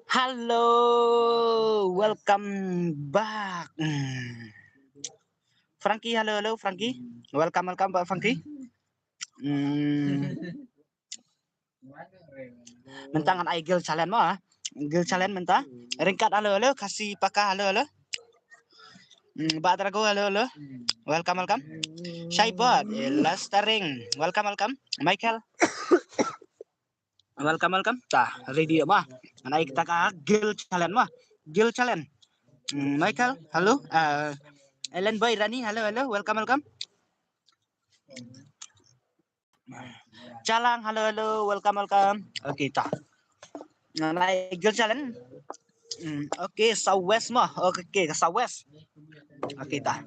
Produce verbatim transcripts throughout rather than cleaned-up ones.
Hello, welcome back. Hmm. Frankie, hello, hello, Frankie. Welcome, welcome back, Frankie. Hmm. Mynta ngan ai guild challenge mo, ah. Guild challenge mynta. Ryngkat, hello, hello, Khasi Paka, hello, hello. Hmm, Bah Drago, hello, hello. Welcome, welcome. Shaibot, Elastering. Welcome, welcome. Michael. Welcome, welcome. Ta, ready mo. Ngan ai kita ka guild challenge mo. Guild challenge. Hmm, Michael, hello. Uh, Ellen Boy, Rani, hello, hello. Welcome, welcome. Chalang, hello, hello. Welcome, welcome. Okay, ta. Ngan ai guild challenge. Hmm, okay, South West mo. Okay, South West. Okay, ta.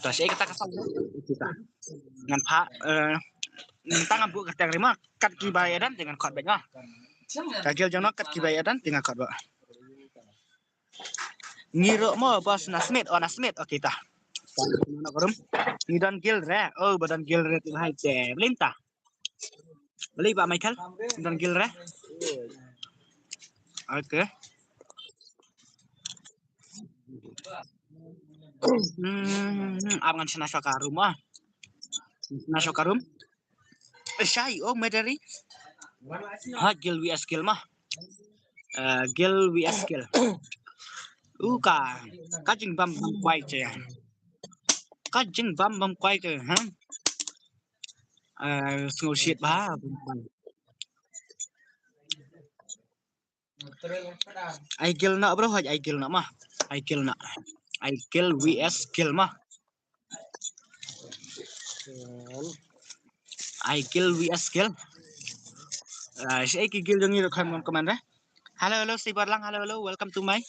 Ta, sha kita ka South West. Okay, ta. Ngan phah, eh, ngan tang buh ka teng ri mo. Kat kiba ïadan te ngan khot beit mo. Ka guild jong no kat kiba ïadan te ngan khot beit. Ngi ruh mo, boss, na Smith, oh, na Smith, okay, ta. Ngi don guild re, oh, ba don guild re, tu hai te, blin ta. Beli Bah Michael, don guild re. Okay. Hmm, ap ngan shna sha ka room, ah. Shna sha ka room. Eh, shai, oh, medari. Ha, guild V S guild mo. Eh, guild V S guild. U ka, ka jingbam bam kwai te. Ka jingbam bam kwai te, ha? Eh, sngewsih bha, bam kwai. Ai guild noh, bro, hoi, ai guild noh mo. Ai guild noh. Ai guild V S guild mo. Ai guild V S guild. Ah, shaei ki guild jong ngi ruh, comment, comment re. Hello, hello, Seibarlang, hello, hello, welcome to my.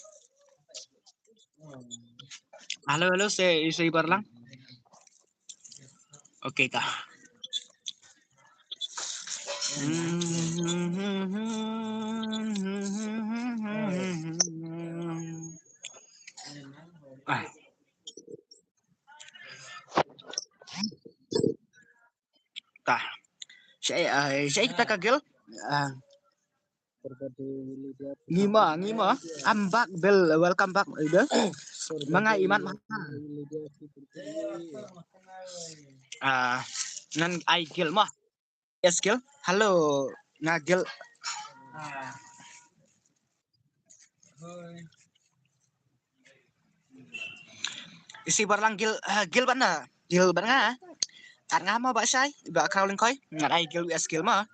Hello, hello, Sei, Seibarlang. Okay, ta. Ah. Ta. Shaei, ah, shaei kita ka guild. Ah. Ngi mo, ngi mo. I'm back, Bill. Welcome back, Bill. Manga imat ma. Ah, ngan ai guild mo. Yes, guild. Hello. Nga guild. Isi barlang guild, ah, guild bad nga. Guild bad nga. Kat nga mo ba shai, ba Crawling Koi. Ngan ai guild V S guild mo.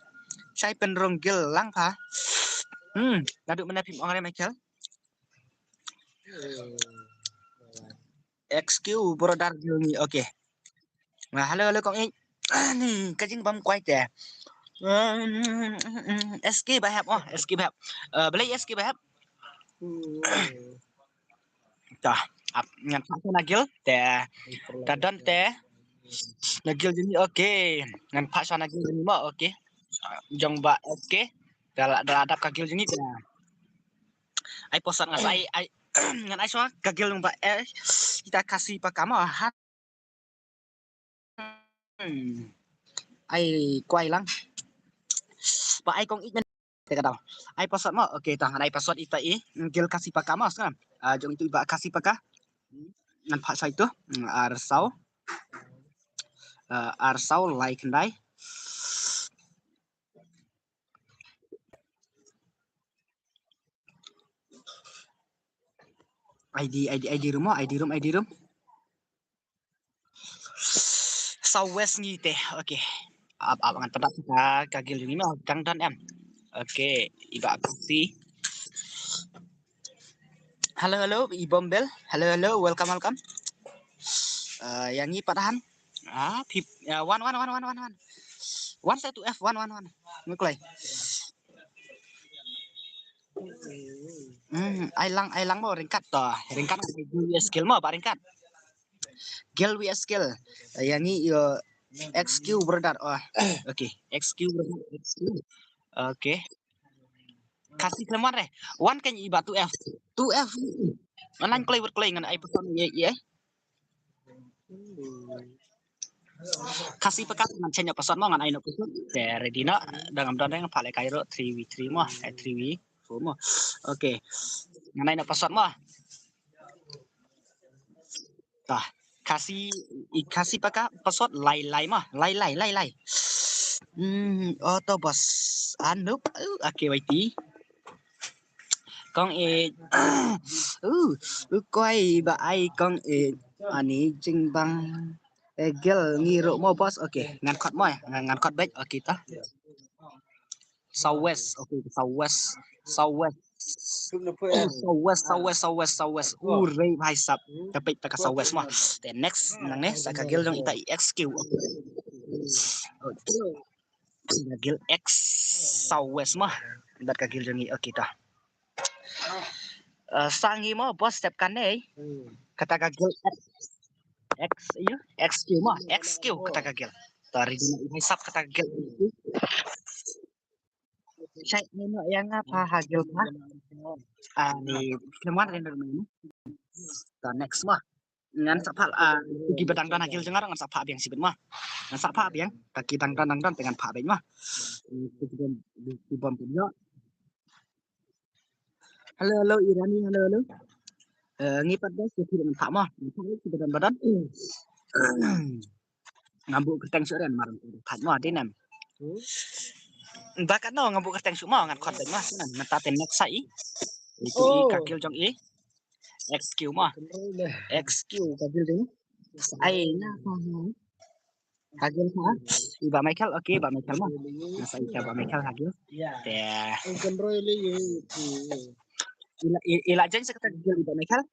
Shai pynrung guild lang pha. Hmm, naduh mynne phim ong re Michael. X Q brother guild ngi, okay. Nga, hello, hello, kong ïeit. Ani, ka jingbam kwai te. Um, S K ba hep, oh, S K ba hep. Eh, balei S K ba hep? Ta, ap, ngan phah sha na guild te. Ta don te. Na guild jong ngi, okay. Ngan phah sha na guild jong ngi mo, okay. Jong ba S K. Da la, da la dap ka guild jong ngi te. Ai posat nga sa ai, ai, ngan ai sha ka guild jong ba, eh, kita Khasi Paka mo, ha. Hmm. Ai kwai lang. Ba ai kong ïeit men. Te ka dau. Ai password mo. Okay, ta ngan ai password ita i. Guild Khasi Paka mo, skam. Ah, jong itu i ba Khasi Paka. Ngan phah sha itu. Hmm, ar saw. Ah, ar saw lai khyndai. I D, I D, I D room mo, I D room, I D room. South West ngi te. Okay. Ap, ap, ngan pyndak ka, ka guild jong ngi mo, dang don em. Okay, i ba Khasi. Hello, hello, i Bombel. Hello, hello, welcome, welcome. Uh, ïa ngi pat han. Ah, pip, ya, one, one, one, one, one, one. One set to F, one, one, one. Ngi kloi. Hmm, ai lang, ai lang mo, ryngkat to. Ryngkat, guild V S guild mo, ba ryngkat. Guild V S guild. Ïa ngi ïa X Q brother. Oh, okay. X Q brother, X Q. Okay. Khasi khlem wan re. Wan kan i ba two F. Two F. Online kloi word kloi ngan ai person ye ye. Khasi Paka ngan change password mo, ngan ai noh password. Te ready noh, da ngam don, da ngan phah leh kai ruh three v three mo, eh, three v four mo. Okay. Ngan ai noh password mo. Tah, Khasi, i Khasi Paka password lai lai mo, lai lai, lai lai. Hmm, auto boss. Anup, uh, okay, wait. Kong e, uh, uh, koi ba ai kong e, ani jingbang. Eh, gel ngi ruh mo boss, okay. Ngan khot mo, ngan, ngan khot beit, okay tah. South West, okay, South West, South West. South West, South West, South West, South West. Urei bhai sab. Te peit ta ka South West mo. Te next nangne sa ka gel jong ita i X Q. Okay. Ka gel X South West mo. Bad ka gel jong i, okay tah. Eh, sa ngi mo boss step kane. Kata ka gel X, X, ïa, X Q mo, X Q kata ka gel. Tah, ready noh i bhai sab kata ka gel. Shai ni no yang apa hagil pa? Ah, ni keluar dari rumah ni. Tah, next mo. Ngan sa phah, ah, ki ba dang don hagil jong nga ngan sa phah biang shibit mo. Ngan sa phah biang, ta ki dang don, dang don te ngan phah biang mo. Ki bom, ki bom pynïoh. Hello, hello, Irani, hello, hello. Eh, ngi pat guys, ki dang phah mo. Ngi phah ki ba don, ba don. Ngam buh kyrteng shuh ren, mar phah mo, dei nem. Ba katno ngam buh kyrteng shuh mo, ngan khot beit mo, shuh nen. Mynta te next sa i. Itu i ka gil jong i. X Q mo. X Q ka gil jong i. Sa ai na ka ha. Hagil ha. I Bah Michael, okay, Bah Michael mo. Nasa i ka Bah Michael hagil. Te. Ila, ila join sa kata gil i Bah Michael.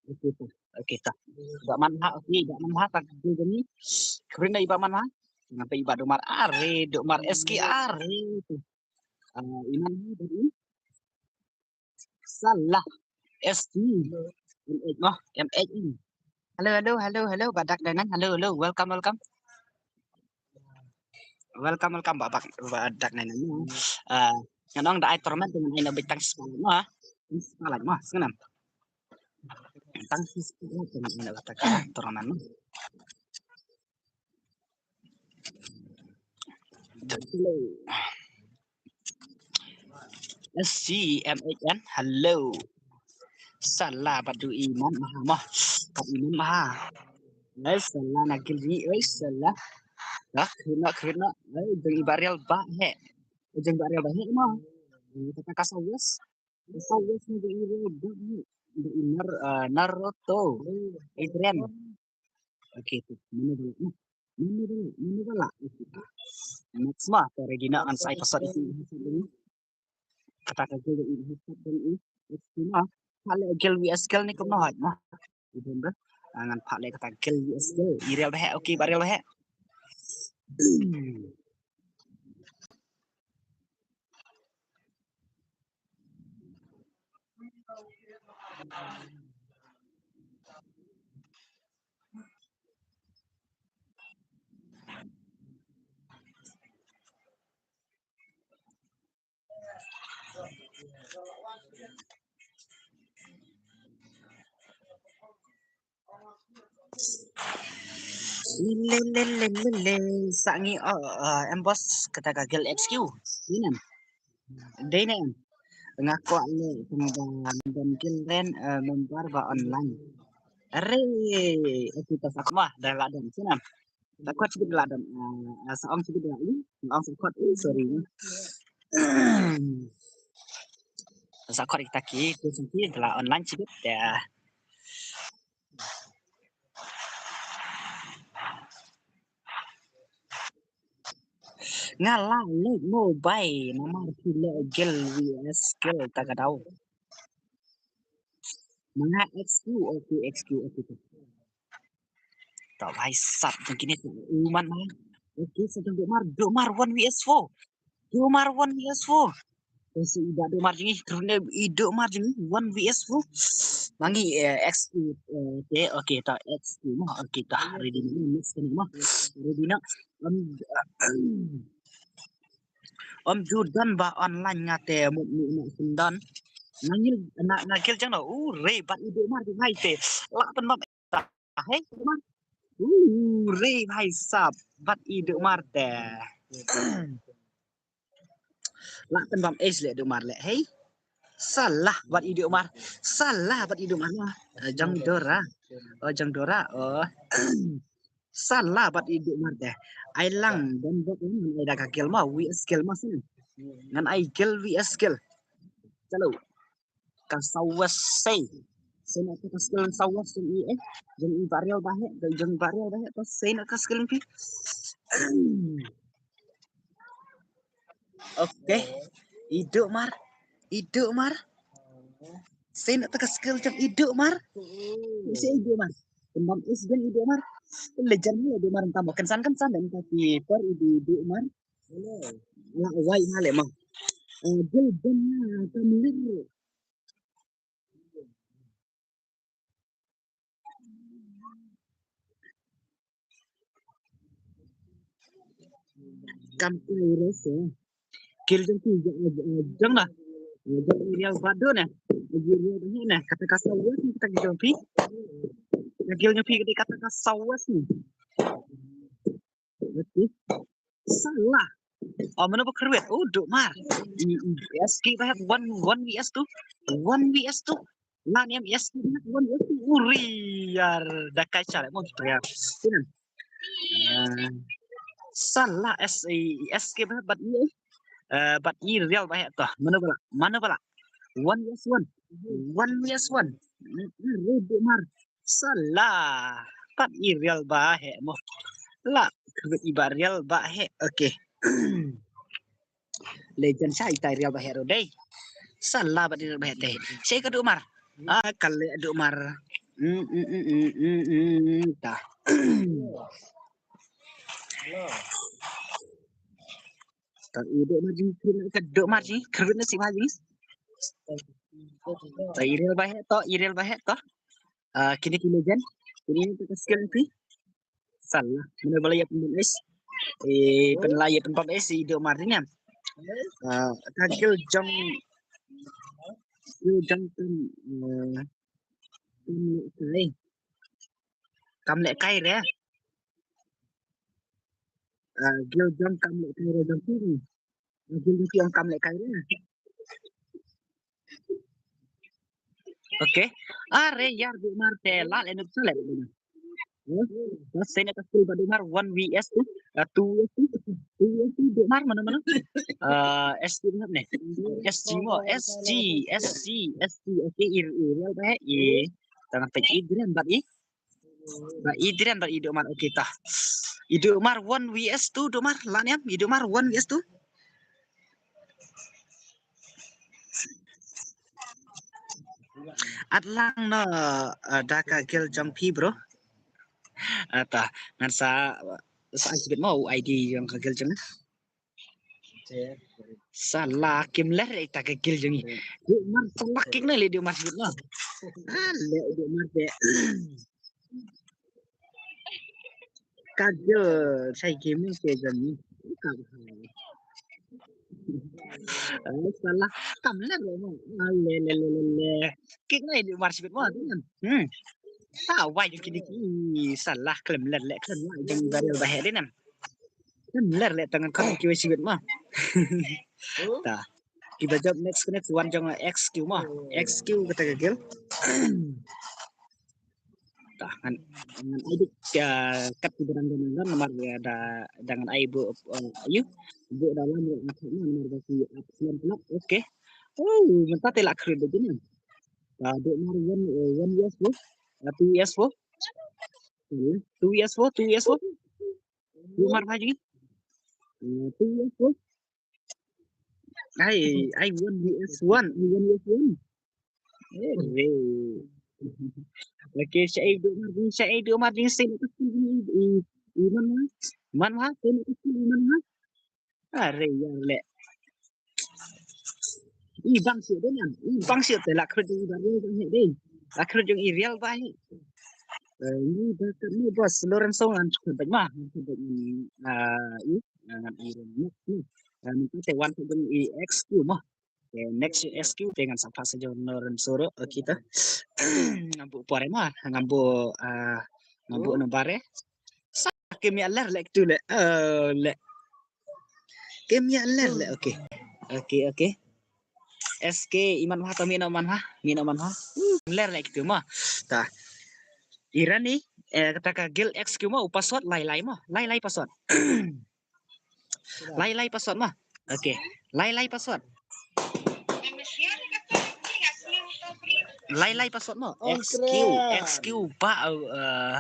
Okay, tah. Okay, tah. Bah Manha, okay, Bah Manha, tah gil jong i. Kren da i Bah Manha. Ngapa i Bah Domar, are, Domar S K, are. Ah, i Manha, i Salah. S T. M H mo, M H. Hello, hello, hello, hello, Bah Dak Dainang. Hello, hello, welcome, welcome. Welcome, welcome, Bah, Bah, Bah Dak Dainang. Ah, ngan ong da ai tournament ngan ai na beit tang spotlight mo, ah. Spotlight mo, sngew. Tang spotlight ngan ai na beit tang tournament mo. S C M H N, hello. Salah bad du i Imam Maha mo. Bad Imam Maha. Ai, Salah na gil ni, ai, Salah. Dah, kena, kena. Ai, jong i Bah Rial Bah he. Jong i Bah Rial Bah he mo. Kata ka South West. South West ni jong i Rial Bah he. Jong i Nar-, ah, Naruto. Adrian. Okay, tu. Mana dia? Mana dia? Mana dia? Okay. Next mo, te ready noh ngan sa ai password iti. Kata ka gil i, i, i, mo. Phah leh gil V S gil ni kumno haj mo. I don ba. Ah, ngan phah leh kata gil V S gil. I Rial Bah he, okay, Bah Rial Bah he. Le, le, le, le, le. Sa ngi, oh, ah, em boss, kata ka gil X Q. Dei nem. Dei nem. Nga kwah leh tang ba ngam don gil ren, eh, member ba online. Are, eh, kita sa kwah, da la don, shuh nem. Sa khot shibit la don, ah, ah, sa ong shibit la, eh, sa ong sa khot, eh, sorry. Sa khot kita ki, ki sngewthuh la online shibit, ya. Nga la leh mobile, namar ki leh gel V S gel ta ka daw. Manga X Q, okay, X Q, okay. Ta bhai sab jong kine tu. U man ma. Okay, sa jong Domar, Domar one V S four. Domar one V S four. Kasi i Bah Domar jong ngi, kren i Domar jong ngi, one V S four. Ma ngi, eh, X Q, eh, okay, okay, ta X Q mo, okay, ta ready mo, next mo. Ready na. Um, Om ju don ba online nga te mut ni na sendon. Na ngil na, na gel jang no. U re ba i Domar jong ngi te. La pynbam. Hei, Domar. Ure bhai sab, bad i Duk Mar te. Lah pynbam ace leh Duk Mar leh, hei. Salah bad i Duk Mar. Salah bad i Duk Mar. Eh, jong Dora. Oh, jong Dora. Oh. Salah bad i Duk Mar te. Ai lang don bad ngan ai da ka guild ma, V S guild ma sini. Ngan ai guild V S guild. Chalo. Ka South West sei. Sei na ka skill South West jong i eh. Jong i Bah Rial Bah Heh, jong i Bah Rial Bah Heh, to sei na ka skill phi. Okay. I Duk Mar. I Duk Mar. Sei na ka skill jong i Duk Mar. Sei i Duk Mar. Pynbam ace jong i Duk Mar. Legend i Duk Mar, ngam kynsan kynsan, ngam ki per i Duk Mar. Lah wai ha leh ma. Eh, guild jong nga kam ler. Kam kai rese. Guild jong ki, jong, jong, jong na. Jong i Rial Bah Duk ne. I Rial Bah Heh ne. Kata ka South West ne, kata ka jong phi. Ka guild jong phi kata ka South West ne. Okay. Salah. Oh, mano ba kyrwit? Oh, Duk Mar. I, i, S K Bah Heh, one, one V S two. One V S two. Lah niam S K Bah Heh, one V S two. Uri, yar, da kai chale mo prayer. Sini. Eh, salah S, i, S K Bah Heh, bad i, eh, bad i Rial Bah Heh to. Mano ba lah? Mano ba lah? One V S one. One V S one. Uri, Duk Mar. Salah. Bad i Rial Bah Heh mo. Lah kyrwit i Bah Rial Bah Heh. Okay. Legend sa i tai Rial Bah Heh ro dei. Salah bad i Rial Bah Heh te. Sei ka Duk Mar. Ah, ka leh Duk Mar. Mm, mm, mm, mm, mm, mm, ta. Ta i Duk Mar jing, ka Duk Mar jing, kyrwit na si ma jing. Ta i Rial Bah Heh to, i Rial Bah Heh to. Ah, kine ki legend. Kine ki skill phi. Salah. Mano ba la ïa pynbam ace. Eh, pyn la ïa pynbam ace i Duk Mar ne. Ah, ka guild jong, guild jong kam, eh, kam leh kai. Kam leh kai re. Ah, guild jong kam leh kai re jong phi. Guild jong phi kam leh kai re. Okay. Are yar Duk Mar te lah leh nuk sa leh. Bas sei na ka skill ba Duk Mar one V S two. Ah, two V S two. Two V S two Duk Mar mano mano. Ah, S G ne. S G mo, S G, S G, S G. Okay, i, i Rial Bah Heh, i. Tang pek i Dren bad i. Ba i Dren bad i Duk Mar, okay ta. I Duk Mar one V S two, Duk Mar, lah niam, i Duk Mar one V S two. At lang no, eh, da ka guild jong phi bro. Eh, ta, ngan sa, sa ai bit mo I D jong ka guild jong. Salah kim ler ita ka guild jong i. Duk Mar salah kik na le Duk Mar sibit na. Ah, le Duk Mar de. Ka guild sai kim ke jong i. Ka hai. Ah, salah kam ler mo. Ah, le, le, le, le, le. Kik na Duk Mar sibit mo. Hmm. Ah, wai jong kini ki salah klem ler le klem wai jong Bah Rial Bah Heh de nam. Kan ler le tangan kan ki wei sibit ma. Ta. Kita jop next, next one jong X Q ma. X Q kata ka guild. Ta ngan, ngan ai dik, ah, kat ki barang da ngan namar, ah, da, da ngan ai bu, ah, ayu. Bu da lam ru ngan namar da ki ap selam kelap. Okay. Oh, mynta te lah khrut da jin. Ta Duk Mar one, eh, one V S four. Ah, two V S four. Two V S four, two V S four. Duk Mar bha jingit. Eh, two V S four. Ai, ai, one V S one, ai, one V S one. Eh, re. Okay, shaei Duk Mar jing, shaei Duk Mar jing, sei na ka skill jong i, i, i man ma. Man ma, sei na ka skill i man ma. Are, ya le. I bang shuh de nam. I bang shuh te lah khrut jong i Bah Rial Bah Heh de. Lah khrut jong i Rial Bah Heh. Eh, ni ba ka ni boss Lorenzo ngan khrut bad ma. Ngan khrut bad ni, ah, i, ah, ngan i Rial Bah Heh. Ah, ni te wan khrut jong i X Q ma. Okay, next X Q te ngan sa pass jong Lorenzo ro. Okay ta. Ngam bu por ma. Ngam bu, ah, ngam bu number eh. Kim ya ler lek tu le. Eh, le. Kim ya ler le. Okay. Okay, okay. S K iman ha to mi no man ha. Mi no man ha. Hmm, ler lek tu ma. Ta. Irani, eh, kata ka gil X Q ma, u password lai lai ma. Lai lai password. Lai lai password ma. Okay. Lai lai password. Lai lai password ma. X Q, X Q ba, uh,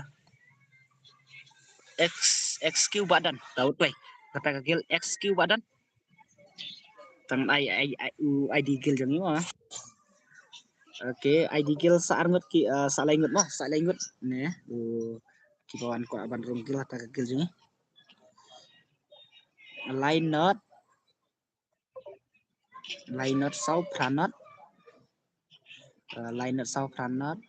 X, X Q ba dan. Tahu tu eh. Kata ka gil X Q ba dan. Tang ai, ai, ai, u I D gil jong i ma. Okay, I D gil sa ar ngut ki, uh, sa lai ngut ma, sa lai ngut. Ne, u ki ba wan kwah ban rung gil kata ka gil jong i. Lai not. Lai not saw phra not. Uh, lai not saw phra not.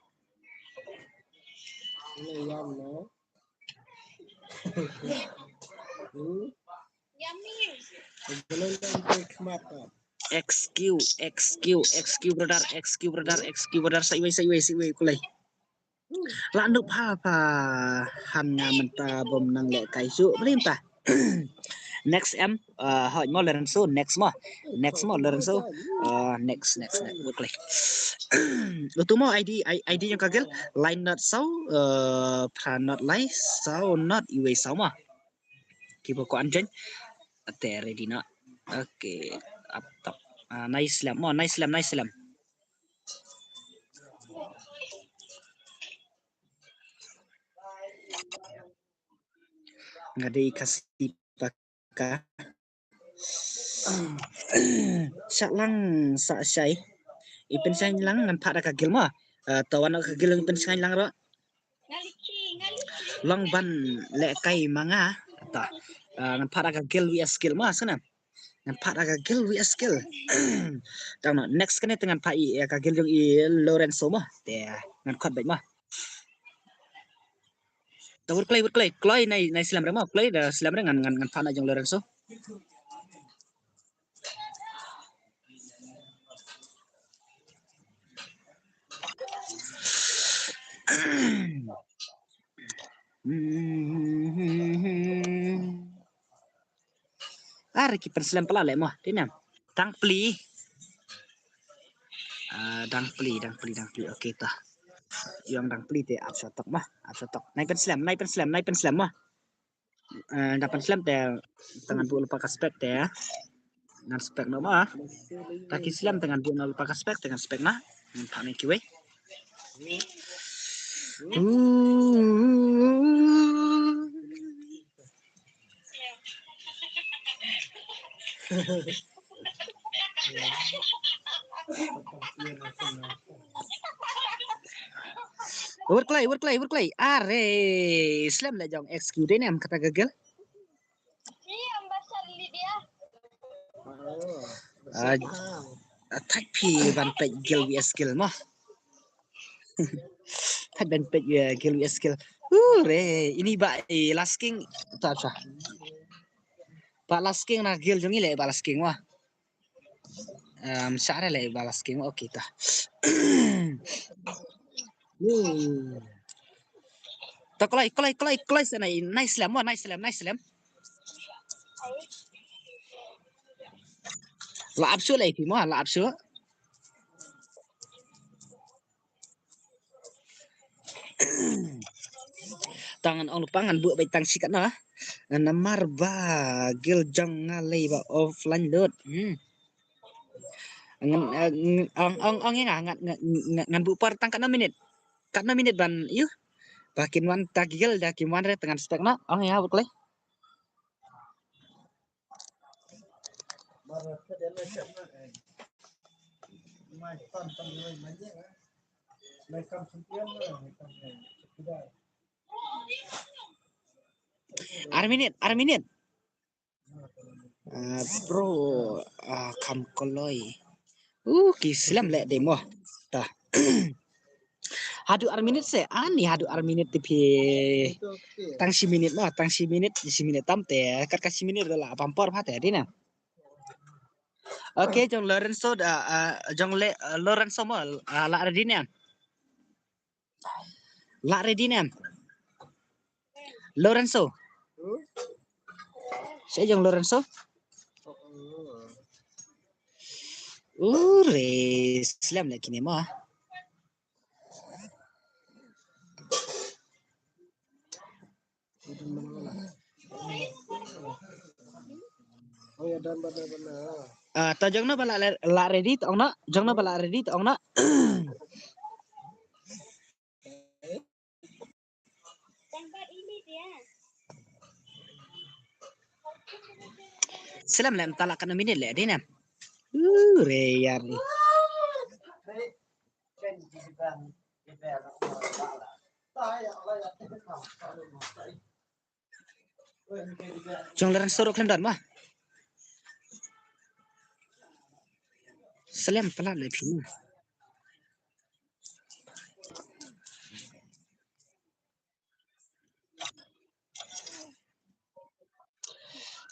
X Q, X Q, X Q brother, X Q brother, X Q brother, sa iwei, sa iwei, sa iwei, kulai. La nup ha pha han nga mynta bom nang leh kai shu blim ta. Next em, uh, hoj mo Lorenzo, next mo. Next mo Lorenzo. Uh, next, next, next. Bukle. Utu mo I D, I- ID jong ka gel. Line not saw, uh, phra not lai, saw not iwei saw mo. Kiba ko anjing. Ate ready na. Okay, up top. Uh, nice slam mo, nice slam, nice slam. Nga dei Khasi paka. Shah lang sa shai. I pynshai lang ngan phah da ka gil mo. Eh, to wan ka gil i pynshai lang ro. Long ban leh kai ma nga. Ta. Eh, ngan phah da ka gil V S gil mo sana. Ngan phah da ka gil V S gil. Tang no, next kane te ngan phah i, eh, ka gil jong i Lorenzo mo. Te ngan khot beit mo. Ta wut kloi, wut kloi, kloi nai, nai slam re mo, kloi da slam re ngan, ngan, ngan phah na jong Lorenzo. Ar ki pynslem pala leh mo, dei ne em? Dang pli. Ah, dang pli, dang pli, dang pli. Okay ta. Ïong dang pli te ap sha tok mo, ap sha tok. Nai pynslem, nai pynslem, nai pynslem mo. Eh, da pynslem te, te ngan buh lypa ka spek te. Ngan spek noh mo. Ta ki slem te ngan buh noh lypa ka spek te ngan spek noh. Ngan phah noh kiwei. Wut kloi, wut kloi, wut kloi. Are, slem leh jong X Q dei ne em kata ka gel. Ah, ah, thait phi ban peit gel V S gel mo. Thait ban peit, eh, gel V S gel. Uh, re, ini ba, eh, lasking. Ta, ta. Ba lasking na gel jong i leh ba lasking mo. Em, shah re leh ba lasking mo. Okay ta. Hmm. Ta kloi, kloi, kloi, kloi sa nai, nai slem mo, nai slem, nai slem. La ap shuh leh phi mo, la ap shuh. Tang ngan ong lypa ngan buh beit tang shi katno. Namar ba gel jong nga lei ba offline lut. Hmm. Ngan, eh, ng-, ong, ong, ong ïa nga, ngan, ngan, ngan, ngan buh por tang katno minit. Katno minit ban, ïu. Ba kin wan ta gel da kin wan re tang ngan spek noh. Ong ïa nga buh kloi. Ar minit, ar minit. Ah, bro, ah, kham kloi. Uh, ki slem leh dei mo. Ta. Haduh ar minit se, ani haduh ar minit te phi. Tang shi minit mo, tang shi minit, shi minit tam te, kat ka shi minit la pam por pha te, dei ne em? Okay, jong Lorenzo, ah, ah, jong le, ah, Lorenzo mo, ah, la ready ne em? La ready ne em? Lorenzo. Sha jong Lorenzo. Ure, slem leh kine mo. Ah, to jong no ba la, la ready to ong no, jong no ba la ready to ong no. Slem lem talak kan minit le dine. Ure yar. Jong Lorenzo ruh khlem don mo. Slem palat leh phi mo.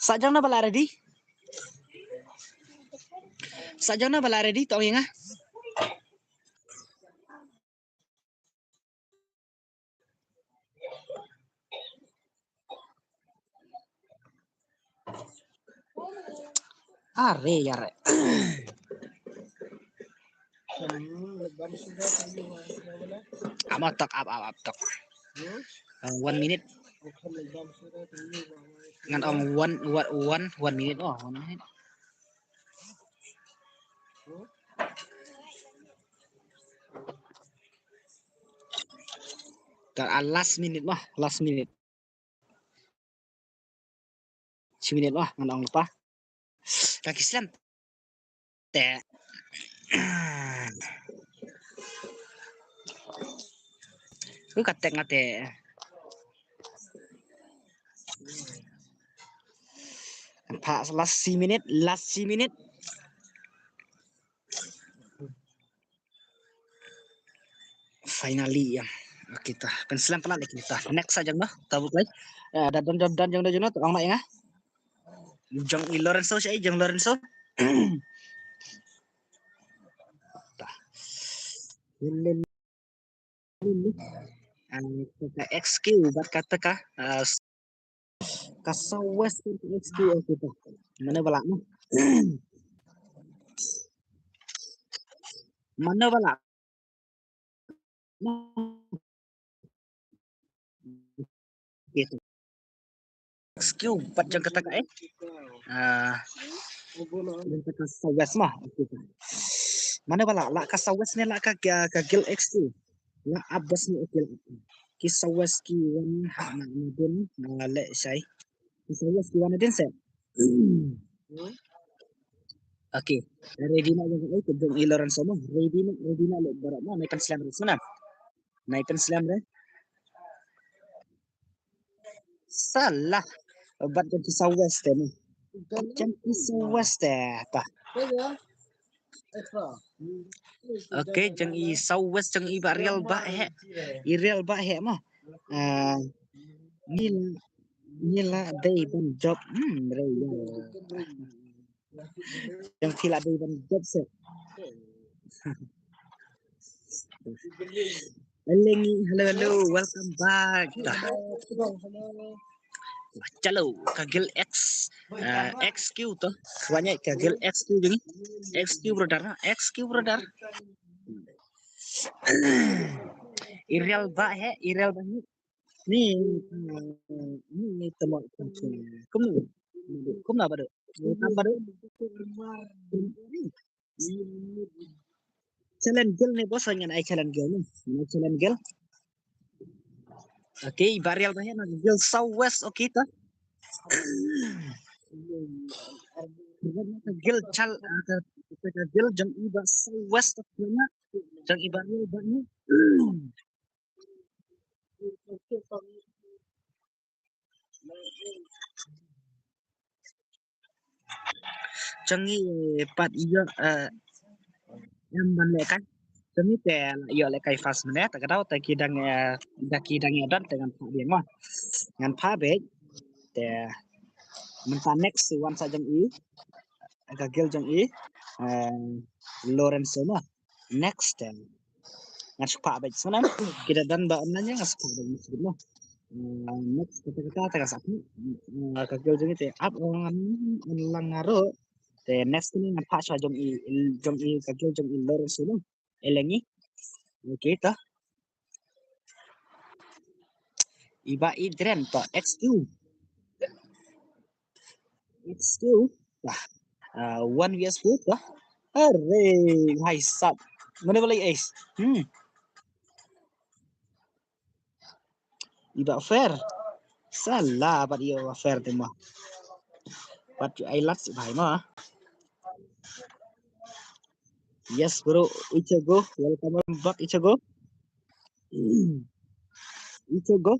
Sha jong no ba la ready. Sha jong no ba la ready to ong ïa nga. Are yare. Am ap tok, ap, ap, ap tok. Uh, one minute. Ngan ong one, one, one, one minute. Oh, one minute. Ka, ah, last minute mo, last minute. Shi minit mo, ngan ong lypa. Ka ki slem. Te. Ku ka tek nga te. Pha last shi minit, last shi minit. Finally, ïa. Okay, ta. Pynslem palat leh kita. Next sa jong no. Ta buk lai. Eh, da don, don, don jong no, jong no, ta ong ma ïa nga. Jong i Lorenzo, sha i jong Lorenzo. Ta. Lin, lin, lin. Ah, kata X Q, bad kata ka, ah, ka South West X Q, eh, kita. Mano ba lah, no? Mano ba lah? Kita. X Q, bad jong kata ka, eh? Ah, jong kata South West mo. Okay. Mano ba lah, lah ka South West ne lah ka, ka, ka guild X Q. Lah ap bas ne, okay, lah. Ki South West ki wan ha na, na dun, na leh shai. Ki South West ki wan na dun se. Okay. Ready na jong, eh, jong i Lorenzo mo. Ready na, ready na leh baroh mo. Nai pynslem re sngewna. Nai pynslem re. Salah. Bad jong ki South West te mo. Bad jong ki South West te, ta. Okay, jong i South West, jong i Bah Rial Bah Heh. I Rial Bah Heh mo. Ah, ngi, ngi la dei ban jop. Hmm, Rial. Jong phi la dei ban jop se. Hello, hello, hello, welcome back. Chalo, ka guild X, ah, X Q to. Wanya ka guild X Q jong i. X Q brother, X Q brother. I Rial Bah Heh, i Rial Bah Heh. Ni, ni, ni tamo. Kumno? Kumno badu? Tam badu? Challenge guild ne boss, ngan ai challenge guild ne. Ngan ai challenge guild. Okay, Bah Rial Bah Heh na guild South West, okay ta. Guild chal, ah, ka, ka guild jong i Bah South West, okay na. Jong i Bah Rial Bah Heh. Jong i pat ïoh, eh, em ban lehkai. Jong i te la ïoh lehkai first mynne, ta ka daw te ki dang, eh, da ki dang ïoh don te ngan phah biang mo. Ngan phah biang te mynta next wan sa jong i. Ka guild jong i, eh, Lorenzo mo. Next, eh, ngan shu phah beit sngewna. Ki da don ba online, ngan shu phah beit sngewna. Uh, next kata kata ta ka sap. Uh, ka guild jong i te ap ong an an lang aro. Te next ni ngan phah sha jong i jong i ka guild jong i Lorenzo no. Elengi. Okay ta. Iba i dren ta X two. X two. Wah. Uh, one V S four ta. Arre, hai sap. Mana balai ace. Hmm. Iba fair. Salah bat iba fair te ma. Bat ai lat si bhai ma. Yes bro, Ichigo, welcome back Ichigo. Ichigo.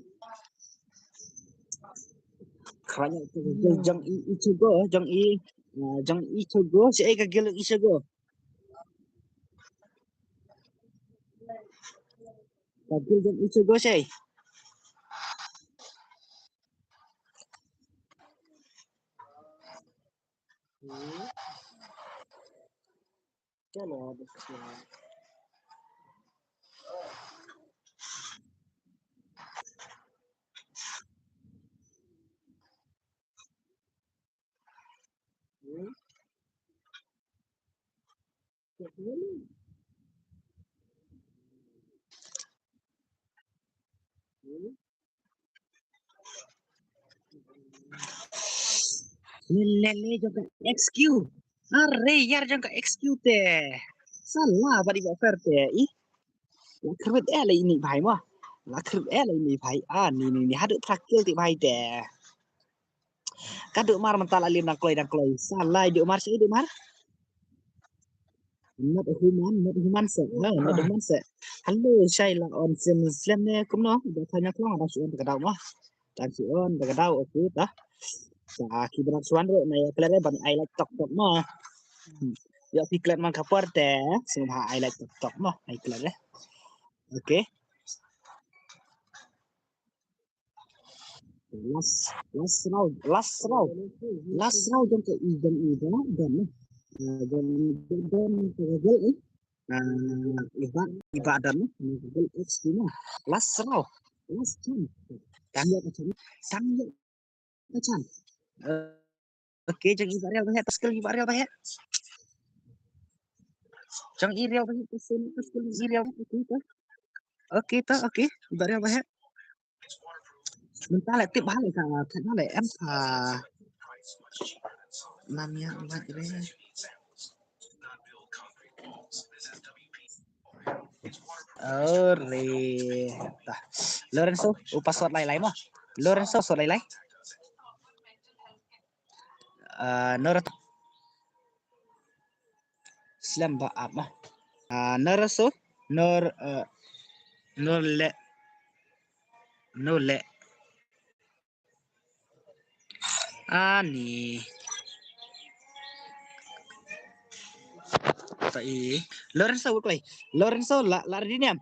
Khranya Ichigo jong i Ichigo jong i uh, jong Ichigo si ai ka gil Ichigo. Ka gil jong Ichigo si ai. Hmm. Chalo, bas. Hmm? Hmm? Lele jong ka X Q. Are yar jong ka X Q te. Salah bad iba fair te. I. La krit eh la ini bhai mo. La krit eh la ini bhai. Ah ni ni ni haduh trakil ti bhai te. Ka duh mar mynta la lim dang kloi dang kloi. Salah duh mar sih duh mar. Not a human, not a human seh. No, not a human seh. Hello, shai la on sim slem ne kumno? Ba tanya klong ada suan ta ka daw mo. Tang suan ta ka daw, okay ta. Sa ki brak suan ro na ya klet ban ai like tok tok mo. Hmm. Ya ki klet man ka por te, sum ha ai like tok tok mo, ai klet. Okay. Last, last round, last round. Last round jong ka i jong i da dan. Ah, jong i dan ka gel eh. Ah, iba iba dan ka gel X tu na. Last round. Last chance. Tang ya ka chance. Tang ya ka chance. Ah, okay, jong i ba real ba he, ta skill i ba real ba he. Jong i real ba he, ta skill, ta skill i real ba he. Okay, ta. Okay, ta, okay. I ba real ba he. Mynta leh tip bha leh ka, ka na leh em ka. Namia leh re. Ore. Ta. Lorenzo, u password lai lai mo. Lorenzo, password lai lai. Ah, Nor. Slem ba ap mo. Ah, Nor so, Nor, ah, Nor le. Nor le. Ani. Ta i. Lorenzo, kloi. Lorenzo, la, la ready ne em?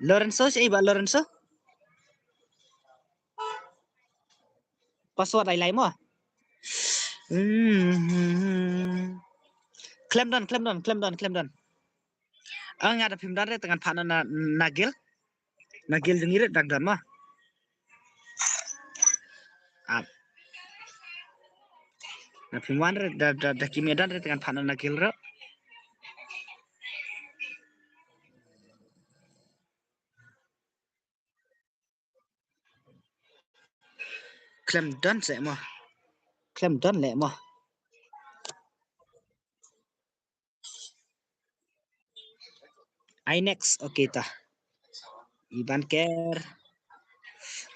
Lorenzo, si ba Lorenzo? Password lai lai mo. Hmm. Klem don, klem don, klem don, klem don. Ang ada phim don re, te ngan phah na, na gil. Na gil jong i re dang don mo. Ap. Na phim wan re da, da, da ki me don re, te ngan phah na gil re. Klem don se mo. Klem don le mo. Ai next, okay ta. Iban ker.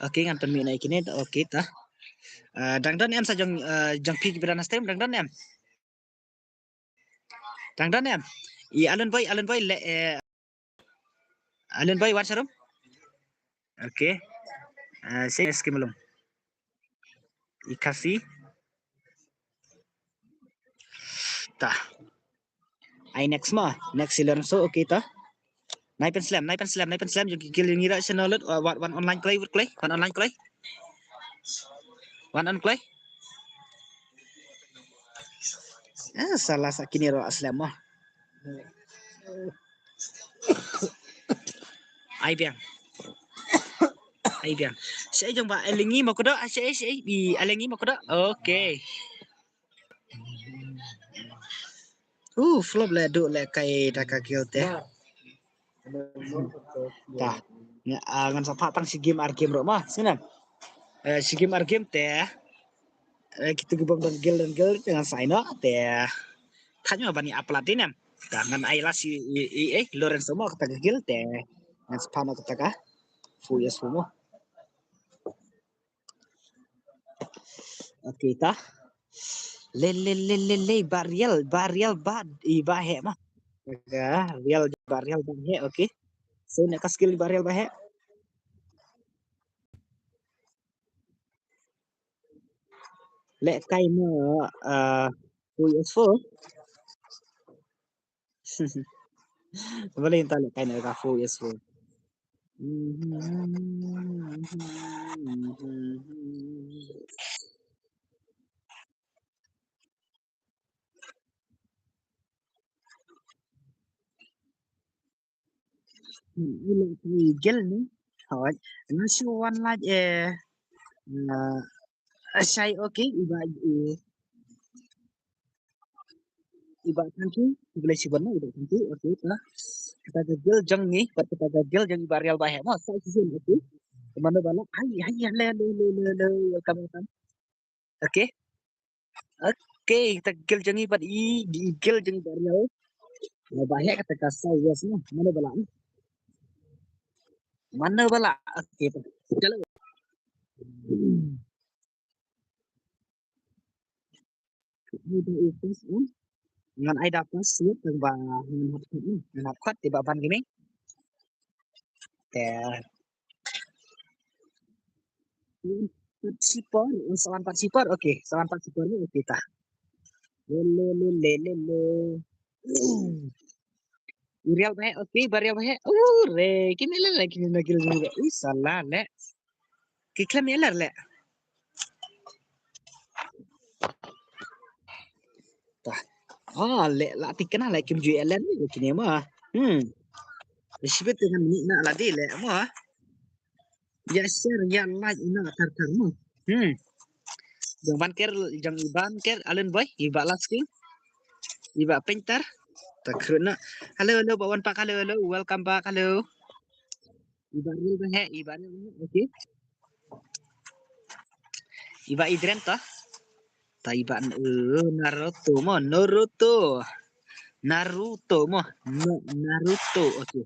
Okay, ngan pynmih na i kine, okay ta. Ah, dang don em sa jong, ah, jong phi ki ba don ha stream, dang don em. Dang don em. I Alun Boy, Alun Boy le, eh, Alun Boy wan sharum. Okay. Ah, si skim lum. I Khasi. Ta. Ai next ma, next i Lorenzo, okay ta. Nai pen slem, nai pen slem, nai pen slem, jong ki gil ngi ra channel lut, uh, wan, wan online kloi, wut kloi, wan online kloi. Wan on kloi. Eh, salah sa kini ro slem ma. Ai biang. Ai biang. Shaei jong ba Alengi Makodo, shaei, shaei, bi Alengi Makodo. Okay. Uh, flop leh, duh leh kai da ka guild te. Ta. Nga, ah, ngan sa phah tang shi game ar game ruh mo, sngewbha. Eh, shi game ar game te. Eh, kito ki bym don guild, don guild te ngan sa ai noh te. Thait mo ban ïa upload te ne em. Ta ngan ai last i, i, i, eh, Lorenzo mo kata ka guild te. Ngan sa phah noh kata ka. Four years four mo. Okay ta. Le, le, le, le, le, Bah Riel, Bah Riel, Bah, i Bah Heh mo. Ka Riel, Bah Riel, Bah Heh, okay. So, ne ka skill Bah Riel, Bah Heh. Leh kai mo, uh, four years four. Balei ynta leh kai na ka four years four. Ila ki gel ni. Hoi. Nga shu wan laj, eh, eh, shai, okay, iba, eh, iba thank you. Iba leh shi wan iba thank you. Okay, ta. Kata ka gel jong ni, kata ka gel jong iba Riel Bah Heh mo, sa shi, okay. Kemano bala? Hai, hai, le, le, le, le, le, welcome, welcome. Okay. Okay, ta gel jong i bad i, i gel jong i Bah Riel. Bah Heh kata ka saw yes mo. Mano bala? Mano bala? Okay, ta. Chalo. Ngan ai da pass, ngan ai da pass, ngan ba ngan hap khot, ngan hap khot, te ba ban gaming. Te. Pat sipor, sawan pat sipor, okay, sawan pat sipor ni, okay ta. Le, le, le, le, le, le. Riel Bah Heh, okay, Bah Riel Bah Heh. Uh, re, kine le, le, kine na gil ni le. Ui, salah le. Ki klem le, le. Ta. Oh, le, la tikna le kim ju elen ni kine mo. Hmm. Shibit dengan ni na lade le mo. Ya share, ya like, ina tar tar mo. Hmm. Jong ban ker, jong iban ker, Alen Boy, iba last king. Iba painter. Ta khrut na. Hello, hello, ba wan pak, hello, hello, welcome back, hello. Iba Riel Bah Heh, iba Riel Bah Heh, okay. Iba Idren ta. Ta iba, eh, Naruto mo, Naruto. Naruto mo, Na-, Naruto, okay.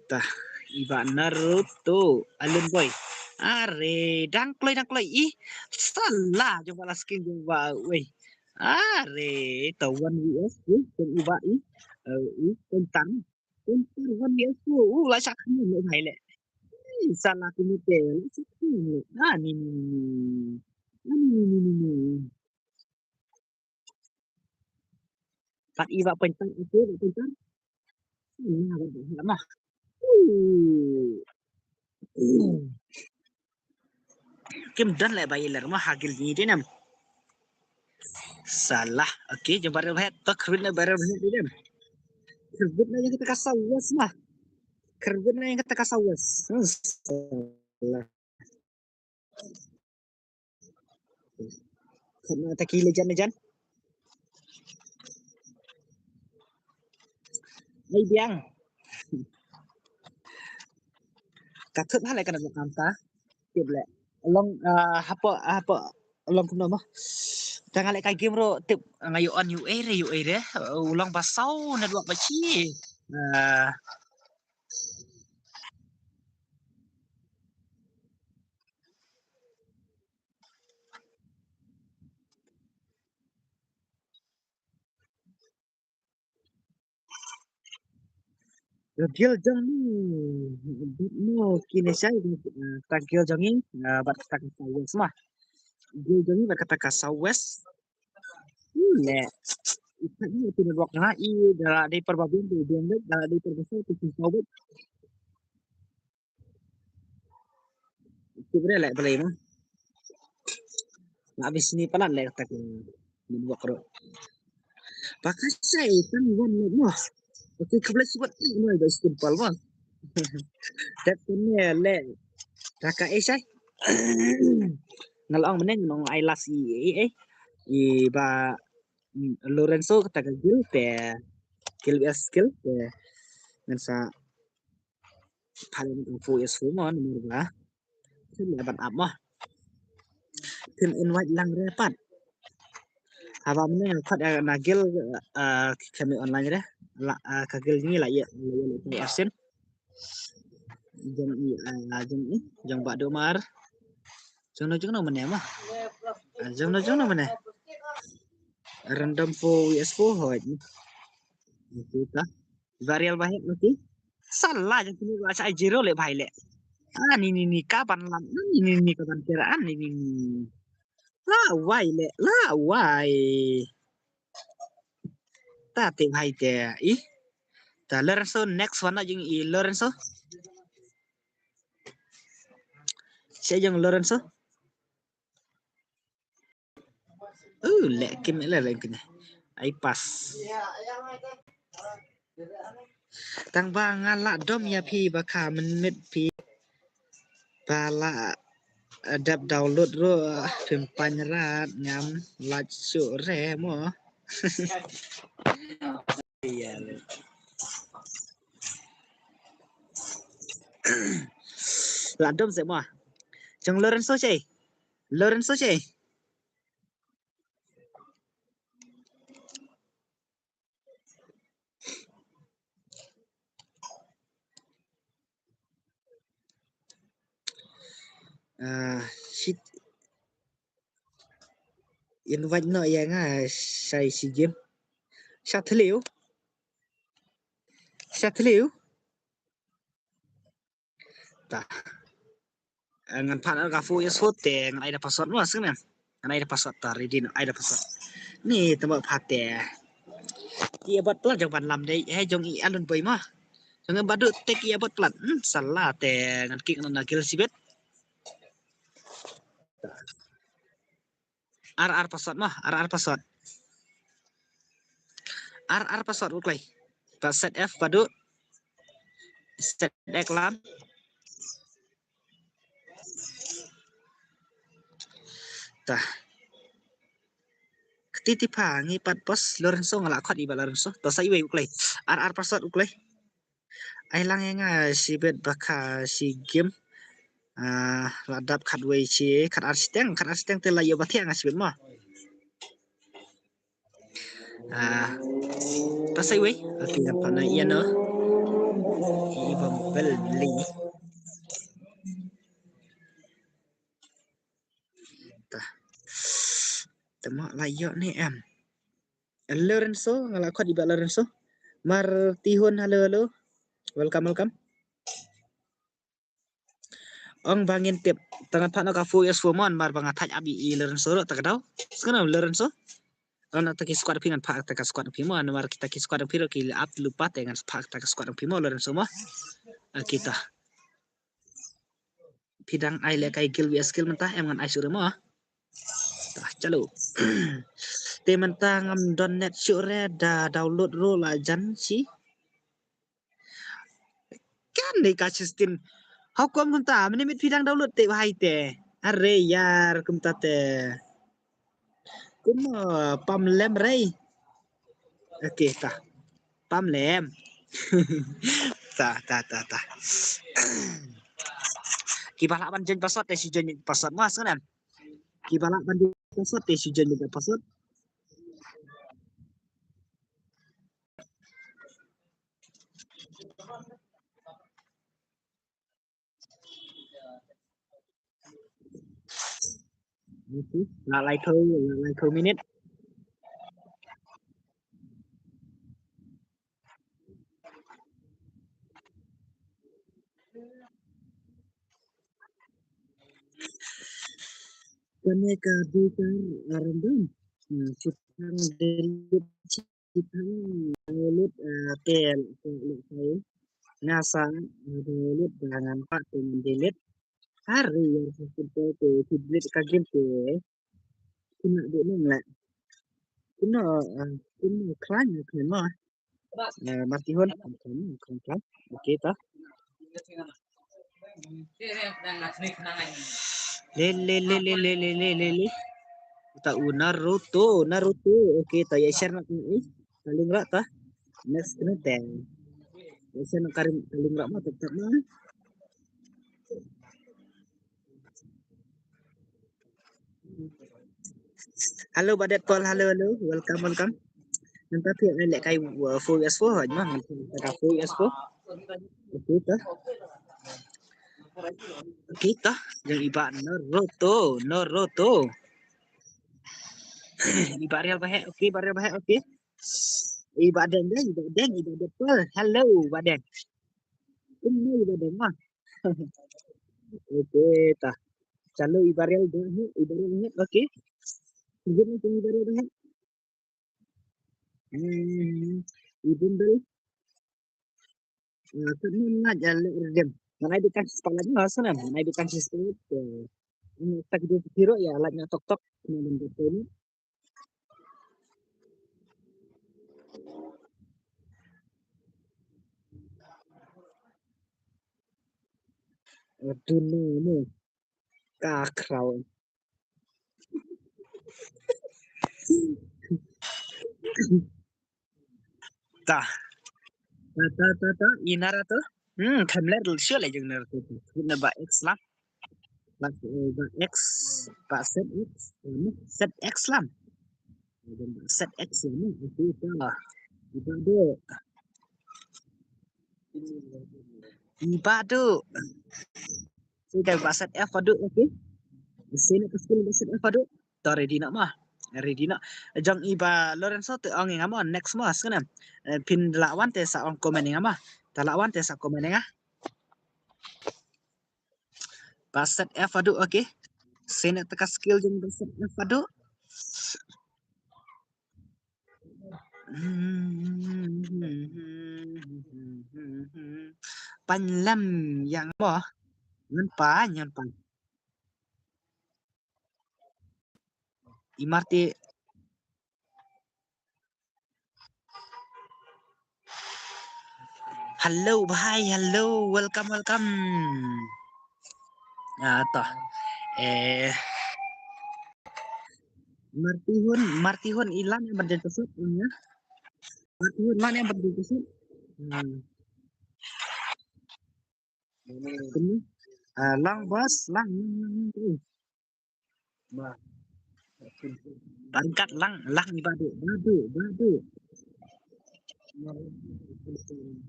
Ta, iba Naruto, Alen Boy. Are, dang kloi, dang kloi. Ih, salah jong ba last king jong ba, wei. Are, ta one V S, eh, jong iba, ih. Eh, ih, tentang. Tentang one V S, oh, la shak ni, le, hai le. Ih, salah ku ni te, la shak ni, le. Ah, ni, ni, ni, ni. Ah, ni, ni, ni, ni, ni. Pat iba painter, okay, iba painter. Ina ba dah lama. Uh. Uh. Kim don le ba iler ma hagil ni dinem. Salah. Okay, jom barel bahet. Tok khrut na barel bahet dinem. Khrut na yang kita kasau was mah. Khrut na yang kita kasau was. Hmm, salah. Kena taki lejan, lejan. Ai biang. Ka thut ha le kana ba kanta. Tip le. Long, ah, hapo, hapo long kumno mo. Tang le ka game ro tip nga yu on yu ere, yu ere. Long ba sau na dua ba chi. Ah, Gil jong ni, bad mo kine shai, ah, ta gil jong ni, ah, bad kata ka South West ma. Gil jong ni bad kata ka South West. Hmm, ne. Ita ni ita ni bok na i dara dei perba bin dei bin dei dara dei perba sai tu South West. Kibre le balei ma. Na bis ni palan le kata ki. min wak ro. Ba ka shai tang wan le mo. Okay, khublei shibun i mo ba simple mo. Dep ne le. Ta ka e shai. Nga la ong mynne nga ong ai last i i i. I ba, mm, Lorenzo kata ka guild te, guild V S guild te. Ngan sa pha lem kung fu is fu mo namar ba. Kin le ban ap mo. Kin invite lang re pat. Haba mynne nga khot, eh, na guild, eh, ki kami online re. La, eh, ka guild ngi la ïa, la ïa le ka action. Jong i, eh, jong i, jong Bah Domar. Jong no, jong no mynne mo. Ah, jong no, jong no mynne. Random fu V S fu hoi. Kita. Varial ba hek lagi. Salah jong kini ba sa zero le bhai le. Ah, ni ni ni ka ban lam. Ah, ni ni ni ka ban kira. Ah, ni ni ni. La wai le. La wai. Ta te bhai te. Ih. Ta Lorenzo, next one na jong i Lorenzo. Sa jong Lorenzo. Uh, leh kim leh leh kine. Ai pas. Tang ba nga la dom ïa phi ba ka mynmiet phi ba la, eh, dep download ruh, eh, phim pynrat ngam lait shuh re mo. Ïa le. La dom se mo. Jong Lorenzo che. Lorenzo che. Ah, shit. Invite noh ïa nga shai shi game. Sha thliew. Sha thliew. Ta. Eh, ngan phah na ka fu is fu te ngan ai da password mo sngem. Ngan ai da password ta ready na ai da password. Ni tamba pha te. Ki abot plat jong ban lam dei. He jong i alun boi mo. Jong i badu te ki abot plat. Hmm, salah te ngan kik na gil sibet. Ar ar password mo, ar ar password. Ar ar password u klei. Ba set F badu. Set X lam. Tah. Kti ti pha ngi pat pos Lorenzo nga la khot i ba Lorenzo. To sa iwei u klei. Ar ar password u klei. Ai lang ïa nga shibit ba ka shi game. Ah, la dap khatwei shi, khat ar shiteng, khat ar shiteng te la ïoh ba thiah nga shibit mo. Ah, ta sa iwei. Okay, apa na ïa no. I ba bel li. Ta. Tama la ïoh ne em. Lorenzo, nga la khot i ba Lorenzo. Mar Tihun, hello, hello. Welcome, welcome. Ong ba ngin tip. Tang pat no ka fu is fu mon, mar ba nga thaj abi i Lorenzo ro, ta ka daw. Skana Lorenzo. Ong na ta ki squad phi ngan phah ta ka squad phi mo, namar kita ki squad phi ro ki ap lupa te ngan phah ta ka squad phi mo, Lorenzo mo. Ah, kita. Phi dang ai le kai guild V S guild mynta em ngan ai shuh re mo. Tah, chalo. Te mynta ngam don net shuh re da download ruh la jan shi. Kan dei ka system. How come kumta? Mynne mit phi dang download te bhai te. Are yar kumta te. Kum, uh, pam lem rei. Okay, ta. Pam lem. Ta, ta, ta, ta. Kiba lah ban join password te shu join password mas kan? Kiba lah ban join password te shu join password. La laiphew, la laiphew minit. Kane ka dei ka random. Hmm, sitang delete, sitang delete, eh, tel, tel, tel. Nga sa, eh, delete, jangan pak dengan delete. Hari yang sesempel tu, delete ka game tu. Kena dek nang lah. Kuno, eh, kuno klan, kuno. Eh, Martihun, klan, klan, klan. Okey, ta. Le, le, le, le. Ta u Naruto, Naruto. Okey, ta ïa share na, eh, ka link ruh ta. Next kena te. Ïa share na ka link, ka link ruh ma, tap, tap ma. Hello, Badet Paul. Hello, hello. Welcome, welcome. Nanta phi ai leh kai, uh, four years four hoj ma. Nanta ka four years four. Okey ta. Okey ta. Yang iba Naruto, Naruto. Iba Real Bahek. Okey, iba Real Bahek. Okey. Iba Deng, Deng, iba Deng, iba Deng Paul. Hello, iba Deng. Ini iba Deng ma. Okey ta. Chalo, iba Real Bahek, iba Real Bahek. Okey. Iba Real Bahek. Hmm, iba Bel. Ah, kat ni nga ja le redem. Ngan ai dei kan shisha palat ni, ha, sana. Ngan ai dei kan shisha palat. Eh, ini tak dei piro ya, alat nya tok tok. Ini dan betul ni. Aduh, ni, ni. Ka crown. Ta. Ta, ta, ta, ta. Inara tu. Hmm, khamler sure le jeng ner tu. Ina ba X lah. Ba, eh, ba X, ba Z X, eh, Z X lah. Ba Z X lah. Okey, ta. Iba Duk. Iba Duk. Sida ba Z F Aduk, okey. Sida ka skill ba Z F Aduk. To ready noh ma. Ready noh. Jong iba Lorenzo te ong ïa nga mo, next mo, sngewbha. Eh, phin lah wan te sa ong comment ïa nga ma. Te lah wan te sa comment ïa nga. Ba Z F Aduk, okey. Sida ka skill jong ba Z F Aduk. Pan lem ïa nga mo. Ngan pan, ngan pan. I Marti. Hello, bhai, hello, welcome, welcome. Ah, to. Eh, Martihun, Martihun i lan ïa ban dei ka sut, ya. Martihun lan ïa ban dei ka sut. Hmm. Kene. Ah, lang bas, lang, lang, lang, lang. Ryngkat lang, lang i Badu, Badu, Badu.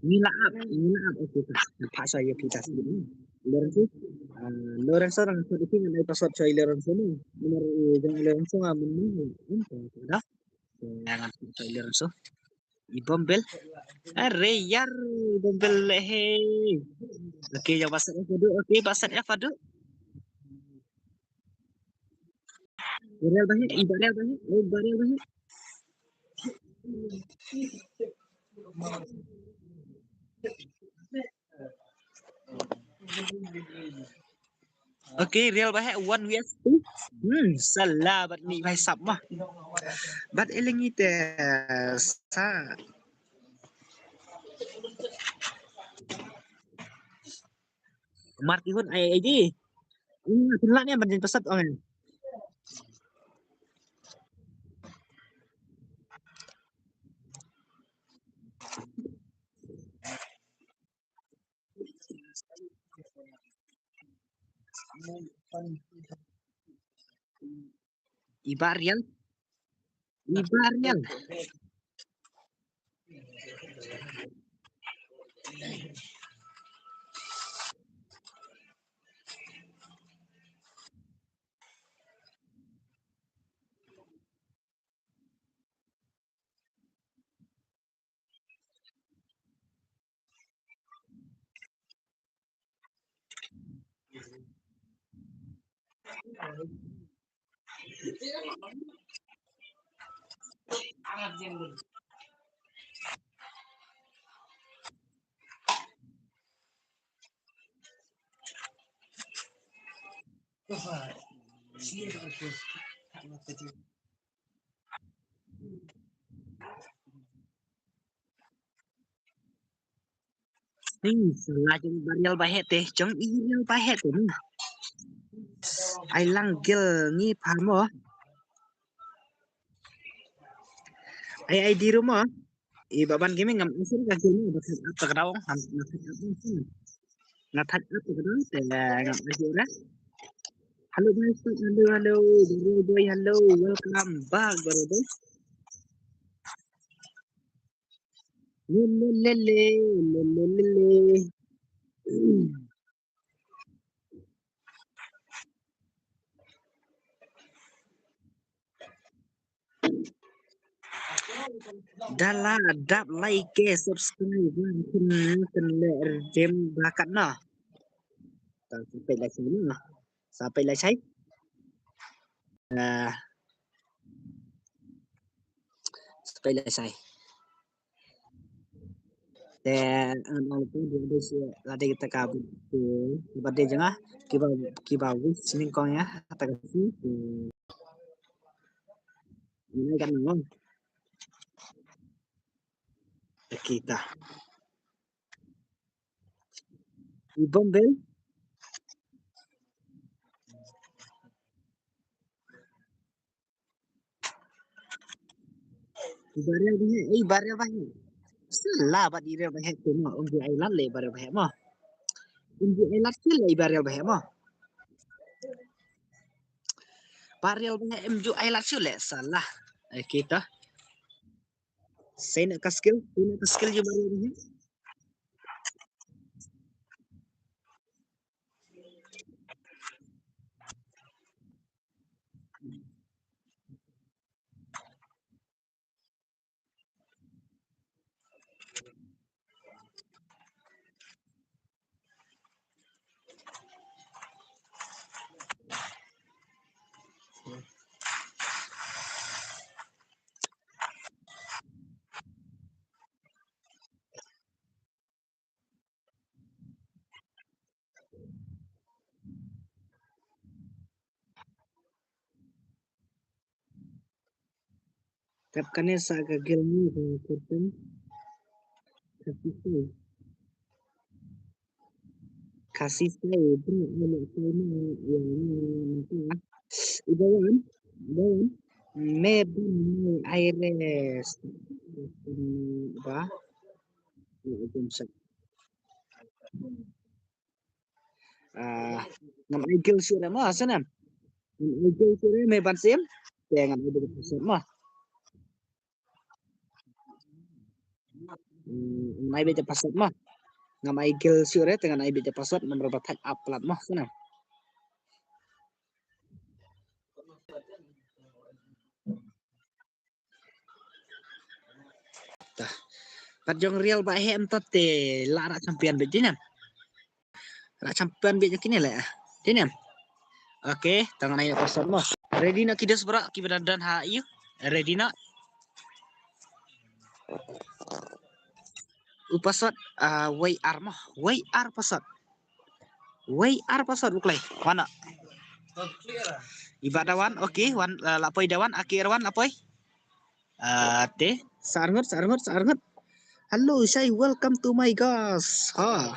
Ngi la ap, ngi la ap. Okey, ta. Phah shuwa ïa phi ta sdang. Lorenzo. Ah, Lorenzo, Lorenzo, ngan ai password shuwa ïa Lorenzo ni. Nomor, eh, jong Lorenzo nga mynnin. Ym, ta, ta, da. Ngan password shuwa ïa Lorenzo. I Bombel. Are ïar, i Bombel, eh. Okey, ïa ba Z F Aduk. Okey, ba Z F Aduk. Real Bahek, i Real Bahek, i Real Bahek. Okey, Real Bahek, one vs two. Hmm, salah bad ni bai sap mah. Bad eleng ite sa. Martihun ai ai di. Ini lah ni ban jin pesat ong. I Bah Rial. I Bah Rial. Ni, la jong i Barial Bahe te, jong i Barial Bahe te ni. Ai lang gel ngi pha mo. Ai ai di ru mo. I Baban Gaming ngam ai shuh ka gel mo, ba thaj ap ta ka daw, ngam, ngam thaj ap mo. Ngam thaj ap ta ka daw, te ngam ai shuh re. Hello guys, hello, hello, Barial Boy, hello, welcome back, Barial Boy. Le, le, le, le, le, le, le, le. Da la dap like, subscribe, kan kan le jem bakat na. Ta sampai lah sini na. Sampai lah sai. Ah. Sampai lah sai. Te an al tu dia ada si ada kita kabut tu. Ba de janga kiba kiba wis sini kong ya. Kata kasi. Ini kan ngong. Kita. I Bombel. I Barial Bahe, i Barial Bahe. Sala bad i Barial Bahe te mo, um ji ai lad le i Barial Bahe mo. Um ji ai lad shuh le i Barial Bahe mo. Barial Bahe um ju ai lad shuh le sala. Eh, kita. Sena ka skill, sena ka skill ju Barial Bahe. Tep kane sa ka gel ni ba kurtin. Kasi sai. Kasi sai bro, ina sai ni ya ni ni. Ibawan, ibawan. Me bun ni aires. Ba. Ya, jom sa. Ah, ngam ai gel shuh re mo, sa nam. Ngam ai gel shuh re me ban sim. Te ngam ai beit password mo. Hmm, ngam ai beit password mo. Ngam ai gel shuh re te ngam ai beit password namar ba thaj ap palat mo, sa nam. Tah. Pat jong Real Bahe em tot te la rak champion beit jinem. Rak champion beit jong kine le. Jinem. Okay, tang nai password mo. Ready na kidus bro, kiba don don ha you. Ready na. U password, ah, wei ar mo. Wei ar password. Wei ar password buklei. Wana. Iba dawan, okay, wan, ah, la poi dawan, aki rawan la poi. Ah, te, sa arngut, sa arngut, sa arngut. Hello, Shai, welcome to my guys. Ha.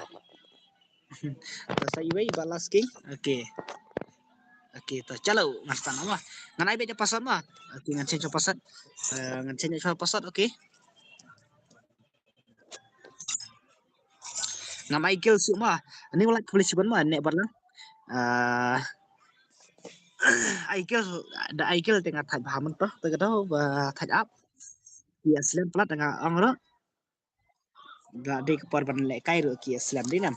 Ta sa iwei ba last king. Okay. Okay, ta chalo, ngan start mo. Ngan ai beit password mo. Okay, ngan change password. Ah, ngan change password, okay. Ngam ai gel shuh mo. Ani wala khublei shibun mo, ne barlang. Ah, ai gel, da ai gel te nga thaj bha mynta, te ka daw ba thaj ap. Ki slem plat nga ong ro. Ga dei ka por ban lehkai ruh ki slem dei nam.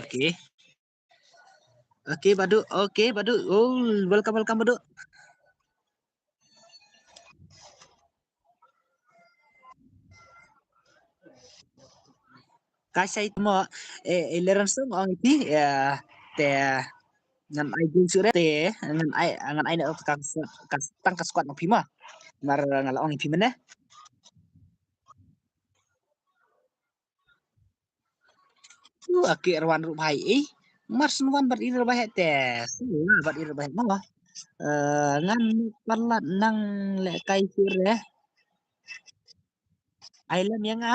Okay. Okay, Badu. Okay, Badu. Oh, welcome, welcome, Badu. Ka shai mo, eh, eh, Leran Sung ong iti, eh, te ngan ai gel shuh re, te ngan ai, ngan ai na ka, ka, tang ka squad na phi mo. Mar nga la ong iphi mynne. U aki Erwan ruh bhai, eh. Mar shen wan bad i Real Bahe te. Sula bad i Real Bahe mo. Eh, ngan palat nang lehkai shuh re. Ai lem ïa nga.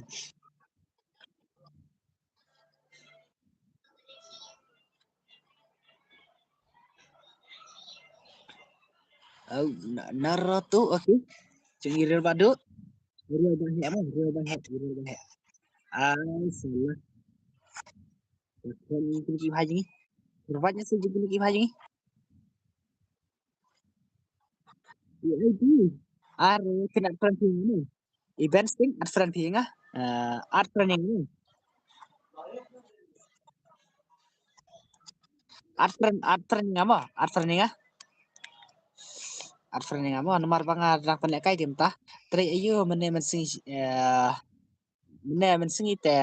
Oh, na, na rotu, okay. Jong i Real Badut. Real Bahek mo, Real Bahek, Real Bahek. Ai, salah. Kan kini ki bhai jong i. Berbat nya si jong kini ki bhai jong i. I ai di. Ar kena friend phi nga. I Ben Sting, add friend phi nga. Eh, add friend nga. Add friend, add friend nga mo, add friend nga. Add friend nga mo, namar ba nga dang pynlehkai te mynta. Trei ayu mynne mynsngi, eh, mynne mynsngi te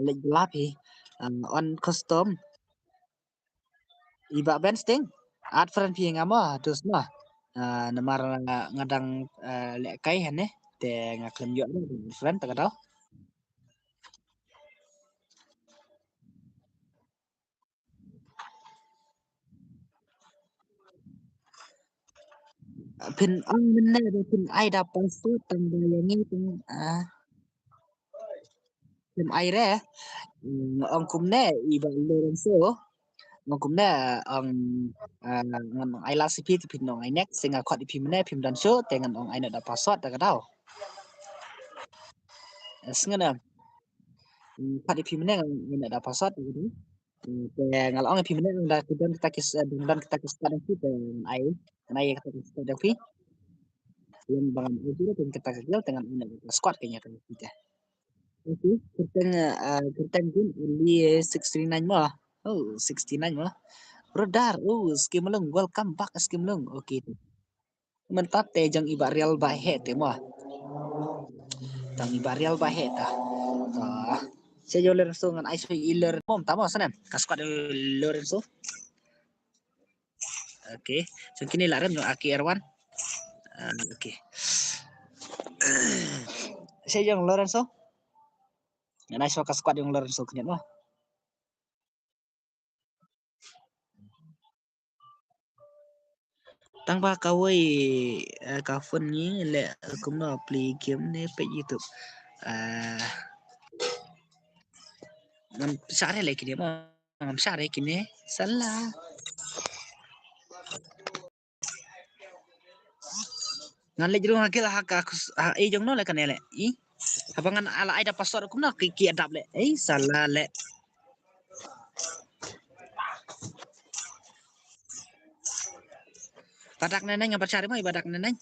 leit blap hi, eh, on custom. I Bah Ben Sting, add friend phi nga mo, dus mo. Eh, namar nga, nga dang, eh, lehkai hangne, te nga khlem ïoh ruh friend ta ka daw. Phin ong mynne ba phin ai da password tang ba ïa ngi tang, ah. Phin ai re. Mm, ong kumne i Bah Lorenzo. Ong kumne, ong, ah, ngan ong ai last ïa phi te phin ong ai next, te nga khot ïa phi mynne phim don shuh, te ngan ong ai noh da password da ka daw. Sngew ne em? Mm, khot ïa phi mynne ngan ong ai noh da password da ka daw. Te nga la ong ïa phi mynne, da ki don kita ki, eh, don kita ki squad jong phi te ngan ai, ngan ai kita ki squad jong phi. Lem ba ngan ai kita ki squad jong phi te ngan ai kita ki squad ka ïa ka phi te. Okay, kyrteng, eh, kyrteng kin Only sixty nine mo. Oh, sixty nine mo. Brother, oh, Skimlung, welcome back Skimlung. Okay. Mynta te jong i Bah Real Bahek te mo. Jong i Bah Real Bahek ta. Ah, sha jong Lorenzo ngan ai sha i Lorenzo mo mynta mo snem. Ka squad Lorenzo. Okay. Jong kine la rem jong Aki Erwan. Ah, okay. Sha jong Lorenzo. Ngan ai shuwa ka squad jong Lorenzo khyndiat mo. Tang ba kawei, eh, ka phone ngi leh kumno play game ne peit YouTube. Eh, ngam share leh kine mo, ngam share kine. Salah. Ngan leit rung ha guild ha ka kus-, ha, eh, jong no leh kane leh. I. Haba ngan ala ai da password kumno ki, ki adapt leh. Eh, salah leh. Badak neneng, ngam pat share mo, i badak neneng.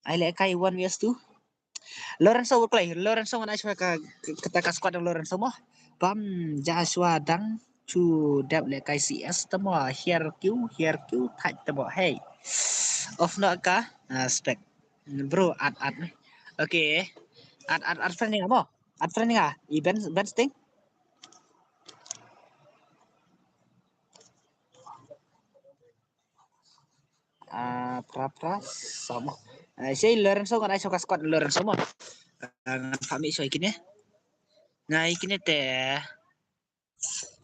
Ai leh kai one versus two. Lorenzo wa kloi, Lorenzo ngan ai shuwa ka, ka, kata ka squad jong Lorenzo mo. Bam, Joshua dang, chu dep leh kai C S tamo, here Q, here Q, thaj tamo, hey. Off no ka, ah, spec. Bro, add, add ni. Okay. Add, add, add friend ni nga mo. Add friend ni nga. I Ben, Ben Sting. Ah, pra, pra, sama. Ah, shei Lorenzo ngan ai shuwa ka squad Lorenzo mo. Ah, ngan pha mih shuwa kine. Ngai kine te.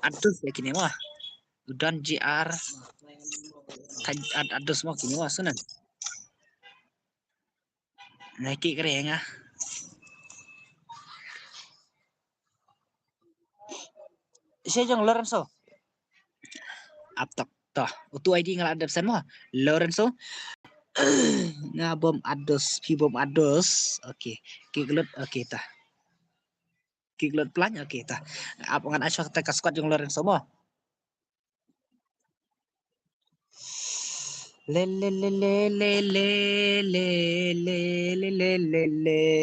Adus ya kine mo. Udan G R. Ad-, ad-, adus mo kine mo sunan. Ngai ki kre nga. Shei jong Lorenzo. Ap tok. Toh, utu I D nga la dep send mo. Lorenzo. Nga bom ados, phi bom ados. Okay. Kick load, okay ta. Kick load plan, okay ta. Ap ngan ai shuwa kata ka squad jong Lorenzo mo. Le, le, le.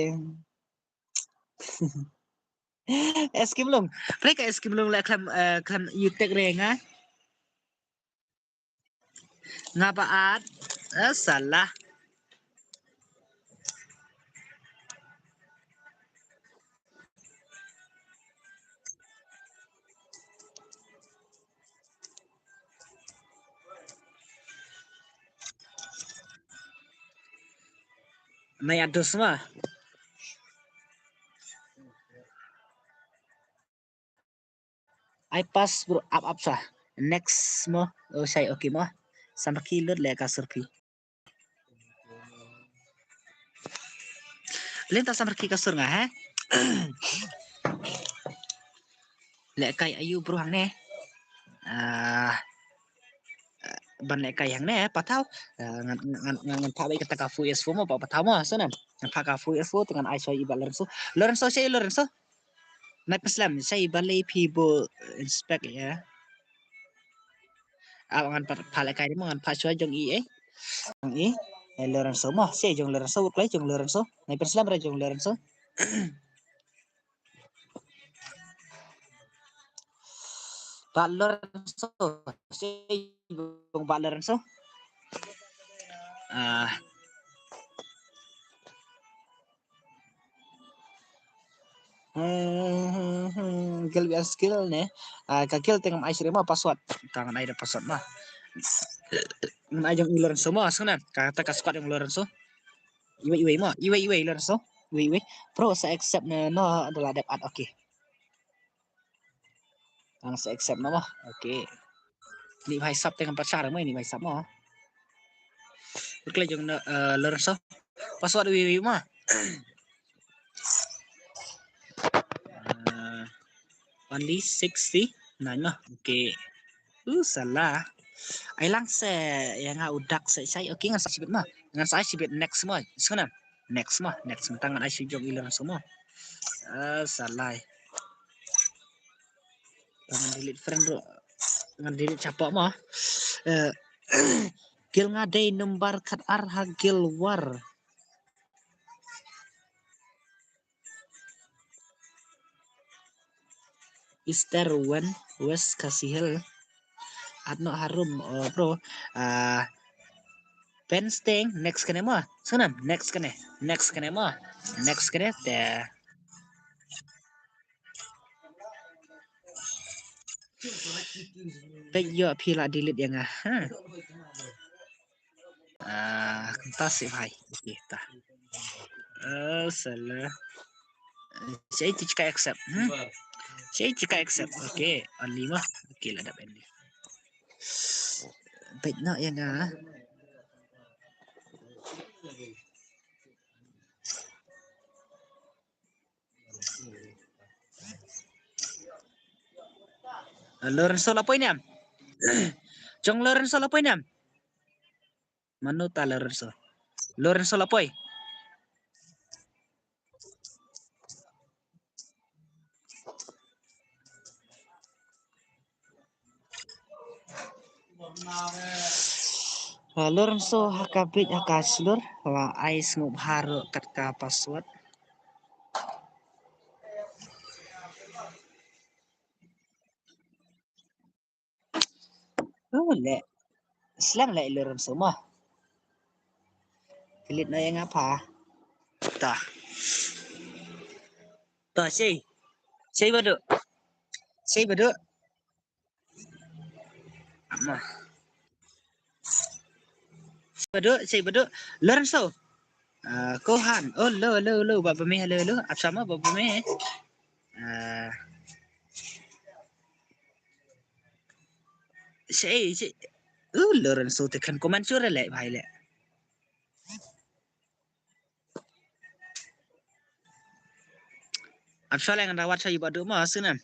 Eskim long. Pre ka eskim long la klam, eh, klam yutek re nga. Nga ba at. Eh, salah. Nai adus ma. Ai pass bro, ap ap sa. Next mo. Oh, sai, okay mo. Samar ki lut le ka surpi. Lenta samar ki ka sur nga, he? Le kai ayu bro hangne. Ah, ban le kai hangne, patau. Ah, ngan, ngan, ngan, ngan pa bai kata ka fu is fu mo, pa patau mo, so nan. Ngan pa ka fu is fu, te ngan ai soi iba Lorenzo. Lorenzo, sai Lorenzo. Nai peslem, sai balei phi bo inspect ya. Aw ngan pa, pa le kai mo ngan pa shuwa jong i, eh. Jong i, eh, Lorenzo mo, sai jong Lorenzo, klai jong Lorenzo. Nai peslem ra jong Lorenzo. Ba Lorenzo, sai jong ba Lorenzo. Ah. Hmm, hmm, hmm, guild wi skill ne. Ah, ka guild te ngam ai shuh re ma password. Ka ngan ai da password ma. Ngan ai jong i Lorenzo ma, sngewna. Kata ka squad jong Lorenzo. Iwei, iwei ma. Iwei, iwei Lorenzo. Iwei, iwei. Pro sa accept ne, no, da la dep add, okay. Ang sa accept na ma. Okay. Ni bhai sap te ngam pat share ma, ni bhai sap ma. Kle jong na, eh, Lorenzo. Password wi wi ma. Eh, only sixty nine ma. Okay. Uh, salah. Ai lang se ya nga udak se sai. Okay, ngan sa shibit ma. Ngan sa shibit next ma. Sngewna. Next ma, next ma. Tangan ai shu jong i Lorenzo ma. Eh, salah. Ngan delete friend bro. Ngan delete chapa ma. Eh, guild nga dei number khat ar ha guild war. Eastern West Khasi Hills. At no harum, oh, bro. Ah, Pensting, next kane mo. Sunam, next kane. Next kane mo. Next kane te. Peit ïoh phi la delete ïa nga. Ha. Ah, kumta sih bhai. Okay, ta. Oh, salah. Shaei te ka accept. Hmm? Shaei te ka accept. Okay, only mo. Okay, la dep only. Peit noh ïa nga. Lorenzo la poi ne em? Jong Lorenzo la poi ne em? Mano ta Lorenzo? Lorenzo la poi. Ah, Lorenzo ha ka beit ha ka shlur, la ai sngewbha ruh kat ka password. Oh, leh. Slem leh i Lorenzo mo. Delete noh ïa nga pha. Ta. Ta, shaei. Shaei Badu. Shaei Badu. Ama. Shaei Badu, shaei Badu. Lorenzo. Ah, Kohan. Oh, lo, lo, lo. Baba me, hello, hello. Ap sama, Baba me. Ah. Shaei, shaei. Uh, Lorenzo te khan comment shuh re leh bhai leh. Ap shuwa leh ngan rawat sha i Badu mo, sngewbha.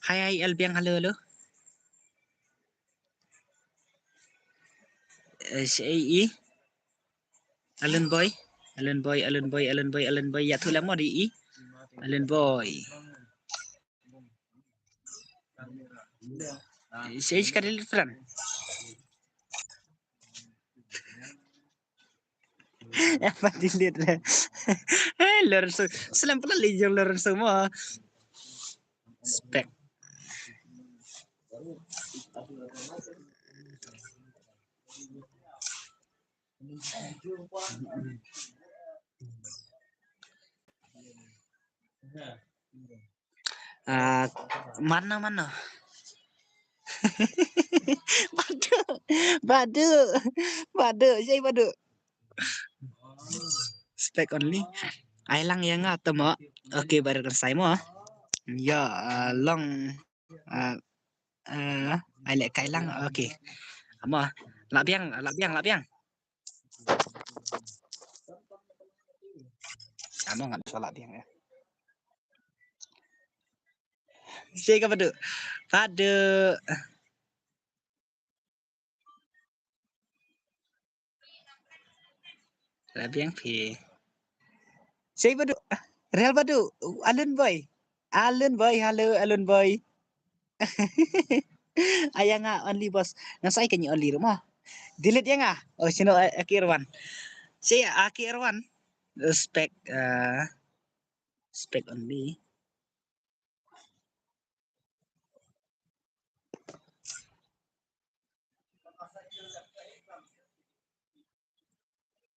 Hai, hai, L Biang, hello, hello. Eh, shaei i. Alan Boy. Alan Boy, Alan Boy, Alan Boy, Alan Boy. Ïathuh lem mo di i. Alan Boy. Shaei ka delete friend. Ïa pha delete re. Eh, Lorenzo. Slem pala leh jong Lorenzo mo. Spek. Ah, mano, mano? Badu, Badu, Badu, shaei Badu? Spek only. Ai lang ïa nga te mo. Okay, baroh kan sai mo. Ïa, ah, long, ah, ah, ai leh kai lang. Okay. Mo. Lah biang, lah biang, lah biang. Amo ngam salah biang ïa. Shaei ka Badu. Badu. Lah biang phi. Shaei Badu. Real Badu. Alun Boy. Alun Boy, hello Alun Boy. Ai ïa nga only boss. Nga sa ai kane only ruh mo. Delete ïa nga. Oh, sino, eh, Aki Irwan. Shaei Aki Irwan. Respect, uh, respect only.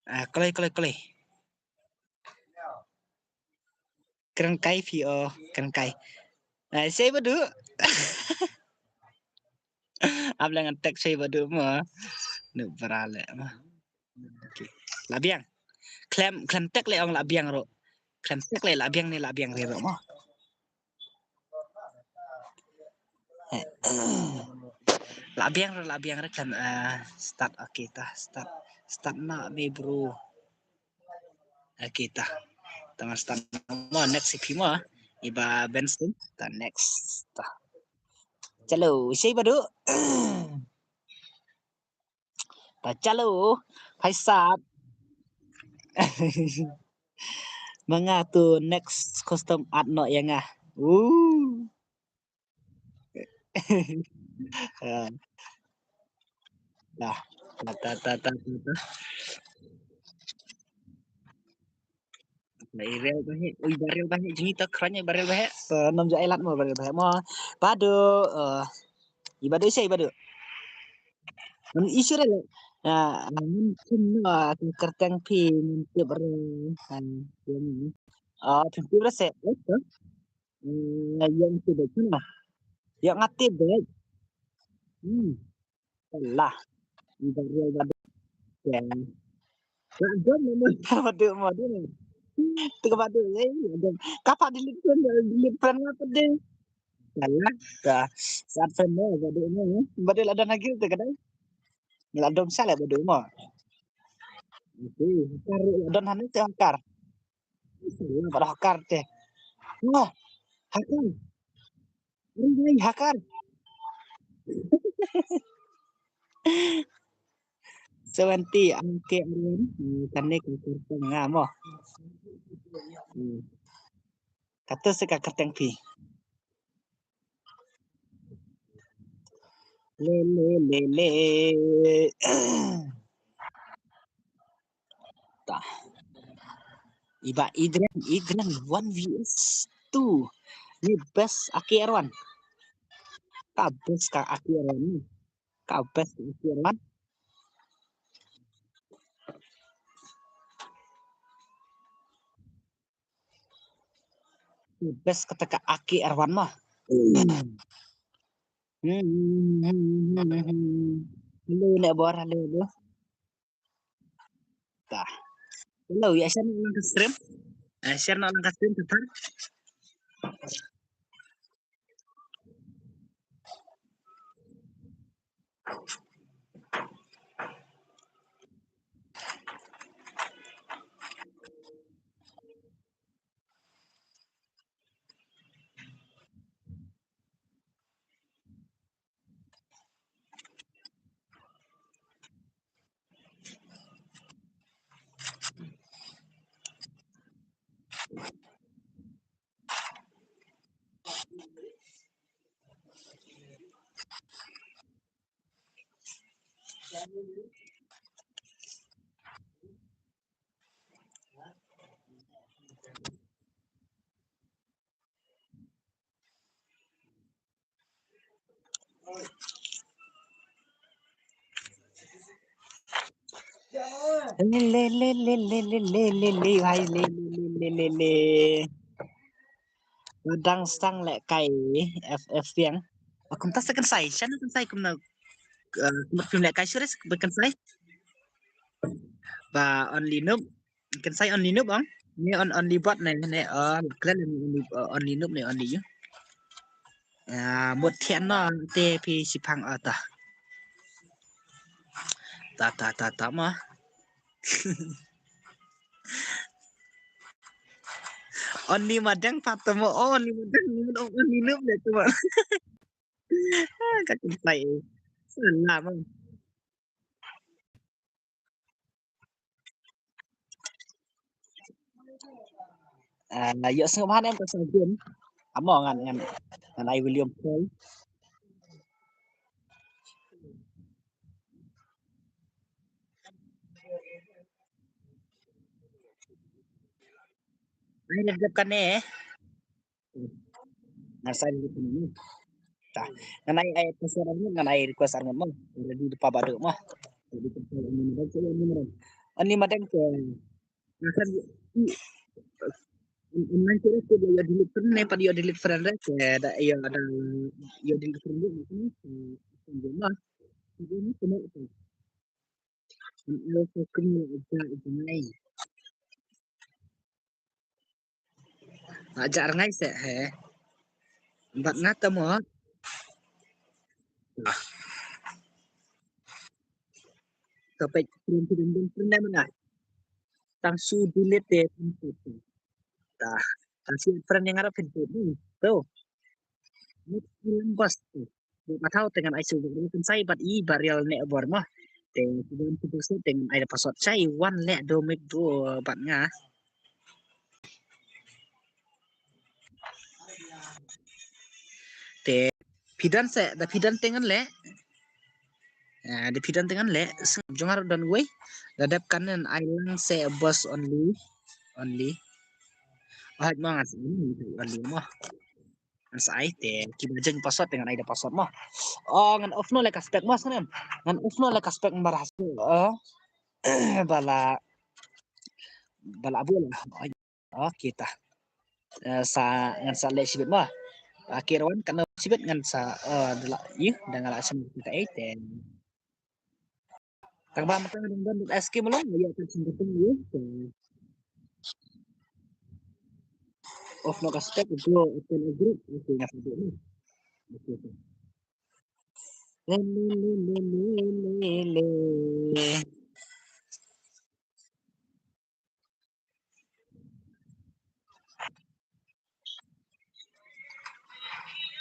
Ah, kloi, kloi, kloi. Kren kai phi o, kren kai. Ah, shaei Badu. Ap leh ngan text shaei Badu mo. Nu bra leh mo. Okay. Lah biang. Khlem, khlem text leh ong lah biang ruh. Khlem text leh lah biang ne lah biang re ruh mo. Lah biang re, lah biang re khlem, eh, start, okay ta, start. Start na me bro. Okay ta. Tang start mo, next ïa phi mo. Iba Benson, ta next ta. Chalo, shaei Badu. Ta chalo, phai sap. Ma nga to next custom add noh ïa nga. Uh. Ah. Dah. Ta, ta, ta, ta, ta. Ba i Real Bahe, ui, ba Real Bahe, jingïatai kren ïa ba Real Bahe. Eh, nam ja elat mo ba Real Bahe mo. Badu, eh, i Badu shaei Badu. Nam issue re le. Ah, ngam kum no, ah, ka kyrteng phi ngam tip re. Ah, ïa ni. Ah, phim tip re se. Eh, ïa ni tip re na. Ïa nga tip dei. Hmm. Lah. Ida real ba dei. Ya. Lah dom mo ba dei mo dei. Tu ba dei. Ka pa delete friend, delete friend nga pa dei. Salah. Ka. Saat friend mo ba dei mo. Ba dei lah don lagi tu kadang. Lah dom salah ba dei mo. Okey, hakar lah don hani te hakar. Salah ba hakar te. Wah. Hakar. Ring ring hakar. Seventy angke arun, hmm, kane ka kurteng nga mo. Hmm. Kata se ka kurteng pi. Le le le le. Ta. Iba Adrian, Adrian one versus two. Ni best aki arwan. Ka best ka aki arwan ni. Ka best ka aki arwan. Ka best kata ka aki arwan mah. Hmm. Hello, ne bor, hello, hello. Ta. Hello, ïa share noh lang ka stream. Eh, share noh lang ka stream, ta. Le, le, le, le, le, le, le, le, le, bhai, le, le, le, le, le, le. Dang stang lehkai F F biang. Ba kumta sa kynsai, shan kynsai kumna, eh, kumta phim lehkai shuh re ba kynsai. Ba only noob, kynsai only noob ong. Ne on, only bot ne, ne, eh, kren ne only, eh, only noob ne only you. Ah, mut thian no te phi shipang ata. Ta, ta, ta, ta ma. Only madang pa tamo, oh, only madang, only noob ne tamo. Ah, ka kynsai. Salah ma. Ah, ïoh sngewbha ne em ka sngewbha. Amo ngan, ngan, ngan ai William Paul. Ai, dep kane. Ngan sa ai request arngut. Ta. Ngan ai, ai password arngut, ngan ai request arngut mo. Ready da pa ba duk mo. Ready da pa ba duk mo. Ani madang ke. Ngan sa online ke ko ïa delete friend ne, pat ïa delete friend re ke da ïa da ïa delete friend re. Ini semua. Ini semua. Ini semua. Aja rngai se he. Bad nga ta mo. Ah. Ka page friend ki dang dang friend mana. Tang su delete te. Ta. Tang su friend yang arap friend tu. Tu. Mut ilang bas tu. Ba thaw te ngan ai shu ba kynsai bad i ba real ne bor mo. Te shu ba tu bas te ngan ai da password chai wan le do mek do bad nga. Te phi done se da phi done te ngan le. Ah, da phi done te ngan le sngap jong nga ruh don wei. Da dep kan ngan ai lang se boss only. Only. Oh, mo ngan only mo. Ngan sa ai te kiba jeng password te ngan ai da password mo. Oh, ngan off noh le ka spek mo sngem. Ngan off noh le ka spek mo ba la hasil. Oh. Ba la, ba la bul. Okay ta. Eh, sa ngan sa leh shibit mo. Aki Rawan, katno shibit ngan sa, eh, da la ïoh, da nga la shem kita eh, te. Tang ba mynta dang don dot S K ma long, ïa ka sngewthuh ïa ka. Off no ka spec, go open a group. Okay, nga sa buat ni. Okay, okay. Le, le, le.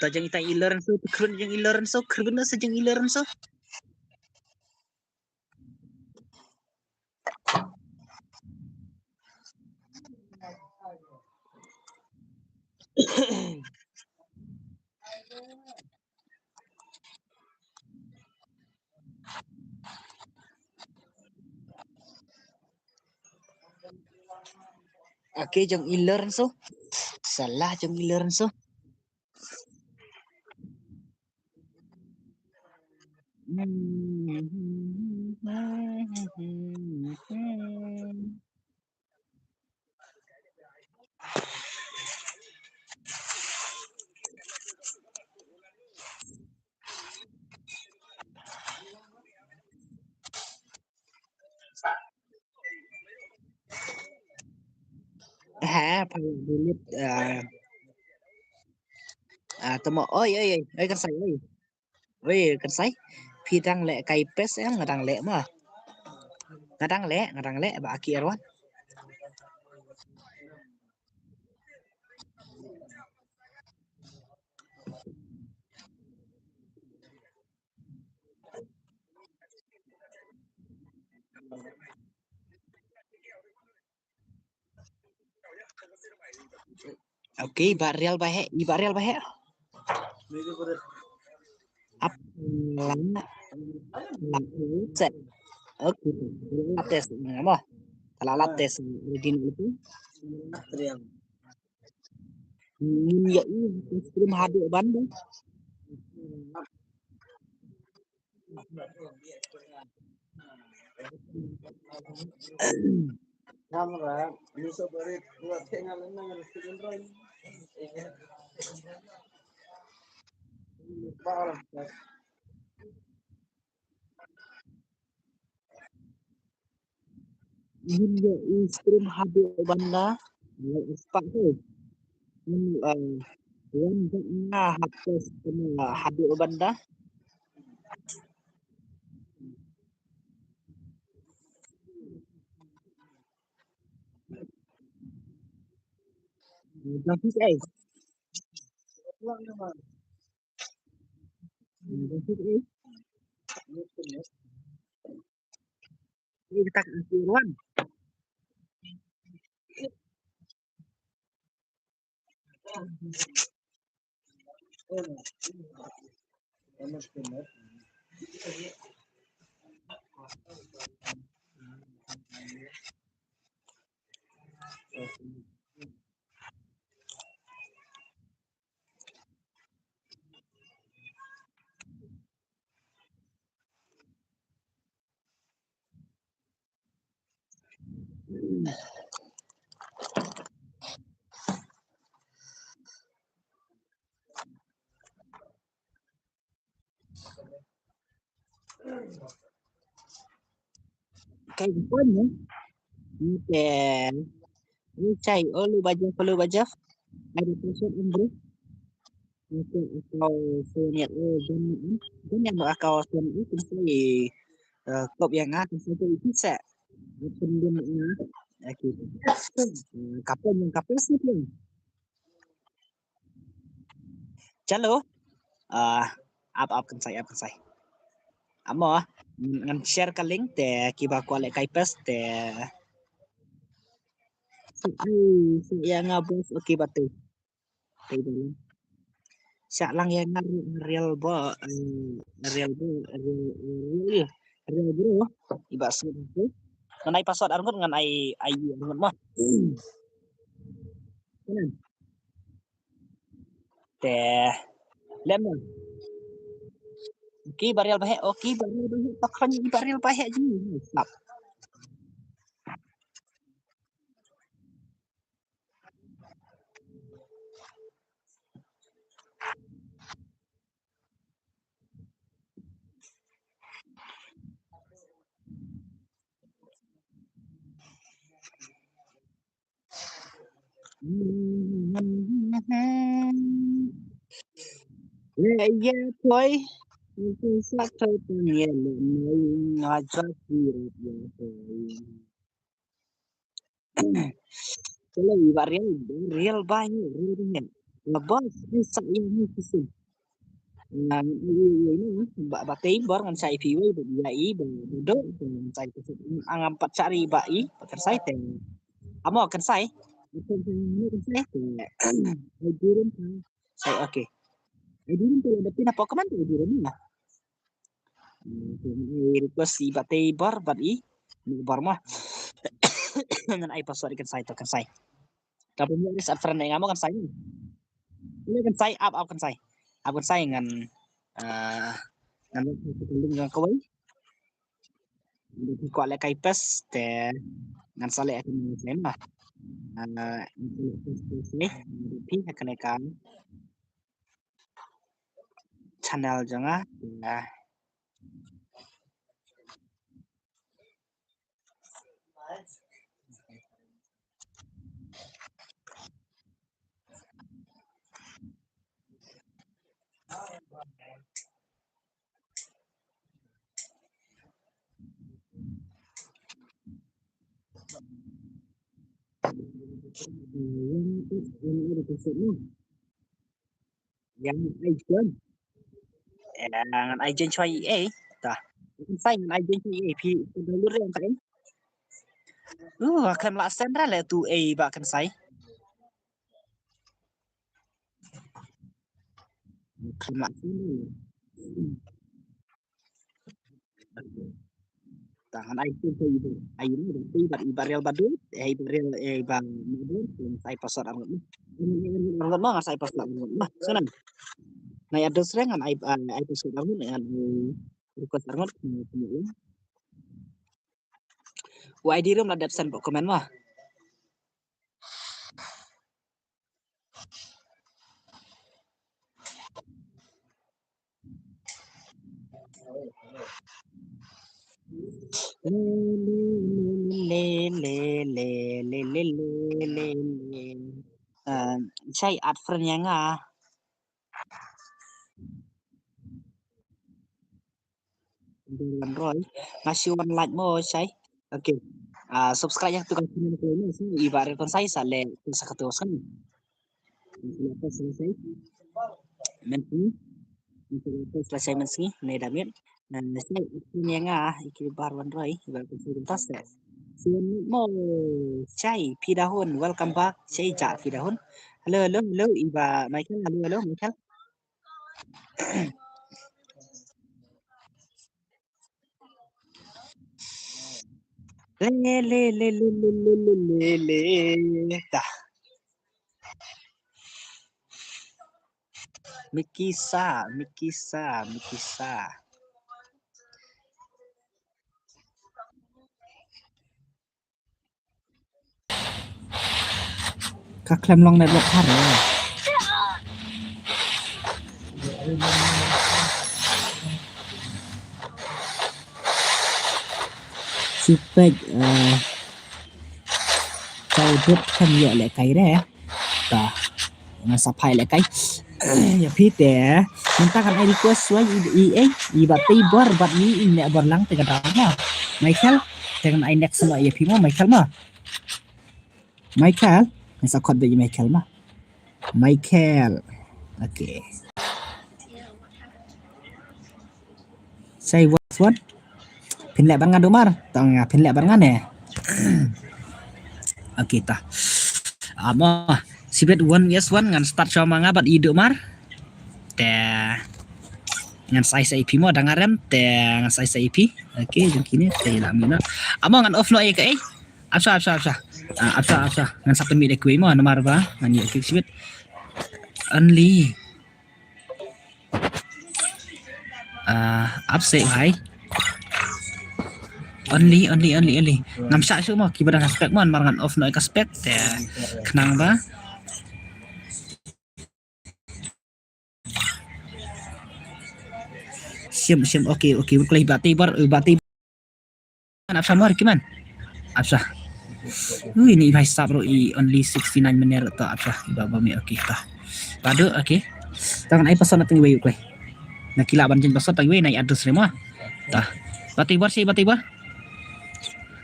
Ta jong ita i Lorenzo, ta khrun jong i Lorenzo, khrun sa jong i Lorenzo. Okay, jong i Lorenzo. Salah jong i Lorenzo. Ha, pha delete, ah. Ah, tama, oi, oi, oi, oi, kan sai, oi. Oi, kan sai. Phi dang leh kai pes em, nga dang leh ma. Nga dang leh, nga dang leh, ba aki Erwan. Okay, Bah Real Bah Heh, i Bah Real Bah Heh. Ap la la set. Okay, la test ni mo. La la test ready ni tu. Ngin ïa i stream haduh ban deh. Ngin ïa i stream haduh ban da. Ngan spah tu. Ngin, eh, wan jong nga ha test kane haduh ban da. Jong phi eh. Jong phi eh. Ni kita ke wan. Kai pon ni. Ni te. Ni chai olu bajaf, olu bajaf. Ai da password em bro. Ni te account Sonia, eh, Sonia, Sonia mo account Sonia, eh, kan sai, eh, kop ïa nga, kan sai tu itu sa. Open dia ni. Okay. Eh, kapan yang kapan sih dia? Chalo. Ah, ap, ap, kan sai, ap, kan sai. Amo, ngan share ka link te kiba kwah leh kai pes te. Sa, ai, sa ïa nga bos, okay, ba te. Te ba link. Sa lang ïa nga Real Bo, eh, Real Bo, Real, Real, Real Bro. Iba sut tu. Ngan ai password arngut, ngan ai, ai arngut mo. Kanan. Te lem na. Okay, Bah Real Bah Heh. Okay, Bah Real Bah Heh. Takkan i Bah Real Bah Heh ji. Stop. Leh ïa poi. Ngi sa thoi pynïaid leh noi nga jot ïa poi. Shalei ba riel, riel ba ïa, riel ba ïa. La bos ni sa ïa ni kisim. Ngan i i i ni ba ba tei bor ngan sa i pi wei ba ïa i ba ba do ngan sa i kisim. Angam pat chari ba i ba kan sai te. Amo kan sai. Kan sai te. Ai durum kan sai, okay. Ai durum te ba tina pokemon te durum na. Request i ba tei bor bad i ni bor ma. Ngan ai password kan sai to kan sai. Tapi ni ris at friend nga mo kan sai. Ni kan sai ap ap kan sai. Ap kan sai ngan ah ngan link ngan kawai. Ngan kwah leh kai pes te ngan sa leh kan sai ma. Ah ngan leh pes pes ni. Pi ha kan kan channel jong nga. Ya. Yang ai jen. Eh, ngan ai jen choi eh. Ta. Ngan sai ngan ai jen choi eh. Pi pi dulu re ngan ai. Uh, kan la sen ra le tu eh ba kan sai. Kan la sen. Ta ngan ai tu tu iba. Ai ni tu iba iba real badu. Eh iba real eh iba ni tu. Ai password arngut. Arngut ma ngan ai password arngut ma. Sana. Nai address re ngan ai ai password arngut ngan ai request arngut. Wa ai di rum la dep sen pok comment ma. Le le le le le le le le le le. Chai at friend ïa nga. Wan roi. Nga shu wan like mo chai. Okay. Ah subscribe ïa tu kan channel ko ni si iba re kon sai sa le sa ka tu sa. Men ni. Sa chai men sngi ne da miet. Sai ni nga iki bar wan roi iba kon sai tas. Mo chai pidahun welcome back chai ja pidahun. Hello hello hello iba Michael hello hello Michael. Le le le le le le le le le. Dah. Mikisa, mikisa, mikisa. Ka khlem long network har. Sipek eh kau dut kan ïa le kai re. Ta. Ngan sa phai le kai. Ïa phi te. Mynta kan ai request wa i i i ba tei bor bad ni i ne bor lang te ka dau ma. Michael, te kan ai next ma ïa phi ma Michael ma. Michael, ngan sa khot bad i Michael ma. Michael. Okay. Sai wat wat. Phin leh ban nga dumar. Tang nga phin leh ban nga ne. Okay ta. Amo sibet one yes one ngan start sha ma nga bad i dumar. Te ngan sai sai pi mo da nga rem te ngan sai sai pi. Okay jong kine te la mina. Amo ngan off no e ka e. Apsa apsa apsa. Apsa apsa ngan sa pynmih da kwei mo namar ba ngan ïa kwei sibet. Only Ah, ap seh bhai. Only, only, only, only. Ngam shah shuh mo, kiba dang spec mo, mar ngan off noh ka spec te khnang ba. Sim, sim, okay, okay. Klei ba tei bar, ba tei. Apsa mor kiman. Apsa. Ui, ni i Bhai Sap ruh i only sixty nine minit ruh ta atra. Ba ba mi, okay ta. Badu, okay. Tang ai password na tang wei, okay. Na ki lah ban jan password tang wei na i address re mo. Ta. Bati bar si, bati bar.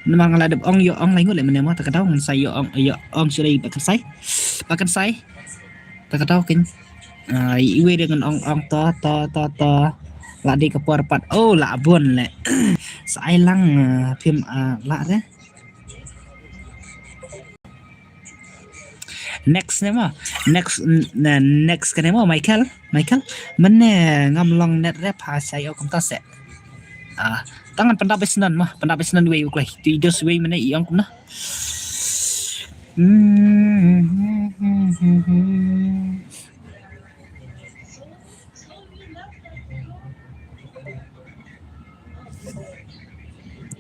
Namar nga la dep ong ïoh ong lai ngut leh mynne mo, ta ka daw ngan sa ïoh ong, ïoh ong shuh lei ba kan sai. Ba kan sai. Ta ka daw kin. Ah, iwei de ngan ong ong to to to to. La dei ka por pat. Oh, la bun leh. Sa ai lang, ah, phim, ah, la de. Next ne mo. Next, n-, n-, next kane mo, Michael. Michael. Mynne ngam long net rep ha sa ïoh kumta se. Ah, tang ngan pyndap beit snon mo, pyndap beit snon wei u kloi. Tu i dos wei mynne i ong kumno.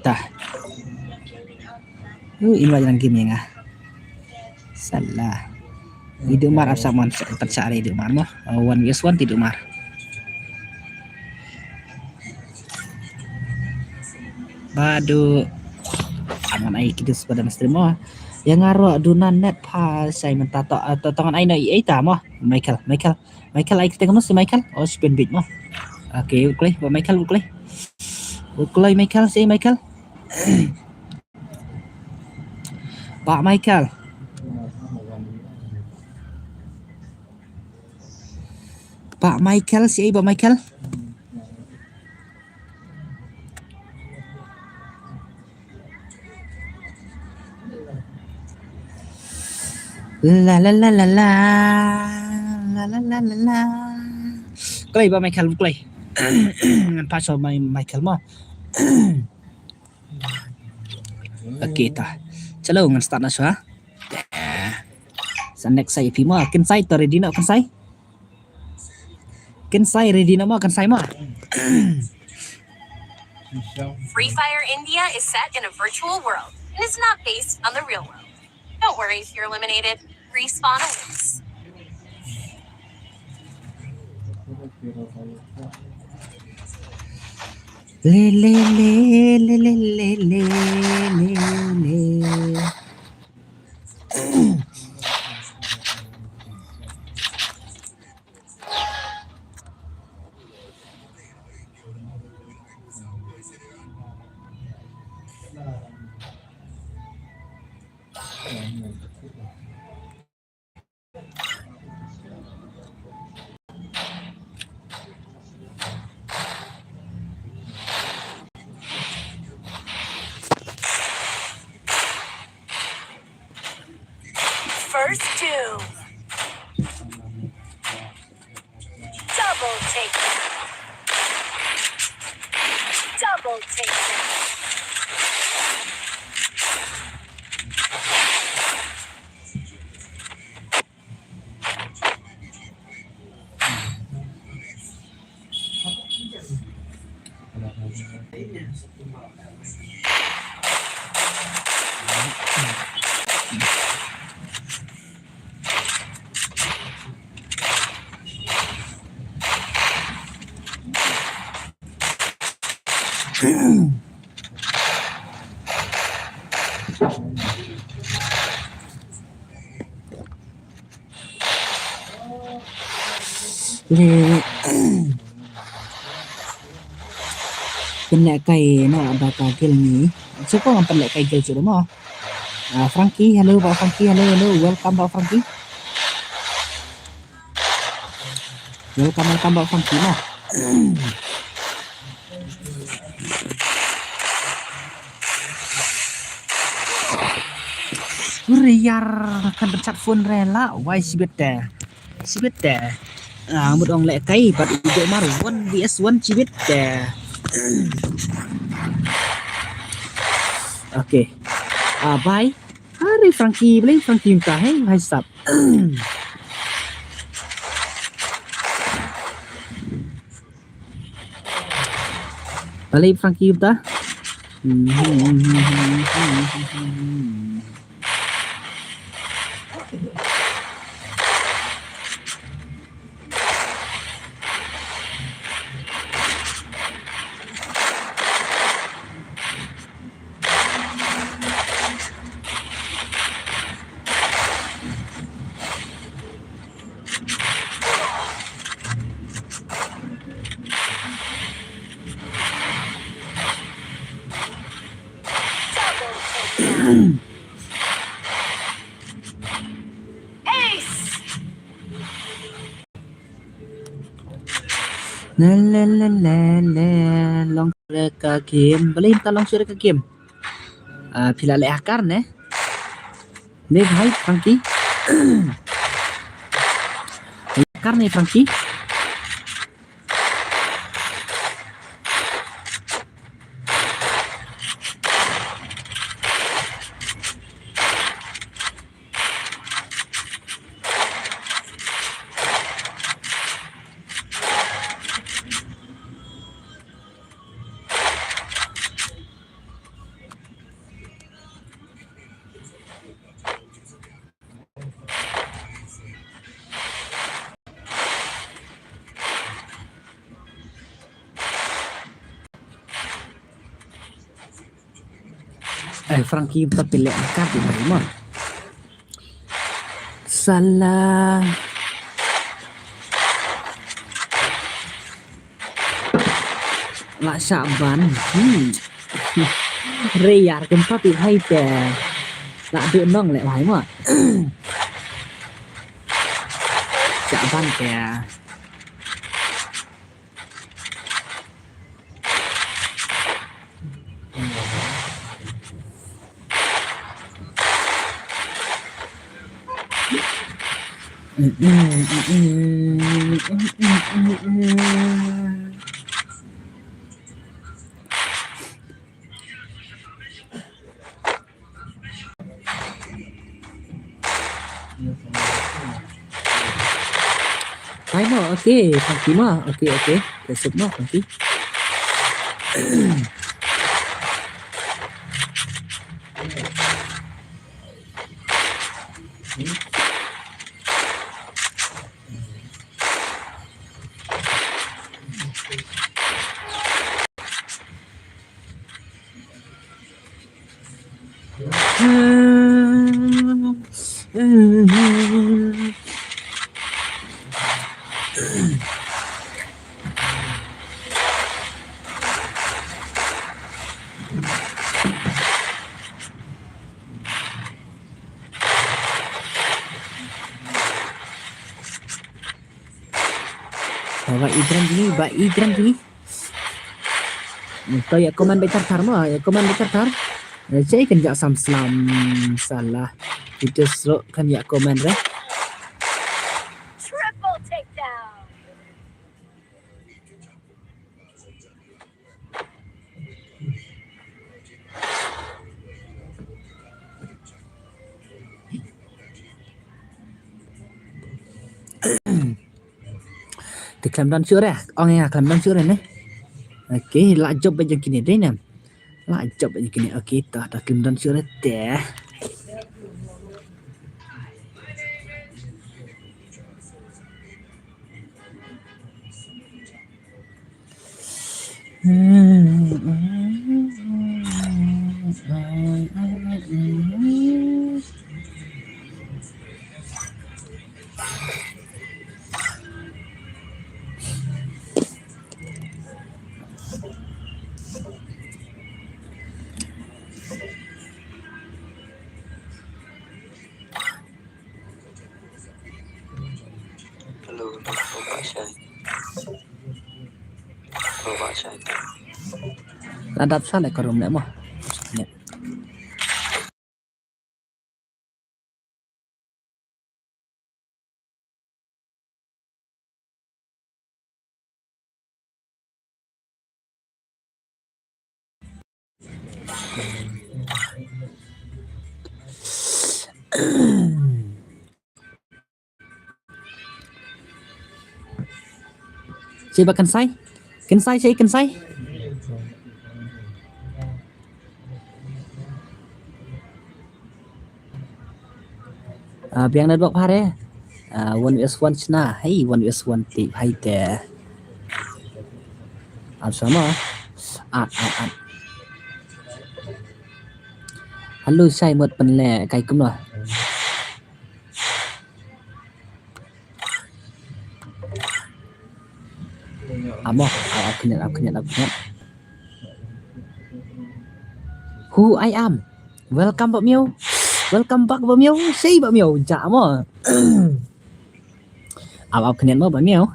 Ta. Uh, in wajah game ïa nga. Salah. Idu mar ap saman pat sa idu mar mo. Uh, one versus one ti idu mar. Badu. Angan ai kidus pada stream mo. Ïa nga ruh duna net pa sai mynta to, to, to ngan ai no i ai ta mo. Michael, Michael. Michael ai kete kamu si Michael. Oh, spin big mo. Okay, u kloi, ba Michael, u kloi. U kloi Michael, si Michael. Ba Michael. Ba Michael, si ba Michael. La la la la la. La la la la la. Kloi ba Michael, kloi. Ngan pass ba Michael mo. Okay ta. Chalo ngan start na shuwa. Sa next sa ïa phi mo. Kin sai to ready na kin sai. Kin sai ready na mo, kin sai mo. Free Fire India is set in a virtual world and is not based on the real world. Don't worry if you're eliminated. Respawn awaits. Le le le le le le le le le. First two. Double take. Double take. Le pynlehkai na ba ka guild ni. Shuwa ngam pynlehkai guild shuh mo. Ah, Frankie, hello ba Frankie, hello, hello, welcome ba Frankie. Welcome, welcome ba Frankie mo. Uriar kan penchat phone re la, wai sibit te. Sibit te. Ah, mut ong lehkai, but idu mar one versus one sibit te. Okay. Ah, bye. Hari Frankie, beli Frankie minta, hey, hai sap. Balik Frankie kita. Na la la la la, long shuh re ka game. Balei mynta long shuh re ka game? Ah, phi la leh hacker ne? Ne bhai Frankie. Hacker ne Frankie. Eh, Frankie, ta pile angkat di mana? Salah. La shah ban. Hmm. Re ïar kumta phi hai te. La du nong leh hai mo. Shah ban te. Hai mo, okay, Frankie mo, okay, okay. Besok mo, Frankie. Ba Idran ni, ba Idran ni. To ïa comment beit tar tar mo, ïa comment beit tar tar. Eh, cei kan ïa sam slam salah. Kita stroke kan ïa comment re. Triple takedown. Te khlem don shuh re, ong ïa khlem don shuh re ne. Okay, la jop bad jong kine dei ne. La jop bad jong kine. Okay, ta ta khlem don shuh re te. Hello, hello, hello, Pak Syai. Hello, Pak Syai. La dap sa le ka room le mo. Cei ba kynsai? Kynsai, cei kynsai? Ah, biang na dok phare. Ah, one versus one shna. Hey, one versus one ti. Hai te. Ap sama. At, at, at. Hello, Shai, mut pynleh kai kumno. Amo, ap khyndiat, ap khyndiat, ap khyndiat. Who I am? Welcome Bah Miaw. Welcome back Bah Miaw. Sei Bah Miaw. Ja mo. Ap ap khyndiat mo Bah Miaw.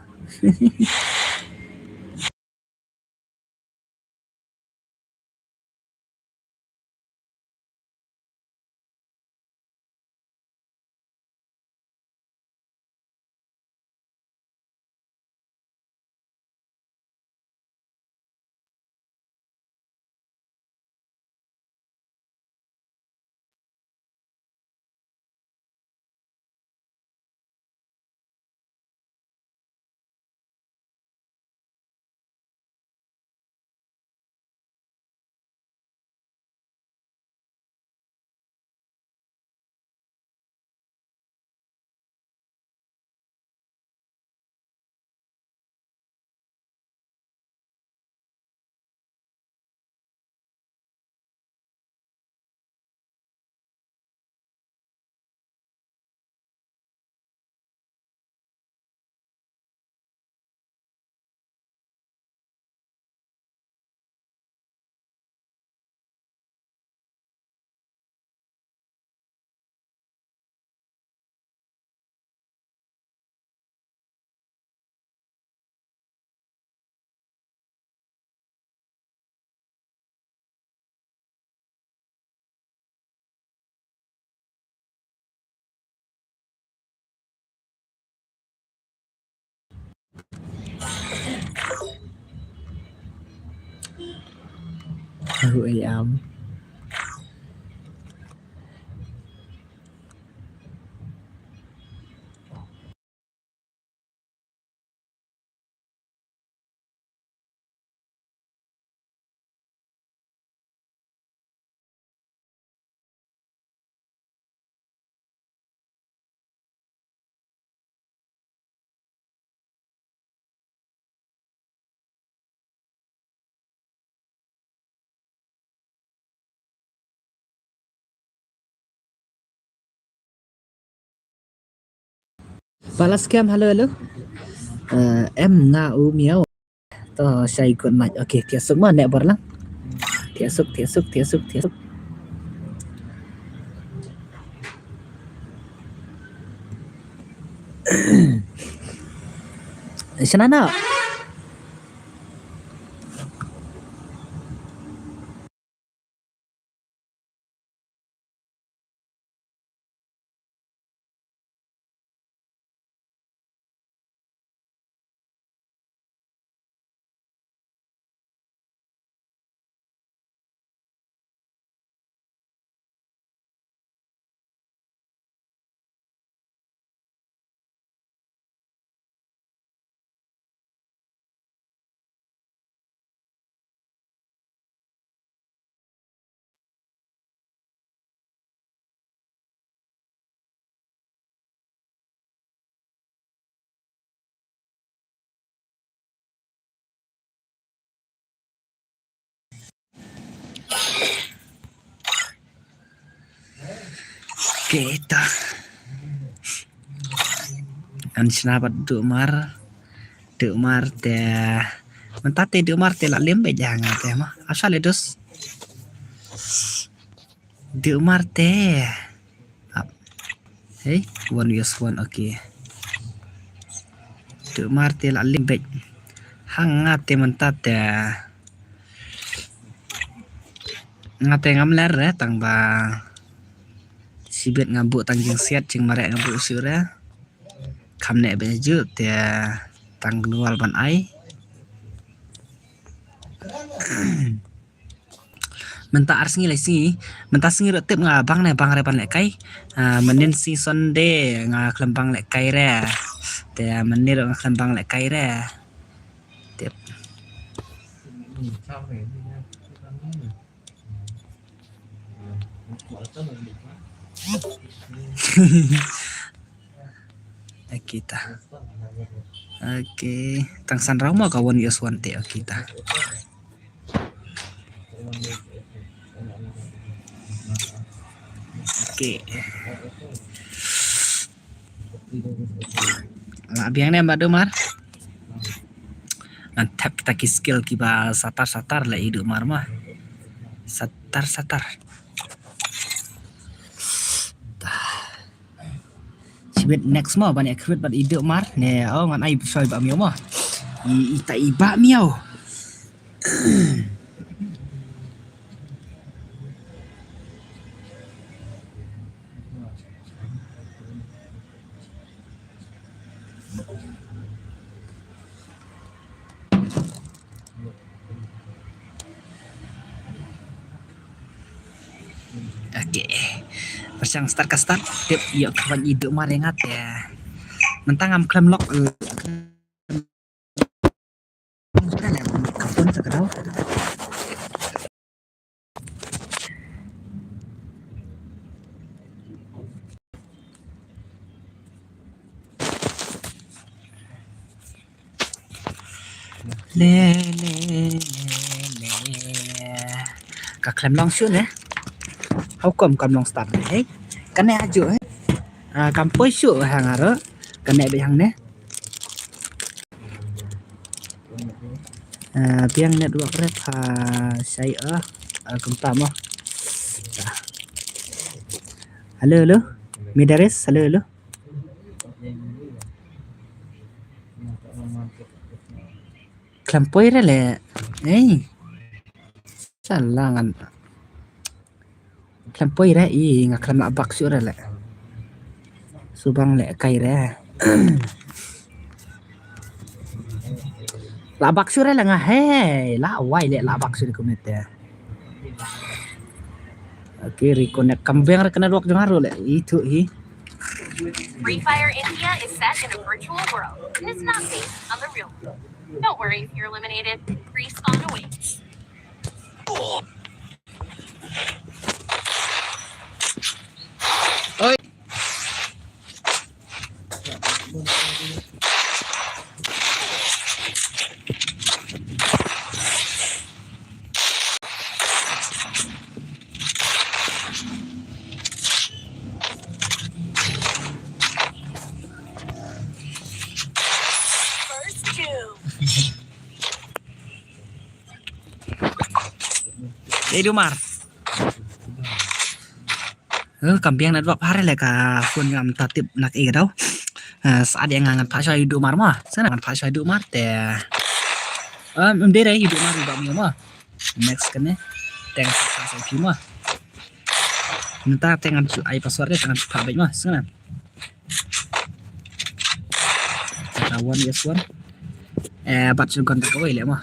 Who I am. Pala scam, hello, hello. Eh, em nga u miau. To, shai good night. Okay, thiah suk ma, ne bor lang. Thiah suk, thiah suk, thiah suk, thiah suk. Shana na. Kita. Ngan shna bad Duhmar. Duhmar te. Mynta te Duhmar te la lem beit ha nga te ma. Asal le dos. Duhmar te. Ap. Hei, one vs one, okay. Duhmar te la lem beit ha nga te mynta te. Nga te ngam ler re, tang ba shibit nga buh tang jingsiat, jingmareh nga buh shuh re. Kham neh beit ju te tang global ban ai. Mynta ar sngi lai sngi, mynta sngi ruh tip nga bang ne bang re ban lehkai. Ah, mynnin sngi Sunday nga khlem bang lehkai re. Te mynnin ruh nga khlem bang lehkai re. Tip. Okay ta. Okay, tang san rau mo ka one vs one te, okay ta. Okay. Lah biang ne Bah Duhmar. Ngan thep kita ki skill kiba satar satar la i Duhmar ma. Satar satar. Wait, next mo, ban ïa khrwit bad i Duh Mar. Ne, oh, ngan ai shoi ba miaw mo. I, i ta i ba miaw. Okay. Pyrshang start ka start. Tip, ïoh ka ban i Duh Mar ïa nga te. Mynta ngam khlem lok. Le, le, le, le, le. Ka khlem long shuh ne. How come kam long start ne? Hey, kane aju eh. Ah, kam poi shuh hang aro. Kane bad hangne. Ah, biang network rep ha shai ah. Ah, kumta mo. Hello, hello. Midaris, hello, hello. Khlem poi re le. Ei. Salah ngan. Khlem poi re i nga khlem lah bak shuh re le. Subang le kai re. Lah bak shuh re le nga hei. Lah wai le lah bak shuh re kumne te. Okay, reconnect. Kam biang re ka network jong nga ruh le. Itu hi. Free Fire India is set in a virtual world. It's not based on the real world. Don't worry if you're eliminated. Respawn awaits. Oi. First kill. Ei Duh Mar. Eh, kam biang network bha re le ka phone ngam tip na kaei ka daw. Eh, sa dei nga ngan phah shwa i Duh Mar mo. Sa ngan phah shwa i Duh Mar te. Em, em dei re i Duh Mar i ba miaw mo. Next kane. Thanks sa sa phi mo. Mynta te ngan ai password te ngan phah beit mo. Sa ngan. Ka one yes one. Eh, bat shu gon ta kawei le mo.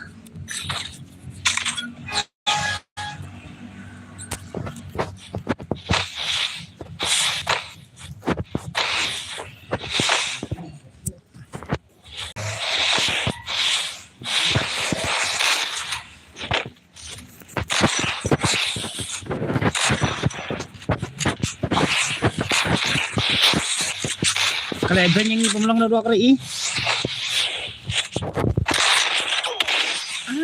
Kale ben yang ni pemlong na dua kali i.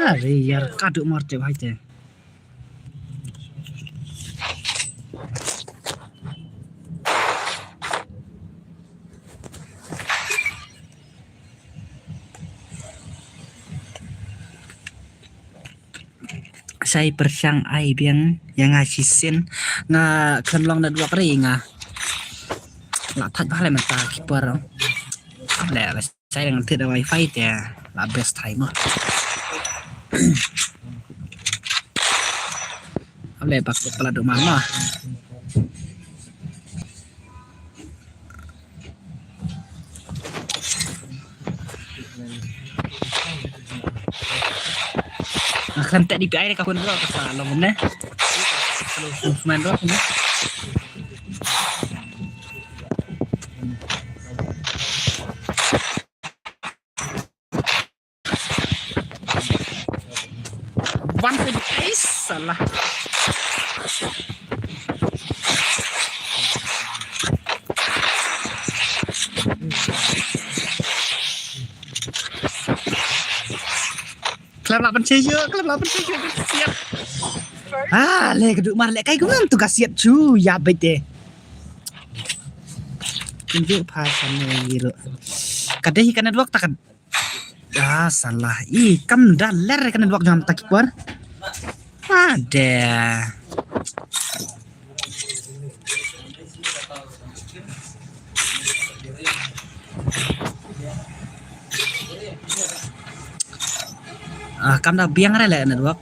Ah, re yar ka Duh Mar te bhai te. Shai pyrshang ai biang ïa nga shisien, nga khlem long network re nga. La thait bha le mynta keeper. Le la shai ngan thied da wifi te la best time mo. Ap le bak pala Duh Mar mo. Nga khlem teh D P I re ka phone bro, ka sa long kumne. Slow movement bro kumne. One twenty, eh, salah. Khlem lah ban check, khlem lah ban check, siap. Ah, le ka Duh Mar le kai kumne tu ka siap chu, ïa beit de. Kunjuk pha san ne giro. Ka dei hi ka network ta ka. Ah, salah. Ih, kam da ler ka network jong ta keeper. Ada. Ah, kam da biang re le network.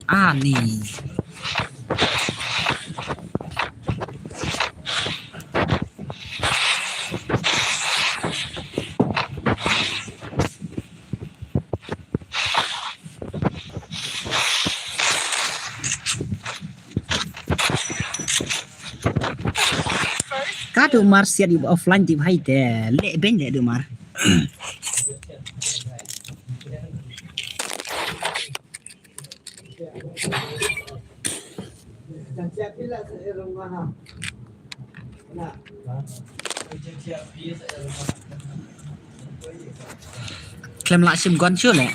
Ani. Ka tu mar siat yu offline ti bhai te le ben le tu mar. Khlem lah shim gun shuh leh.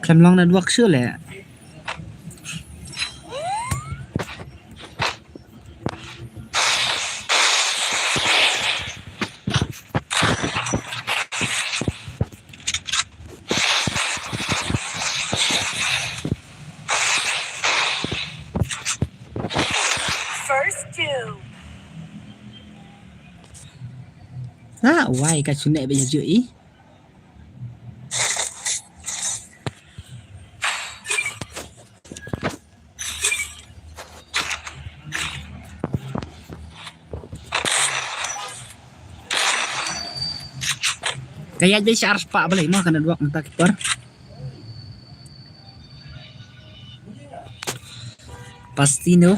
Khlem long network shuh leh. First kill. Ah, wai ka shu neh beit ha ju i. Ka ïaid beit sha ar spah balei mo ka network mynta ki por. Pastino.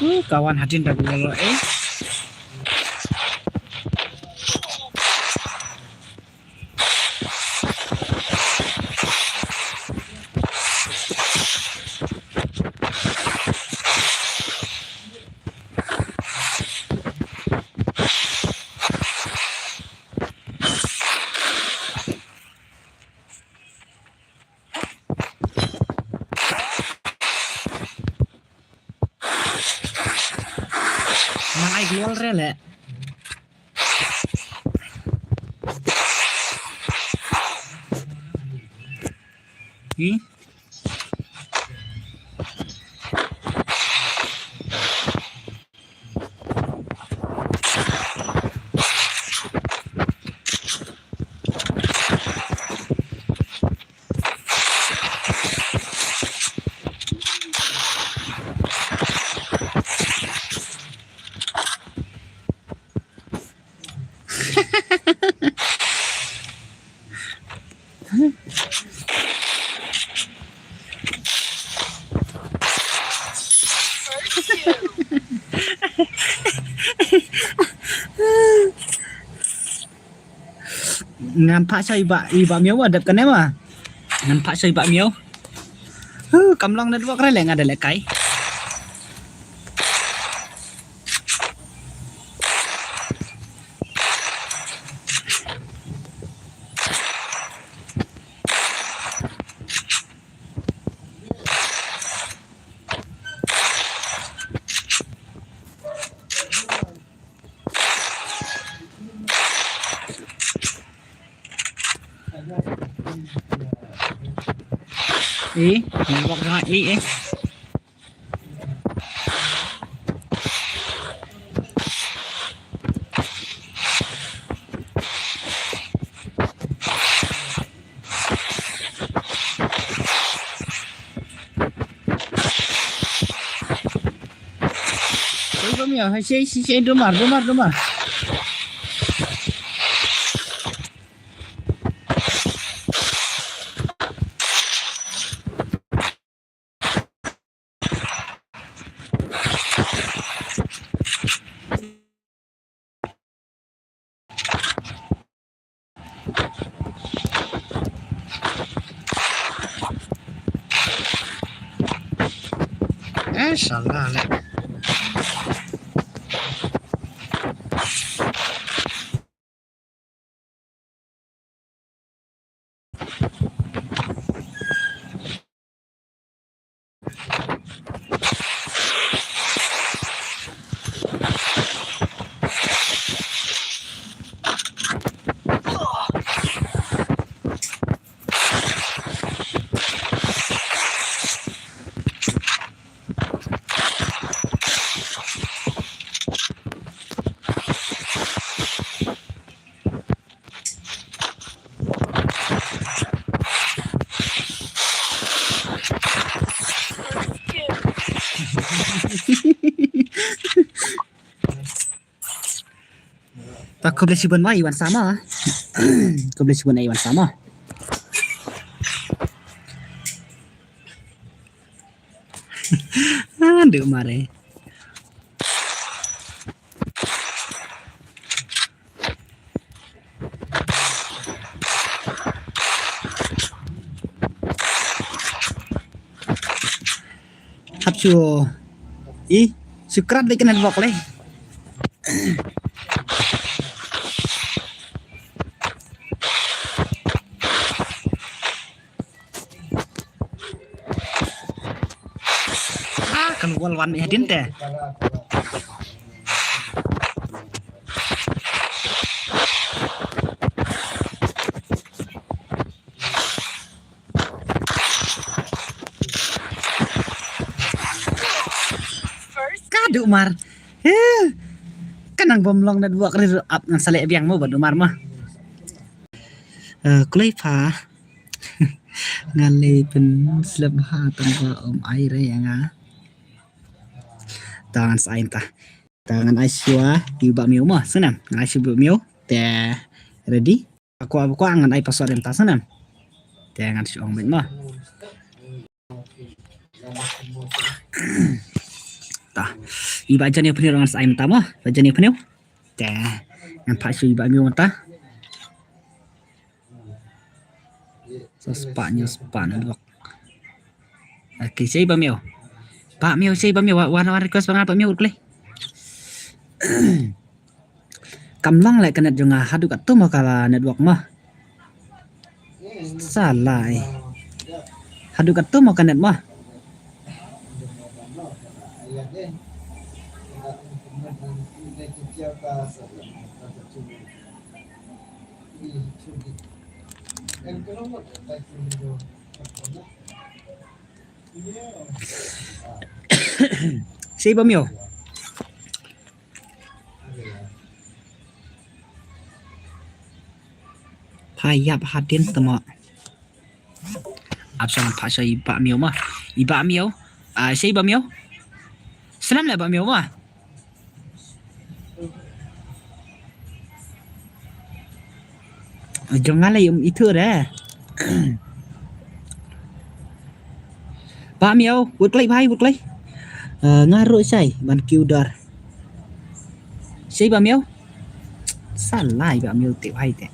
Uh, ka wan hadien da ku lolo eh. Nang ai global re leh. Hmm? Ngam phah sha i Bah, i Bah Miaw wa dep kane wa. Ngam phah sha i Bah Miaw. Huh, kam long network re leh nga da leh kai. Eh, network jong nga eh, eh. Hey, Romeo, hey, shei, shei, shei, dumar, dumar, dumar. Eh, salah leh. Ta khublei shibun ma, i wan sa ma. Khublei shibun, i wan sa ma. Ah, duh mare. Hap shu i sukrat dei ka network leh. Ah, kan wal wan mih hadien te. Ka duh mar. He. Ka nang bym long network ri ap ngan sa leh biang mo ba duh mar ma. Eh, kloi pha. Nga leh pynslem ha tang ba um ai re ïa nga. Ta ngan sa ai ta. Ta ngan ai shuwa ïa u Bah Miaw mo, sngewbha ngan ai shuwa Bah Miaw. Te ready. Aku aku ngan ai password em ta sngewbha. Te ngan shu ong beit mo. Ta. I Bah Jan ïa pynïoh ngan sa ai mynta mo. Bah Jan ïa pynïoh. Te ngan phah shuwa i Bah Miaw mynta. Sa spah ñiew spah na dok. Okay, shei Bah Miaw. Bah Miaw, shei Bah Miaw, wan, wan request ba nga Bah Miaw, kloi. Kam long leh ka net jong nga, haduh katto mo ka network mo. Salah. Haduh katto mo ka net mo. Shei Bah Miaw. Pha ïap hadien te mo. Ap sha ngan phah sha i Bah Miaw mo. I Bah Miaw. Ah, shei Bah Miaw. Salam leh Bah Miaw mo. Jong nga leh um ithuh re. Bah Miaw, wut kloi bhai, wut kloi. Eh, nga ruh shai ban kiew dor. Shei Bah Miaw. Salah i Bah Miaw te bhai te.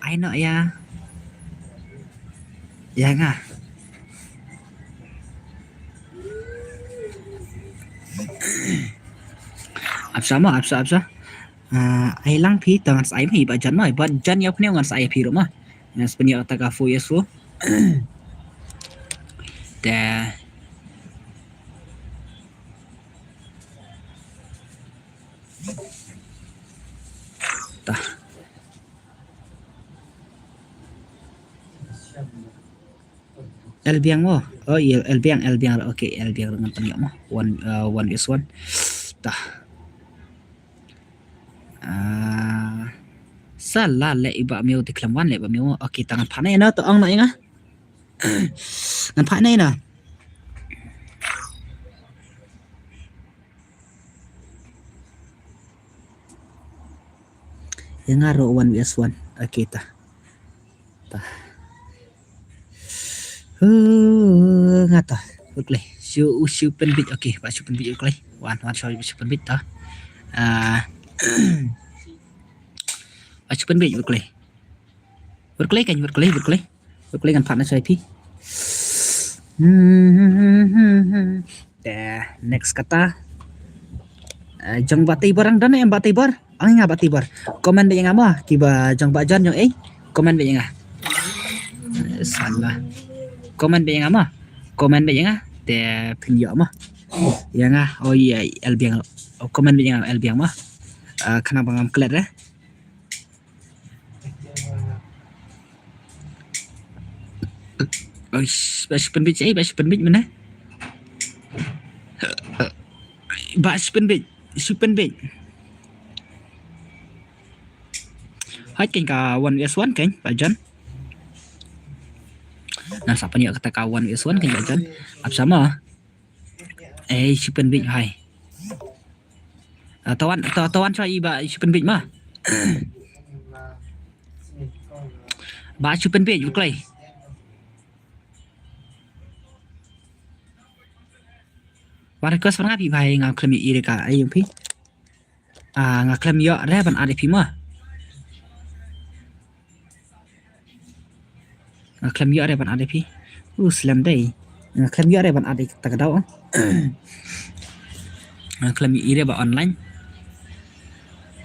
Ai noh ïa. Ïa nga. Ap sha mo, ap sha, ap sha. Ah, ai lang phi, to ngan sa ai mo, i Bah Jan mo, i Bah Jan ïa pynïoh ngan sa ai phi ruh mo. Ngan sa pynïoh ta ka four years four. Te. Ta. L Biang mo. Oh, iya, L Biang, L Biang. Okay, L Biang ruh ngan pynïoh mo. One, uh, one is one. Ta. Ah, Sa la leh i Bah Miaw te khlem wan leh Bah Miaw. Okay, ta ngan phah na ïa na to ong na ïa nga. Ngan phah na ïa na. Ïa nga ruh one V S one. Okay ta. Ta. Huh, nga ta. Wut klei. Shu, shu pynbit. Okay, Bah shu pynbit wut klei. Wan, wan shu, shu pynbit ta. Ah. Bah shu pynbit wut klei. Wut klei kan, wut klei, wut klei. Wut klei ngan phah na sha phi. Hmm. Te next kata. Eh, jong Bah Tibor ang don em Bah Tibor? Ang nga Bah Tibor. Comment beit ïa nga mo, kiba jong Bah John jong ei. Comment beit ïa nga. Eh, salah. Comment beit ïa nga mo. Comment beit ïa nga. Te phin ïoh mo. Ïa nga, oh ïa, L Biang. Oh, comment beit ïa nga L Biang mo. Eh, khnang ba ngam klet eh. Oi, Bah shu pynbit, eh, Bah shu pynbit mana? Bah shu pynbit, shu pynbit. Hai kan ka one V S one kan, Bah John. Nang sa pynïoh kata ka one V S one kan, Bah John. Ap sama. Eh, shu pynbit hai. Ah, tawan, ta-, tawan sha i Bah shu pynbit ma. Bah shu pynbit, wut klei. Wan request wan nga phi bhai nga khlem ïoh i re ka ai phi. Ah, nga khlem ïoh re ban add ïa phi ma. Nga khlem ïoh re ban add ïa phi. U slem dei. Nga khlem ïoh re ban add ïa ta ka daw. Nga khlem ïoh i re ba online.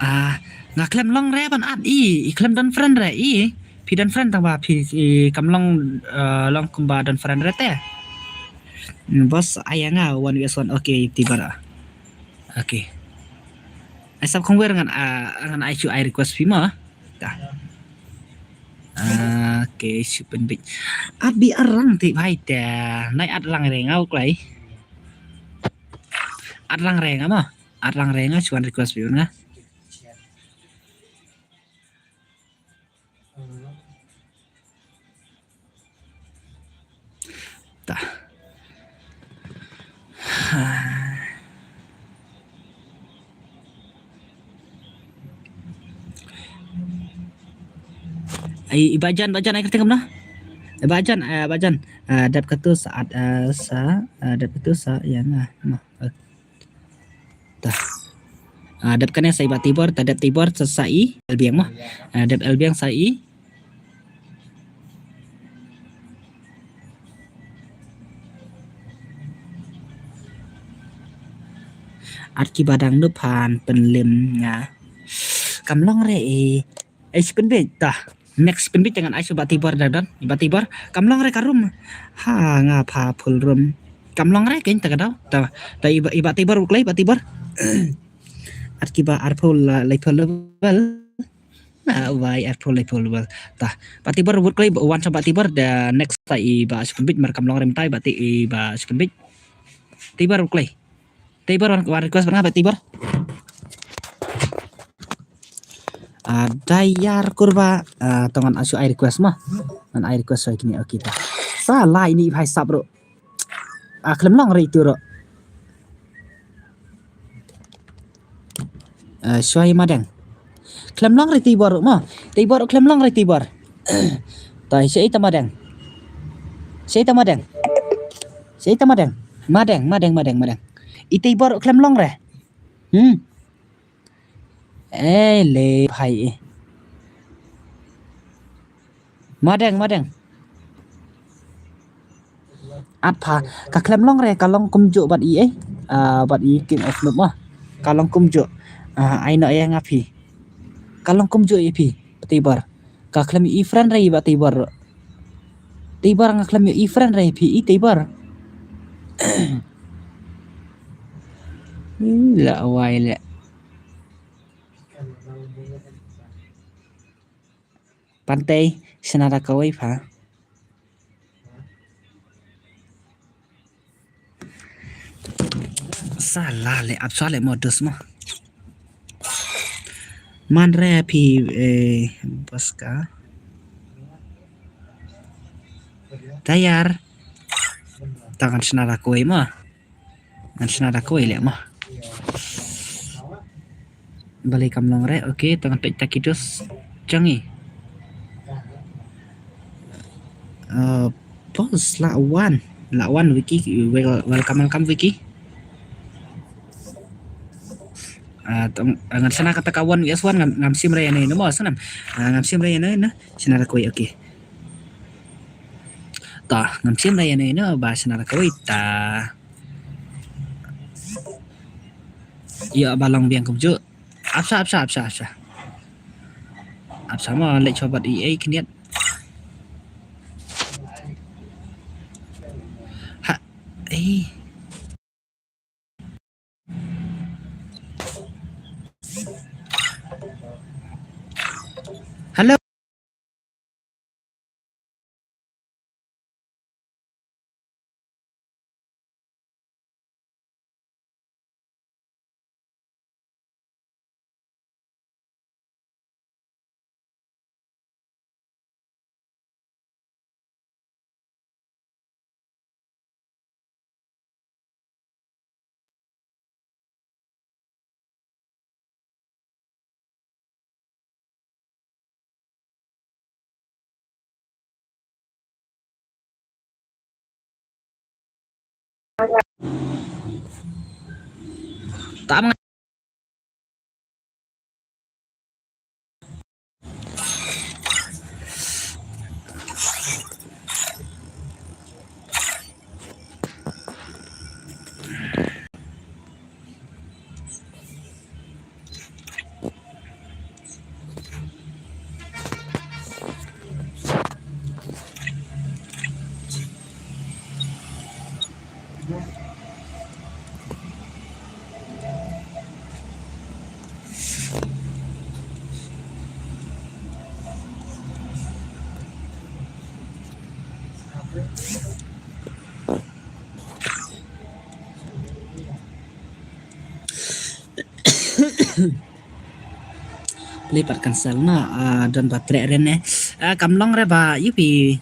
Ah, nga khlem long re ban add i, i khlem don friend re i. Phi don friend tang ba phi i kam long, eh, long kumba don friend re te. Boss ai ïa nga one V S one, okay, Tibor. Okay. Ai sap khong wer ngan, ah, ngan ai shu ai request phi ma. Ta. Ah, okay, shu pynbit. Abi arang te bhai te. Nai at rang re nga u klei. At rang re nga ma. At rang re nga shu wan request phi nga. Ta. Ai, i Bah Jan, Bah Jan, ai kyrteng kumno? I Bah Jan, eh, Bah Jan, eh, dep katu sa, eh, sa, eh, dep katu sa, ïa nga, ma. Ta. Ah, dep kane sa i Bah Tibor, ta dep Tibor sa, sa i L Biang mo. Ah, dep L Biang sa i. At ki ba dang nup han pynlem nga. Kam long re e. Ai shu pynbeit ta. Next pynbeit te ngan ai shu Bah Tibor da don. Bah Tibor. Kam long re ka room. Ha nga pha full room. Kam long re kein ta ka daw. Ta, ta i Bah, i Bah Tibor u klei Bah Tibor. At ki ba arphew la, laiphew level. Ah, wai arphew laiphew level. Ta. Bah Tibor wut klei wan sha Bah Tibor da next ta i Bah shu pynbeit mar kam long re mynta i Bah Ti-, i Bah shu pynbeit. Tibor wut klei. Te Ibor wan, wan request bad nga bad Tibor. Ah, Dayar Kurba, ah, to ngan shu ai request ma. Ngan ai request sha kine, okay ta. Sa lai ni bhai sap ruh. Ah, khlem long re itu ruh. Ah, shuwa i Madeng. Khlem long re Tibor ruh ma. Tibor ruh khlem long re Tibor. Ta sha ita Madeng. Sha ita Madeng. Sha ita Madeng. Madeng, Madeng, Madeng, Madeng. Ita Ibor ruh khlem long re. Hmm. Eh, le bhai eh. Madeng, Madeng. At pha, ka khlem long re, ka long kumjuh bad i eh. Ah, bad i King of Noob ma. Ka long kumjuh. Ah, ai noh ïa nga phi. Ka long kumjuh ïa phi, Tibor. Ka khlem ïohi friend re i Bah Tibor. Tibor nga khlem ïohi friend re phi i Tibor. Ih, la wai le. Pantei, sna da kawei pha. Sa la le ap sa le modus mo. Man re phi, eh, bas ka. Tayar. Ta ngan shna da kawei mo. Ngan shna da kawei leh mo. Balei kam long re? Okay, ta ngan peit ta ki dos jong ngi. Uh, pos la wan. La wan Vicky, wel-, welcome, welcome Vicky. Ah, tong, ah, ngan shna kata ka one versus one ngam, ngam shim re ïano ïano mo, snam. Ah, ngam shim re ïano ïano. Shna da kawei, okay. Ta, ngam shim re ïano ïano ba shna da kawei ta. Ïa ba long biang kumjuh. Apsa, apsa, apsa, apsa. Apsa mo leh chobat i ei khyndiat. Ha, eh. Hello. Tam. Plie pat cancel na, ah, don ba treh ren ne. Ah, kam long re ba, ïa phi,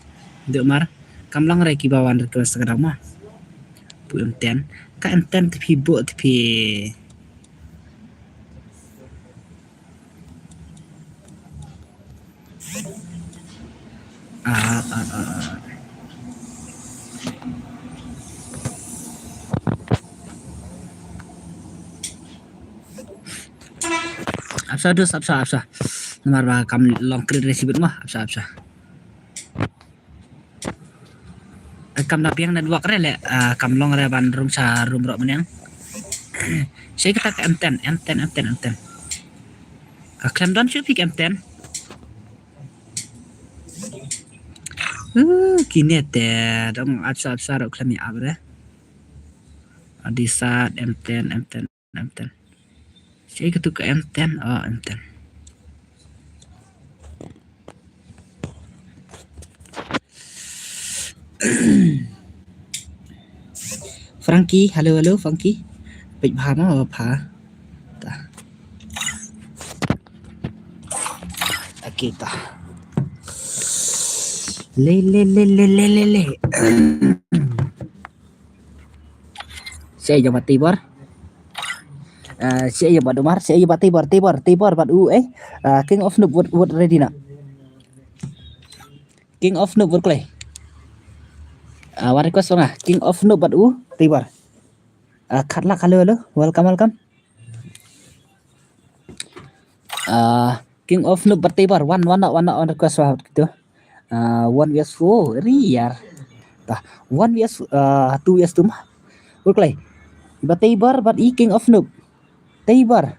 duk mar. Kam long re ki ba wan request ka dang ma. Pu M ten. Ka M ten te phi buh te phi. Ah, ah, ah, ah. Apsa dus, apsa, apsa. Namar ba kam long krit re sibit mo, apsa, apsa. Eh, kam da biang network re leh, ah, kam long re ban rung sha room roh mynne. Sha kata ka M ten, M ten, M ten, M ten. Ka khlem don shuh phi ka M ten. Uh, kine te dang apsa apsa ruh khlem ïa ap re. Adisat M ten, M ten, M ten. Sha katu ka M ten, oh, M ten. Frankie, hello, hello, Frankie. Peit bha ma, bha. Ta. Okay, ta. Le, le, le. Sha ïa ba Tibor. Ah, sha ïa ba Dumar, sha ïa ba Tibor, Tibor, Tibor bad u, eh. Ah, King of Noob, vote, vote ready na. King of Noob, vote kloi. Ah, one request nga. King of Noob bad u, Tibor. Ah, khat lak, hello, hello. Welcome, welcome. Ah, King of Noob bad Tibor, one, one, one, one request wah gitu. Ah, one versus four, riar. Tah, one versus, ah, two versus two ma. Vote kloi. Ba Tibor bad i King of Noob. Tibor.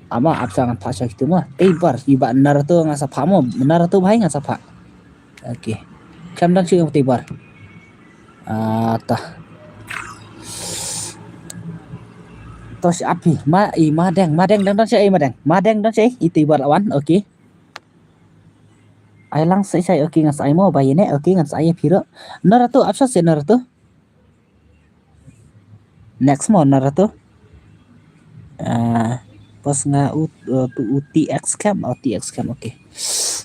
Ama apsa ngan phah sha kito ma. Tibor, i ba Naruto ngan sa phah mo. Naruto bha ngan sa phah. Okay. Kam dang shu Tibor. Ah, tah. Tos ap hi. Ma, i Madeng, Madeng dang dang sha i Madeng. Madeng dang sha i Tibor wan. Okay. Ai lang sai sai, okay, ngan sa ai mo ba ïa ne, okay, ngan sa ai phi ruh. Naruto, apsa se Naruto. Next mo Naruto. Ah, pos nga u, uh, tu U T X cam, U T X cam, okay.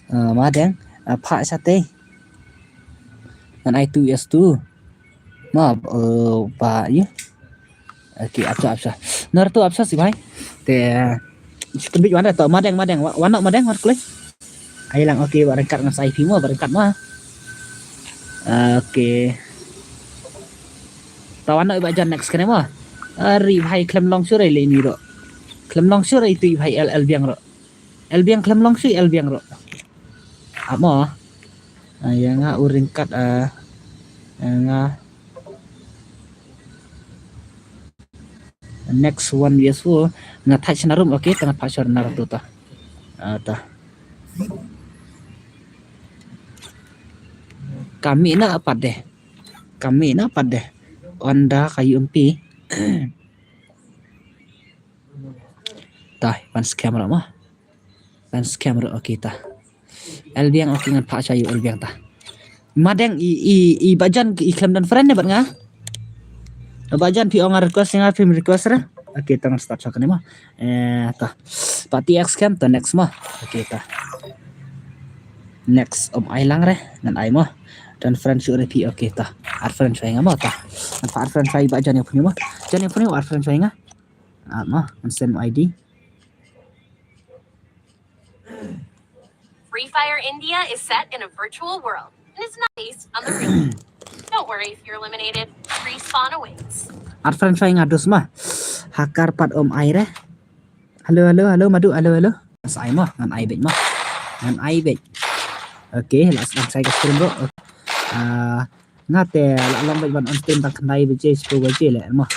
Ah, madeng, ah, pha sate. Ngan ai two S two. Ma, uh, ba, ye. Okay, apsa, apsa. Naruto apsa si bhai. Te, shu tembik wan da, to madeng, madeng, wa-, wan nok madeng, wan kloi. Ai lang, okay, ba ryngkat ngan sa ai phi mo, ba ryngkat mo. Okay. Ta wan nok i ba jan next kane mo. Ari bhai khlem long shuh re le ni ro. Khlem long shuh re itu i bhai el, el biang ro. El biang khlem long shuh, el biang ro. Amo. Ah, ïa nga u ryngkat, ah, ïa nga. Next one yes wo. Nga thach na room, okay, tang pha shor na room ta. Ah, ta. Kami na pat de. Kami na pat de. Onda kayu empi. Ta, pan scam ra ma. Pan scam ra, okay ta. El biang, okay, ngan pha sha ïa el biang ta. Madeng i, i, i ba jan i khlem don friend ne bad nga. Ba jan phi ong nga request nga phi request ra. Okay, tang start sha kane ma. Eh, ta. Party X scam ta next ma. Okay, ta. Next om ai lang re, ngan ai ma. Don friend shu re phi, okay, ta. Add friend sha nga ma ta. Ngan pha add friend sha i ba jan ïa phi ma. Jan ïa phi add friend sha nga. Ah, ma, ngan send I D. Free Fire India is set in a virtual world and is not based on the real world. Don't worry if you're eliminated. Respawn awaits. Add friend sha nga dus ma. Hacker pat om ai re. Hello, hello, hello, madu, hello, hello. Sa ai ma, ngan ai bej ma. Ngan ai bej. Okay, la sdang sa ka stream bro. Okay. Ah, nga te la long bej ban on stream tang khyndai baje, shiphew baje le ma.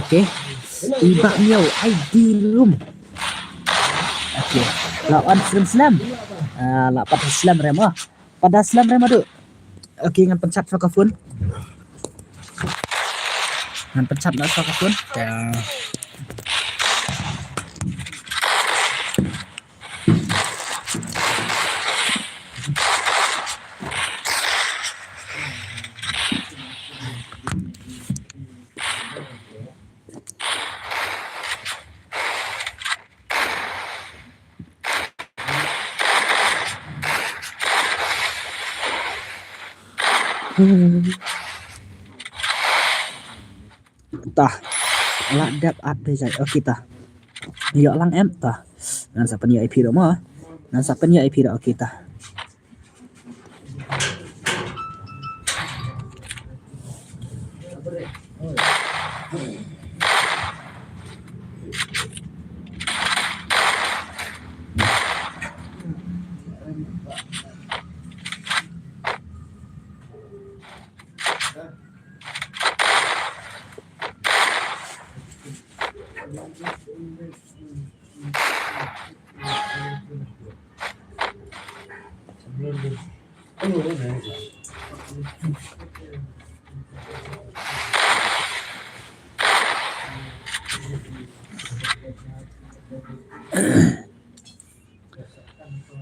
Okay. I Bah Miaw, I D room. Okay. La on slem slem. Ah, la pat slem re ma. Pat da slem re madu. Okay, ngan pynchat sha ka phone. Ngan pynchat na sha ka phone. Ya. Ta. La dep at be jai. Okay ta. Ïoh lang em ta. Ngan sa pynïoh ïa phi ruh mo. Ngan sa pynïoh ïa phi ruh, okay ta.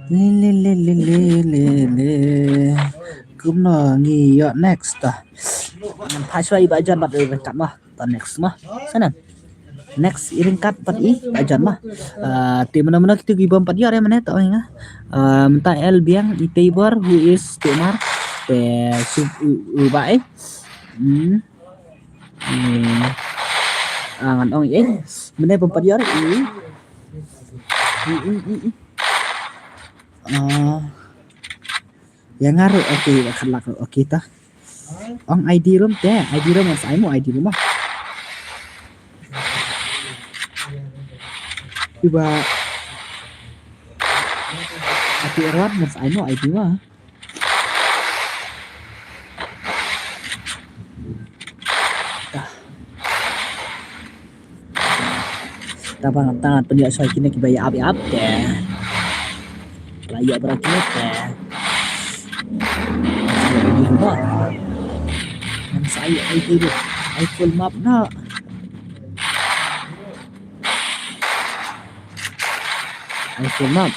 Le, le, le, le. Kumno ngi ïoh next ta. Ngan phai shuwa i ba jan bad i ryngkat ma. Ta next ma. Sana. Next i ryngkat bad i ba jan ma. Ah, te mano mano kito ki bym pat ïoh re mane ta ong nga. Ah, mynta el biang i Teibor who is Tumar. Te su u, u ba eh. Hmm. Hmm. Ah, ngan ong eh. Mane bym pat ïoh re i. I, i, i, i. Ah. Ïa nga ruh, okay, ba khatlak ruh, okay ta. Ong I D room te, I D room ngan sa ai mo I D room ah. Iba ati Erwan ngan sa ai mo I D ma. Ta. Tang ba ngan tang pynïoh shuwa kine kiba ïa ap ïa ap te. La ïoh bra kine te. Ngan sa ai, ai, ai, ai full map na. Ai full map.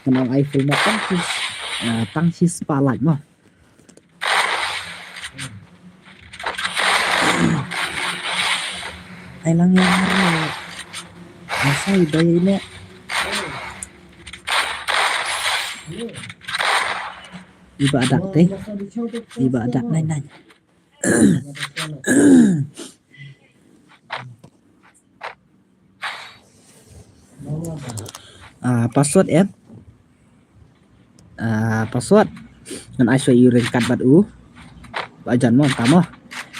Ngan ai full map tang shi, ah, tang shi spotlight mo. Ai lang ïa nga ruh. Nga sa ïa dei ne. Iba dak te. Iba dak nai nai. Ah, password em. Ah, password. Ngan ai shuwa ïa u ryngkat bad u Bah John mo, mynta mo.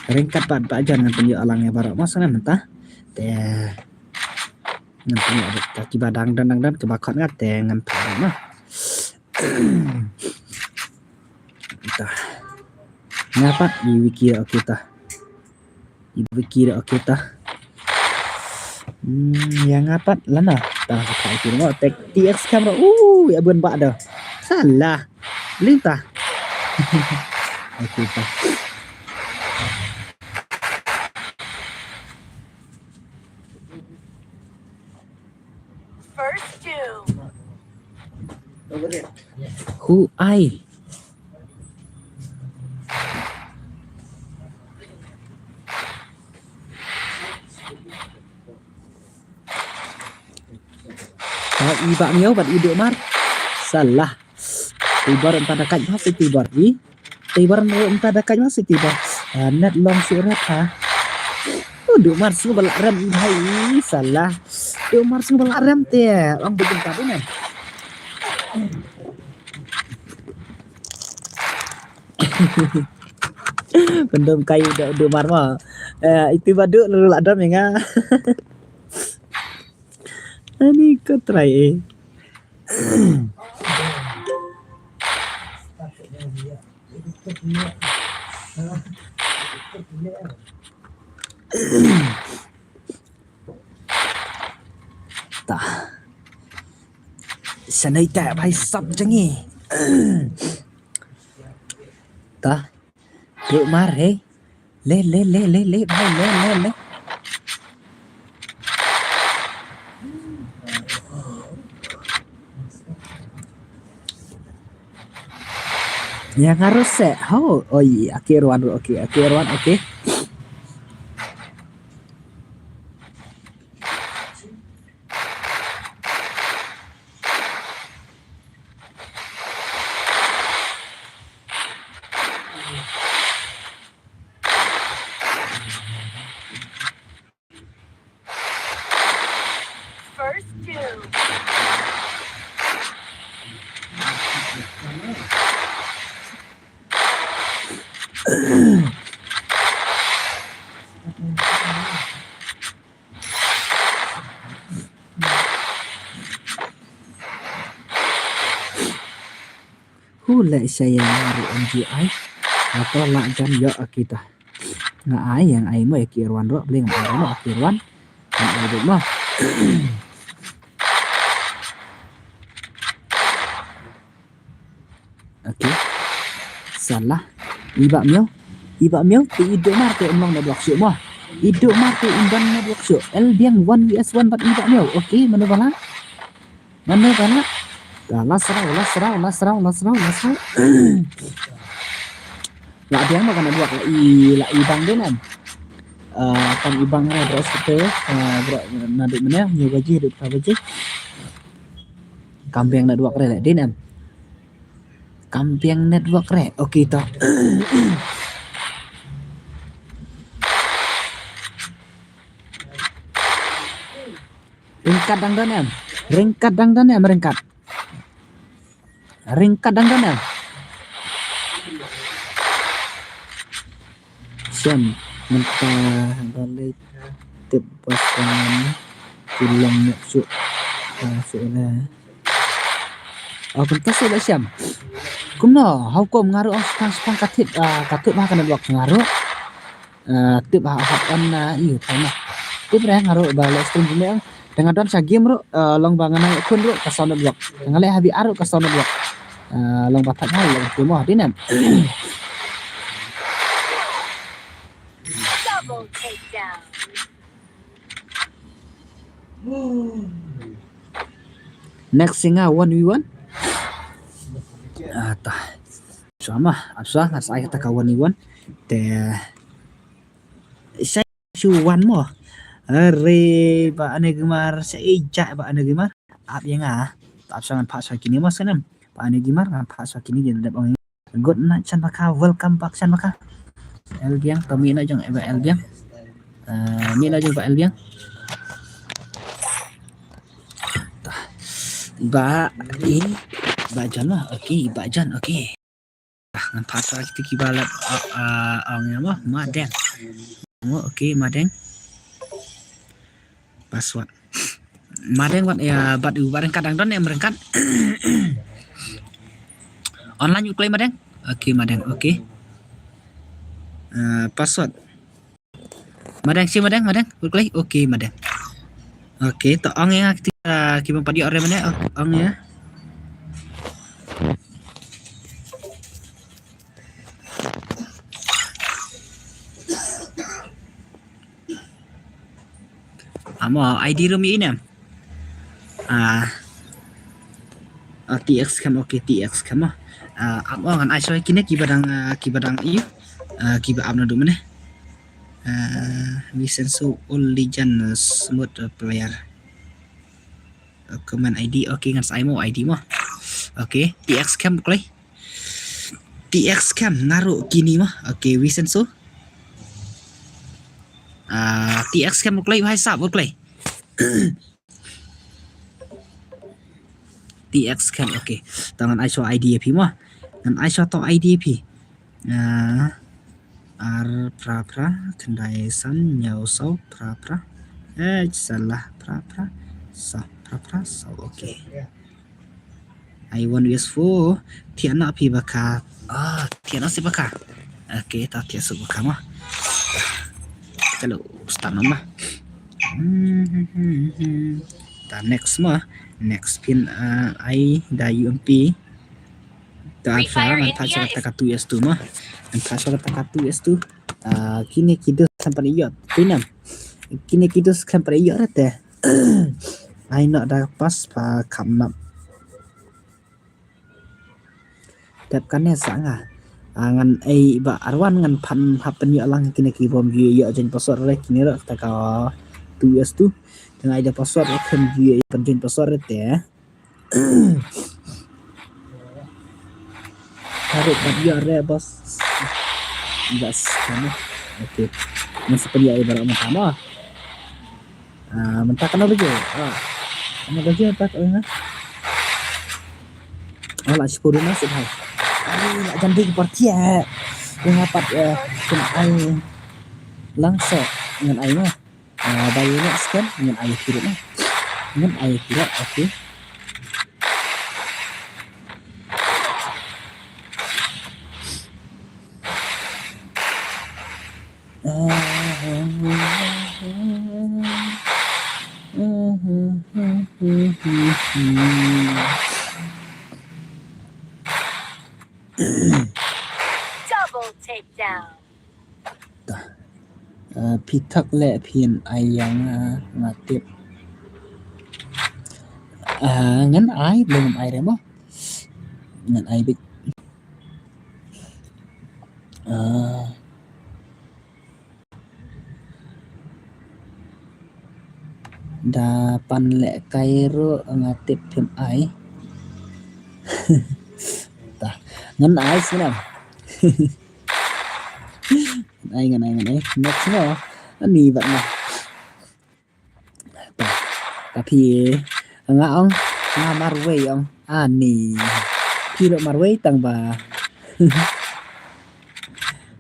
Ryngkat bad Bah John ngan pynïoh lang ïa baroh mo, sa ngan mynta. Te ngan pynïoh bad ka kiba dang don, dang don, kiba khot nga te ngan phah mo. Ta. Nga pat ïa Wiki, okay ta. Ïa Wiki, okay ta. Hmm, ïa nga pat lano. Ta, ta, ta, ta, ta, T X camera. Uh, ïa bun ba da. Salah. Lynta. Okay ta. First two. Who I? Tau i Bah Miaw bad i Duh Mar. Salah. Tibor ynta da kait bha si Tibor i. Tibor ynta da kait bha si Tibor. Ah, net long shu ret ha. Oh, Duh Mar shu ba la rem i bhai i, salah. Duh Mar shu ba la rem te. Ong bejeng ka dei ne. Pendom kai Duh, Duh Mar ma. Eh, itu ba Duh lu la dom ïa nga. Ani ko try eh. Ta. Sanai ta bhai sap jangi. Ta. Duh Mar he. Le, le, le, le, le, bhai, le, le, le. Ïa nga ruh seh. Ho, oi, okay, Irwan ruh, okay, okay, Irwan, okay. First two. Hu leh sha ïa nga ruh M G I. Nga to lah jan ïoh ïa kita. Nga ai, ïa nga ai mo ïa ki Irwan ruh, bling ai mo ïa ki Irwan. Nga ai dei mo. Okay. Salah. I Bah Miaw. I Bah Miaw te i Duh Mar te ym long network shuh mo. I Duh Mar te ym don network shuh. El biang one V S one bad i Bah Miaw. Okay, mano ba lah? Mano ba lah? Lah, lah sraw, lah sraw, lah sraw, lah sraw, lah sraw. Lah biang ba ka network, lah i, lah i bang dei nam. Ah, kam i bang, eh, bro, sete, eh, bro, naduh mynne, hynñiew baje, haduh phra baje. Kam biang network re, lah dei nam. Kam biang network re. Okay to. Ryngkat dang don em. Ryngkat dang don em, ryngkat. Ryngkat dang don em. Shem, mynta ba leit tip ba sdang ki long ne shu. Ah, shu ne. Oh, kumta shu ba shem. Kumno, how come nga ruh ong shipang shipang ka tip, ah, ka tip ha ka network nga ruh. Ah, tip ha hap on na ïu thai na. Tip re nga ruh ba leh stream kumne ong. Te nga don sha game ruh, eh, long ba nga nang khun ruh ka sound network. Nga leh ha V R ruh ka sound network. Eh, long ba thak hal long tu mo dei ne em. Double takedown. Next ïa nga one v one. Ah, ta. Shuwa ma, ap shuwa nga sa ai kata ka one v one. Te shu one mo. Are ba ane gimar, sa ejak ba ane gimar. Ap ïa nga. Ap shuwa ngan phah shuwa kine mo snem. Ba ane gimar ngan phah shuwa kine, ïa dep ong. Good night Shan Baka, welcome back Shan Baka. El Biang, to mih na jong, eh, ba El Biang. Eh, mih na jong ba El Biang. Ba i ba Jan lah. Okay, ba Jan. Okay. Ah, ngan phah shuwa kita kiba lap, ah, ah, ong ïa mo, Madeng. Mo, okay, Madeng. Password. Madeng wat ïa, bad u, bad ryngkat dang don ne em ryngkat. Online u kloi Madeng. Okay, Madeng, okay. Eh, password. Madeng, shi Madeng, Madeng, u kloi. Okay, Madeng. Okay, to ong ïa kita, ah, kiba pat ïoh re mane, ong ïa. Amo, I D room ïa inem. Ah. Ah, T X cam, okay, T X cam, ah. Ah, amo ngan ai shuwa kine kiba dang, ah, kiba dang ïa. Ah, kiba ap naduh mane. Ah, Vincenzo Olijan, smooth player. Ah, comment I D, okay, ngan sa ai mo I D mo. Okay, T X cam kloi. T X cam naruh kini mo. Okay, Vincenzo. Ah, T X cam kloi, hai sap kloi. T X cam, okay. To ngan ai shuwa I D ïa phi mo. Ngan ai shuwa to I D ïa phi. Ah, ar phra phra, khyndai san, hynñiew saw, phra phra. Eh, salah, phra phra, saw, phra phra, saw, okay. I one U S four, thiah noh phi ba ka. Ah, thiah noh seh ba ka. Okay, ta thiah seh ba ka mo. Chalo, start noh ma. Ta next mo. Next phin, ah, ai da U M P. Ta ap shuwa ngan phah shuwa kata ka two S two mo. Ngan phah shuwa kata ka two S two. Ah, kine ki dos kan pat ïoh. Pinam. Kine ki dos kan pat ïoh re te. Ai noh da pass pa kam nap. Tep kane sa nga. Ah, ngan ai ba arwan ngan phan hap pynïoh lang kine ki bym ju ïoh join password re kine re kata ka two S two. Te nga ai da password re khlem ju ïoh pynjoin password re te. Haruk kat ïa re bos. Bas kana. Okay. Ngan sa pynïoh ïa baroh mynta mo. Ah, mynta kano lagi? Ah. Kano lagi mynta kat ïa nga? Oh, la shipor na sip hai. Ai, la jan dei ki por thiah. Ïa nga pat, eh, kynai lang sa ngan ai mo. Ah, ba ïa next kan ngan ai kiret na. Ngan ai kiret, okay. Double takedown. Ta. Ah, phi thak leh phin ai ïa nga, ah, nga tip. Ah, ngan ai, leh ngan ai re mo. Ngan ai bit. Ah. Da pan leh kai ruh nga tip phim ai. Ta, ngan ai sngewbha. Ngan ai, ngan ai, ngan ai. Next mo. Ani bat mo. Ta, ta phi nga ong, nga marwei ong. Ani. Phi ruh marwei tang ba.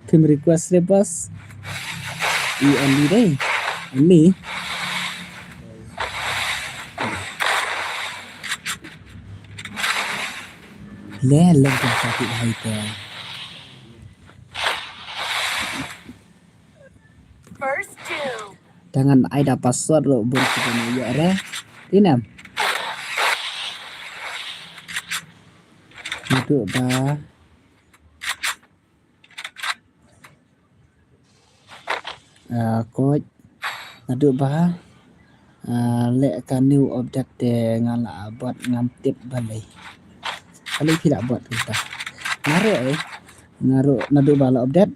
Team request re bos. I only dei. Only. Le leng ka ti hai te. First two. Te ngan ai da password ruh bun ki bun ïa re. Ti nam. Naduh ba Ah, coach, naduh ba, ah, leh ka new update te nga la bot ngam tip balei. Balei phi la bot kita. Nga ruh eh, nga ruh naduh ba la update.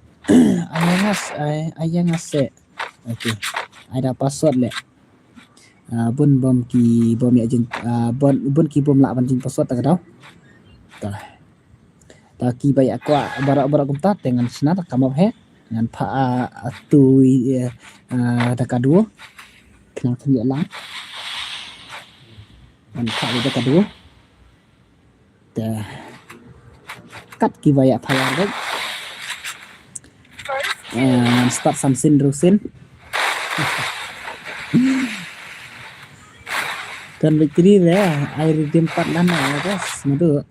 Ai nga s-, ai, ai nga se. Okay. Ai da password leh. Ah, bun bom ki bom ïa jin, ah, bun, bun ki bom lah ban jin password ta ka daw. Ta. Ta ki ba ïa kwah baroh baroh kumta te ngan shna ta ka map he. Ngan phah, ah, tu, eh, ah, da ka duo. Ngan kham ïa lang. Ngan phah da ka duo. Te kat ki ba ïa phah ïa dek. Eh, ngan start samsin rusin. Kan victory re, ai redeem pat lana, guys. Naduh.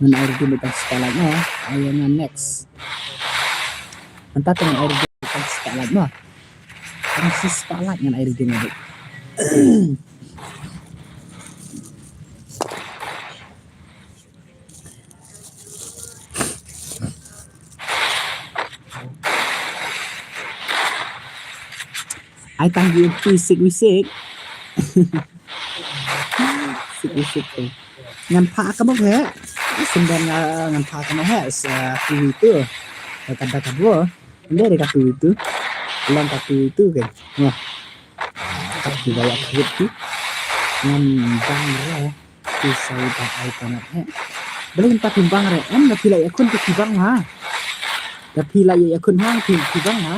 Ngan ai redeem tang spotlight mo. Ai ngan next. Mynta te ngan ai redeem tang spotlight mo. Tang shi spotlight ngan ai redeem naduh. Ai tang gi tu sik wi sik. Sik wi sik tu. Ngan phah ka mok he. Sendon nga ngan phah ka mok he. Sa tu wi tu. Ka da ka bo. Nde de ka tu wi tu. Long ka tu wi tu ke. Wah. Ka tu ba ïa ka tu. Ngan bang re. Phi sa ïa ai ka nat he. Balei mynta phim bang re? Em, da phi la ïa khun te phi bang ha. Da phi la ïa khun ha, phi, phi bang ha.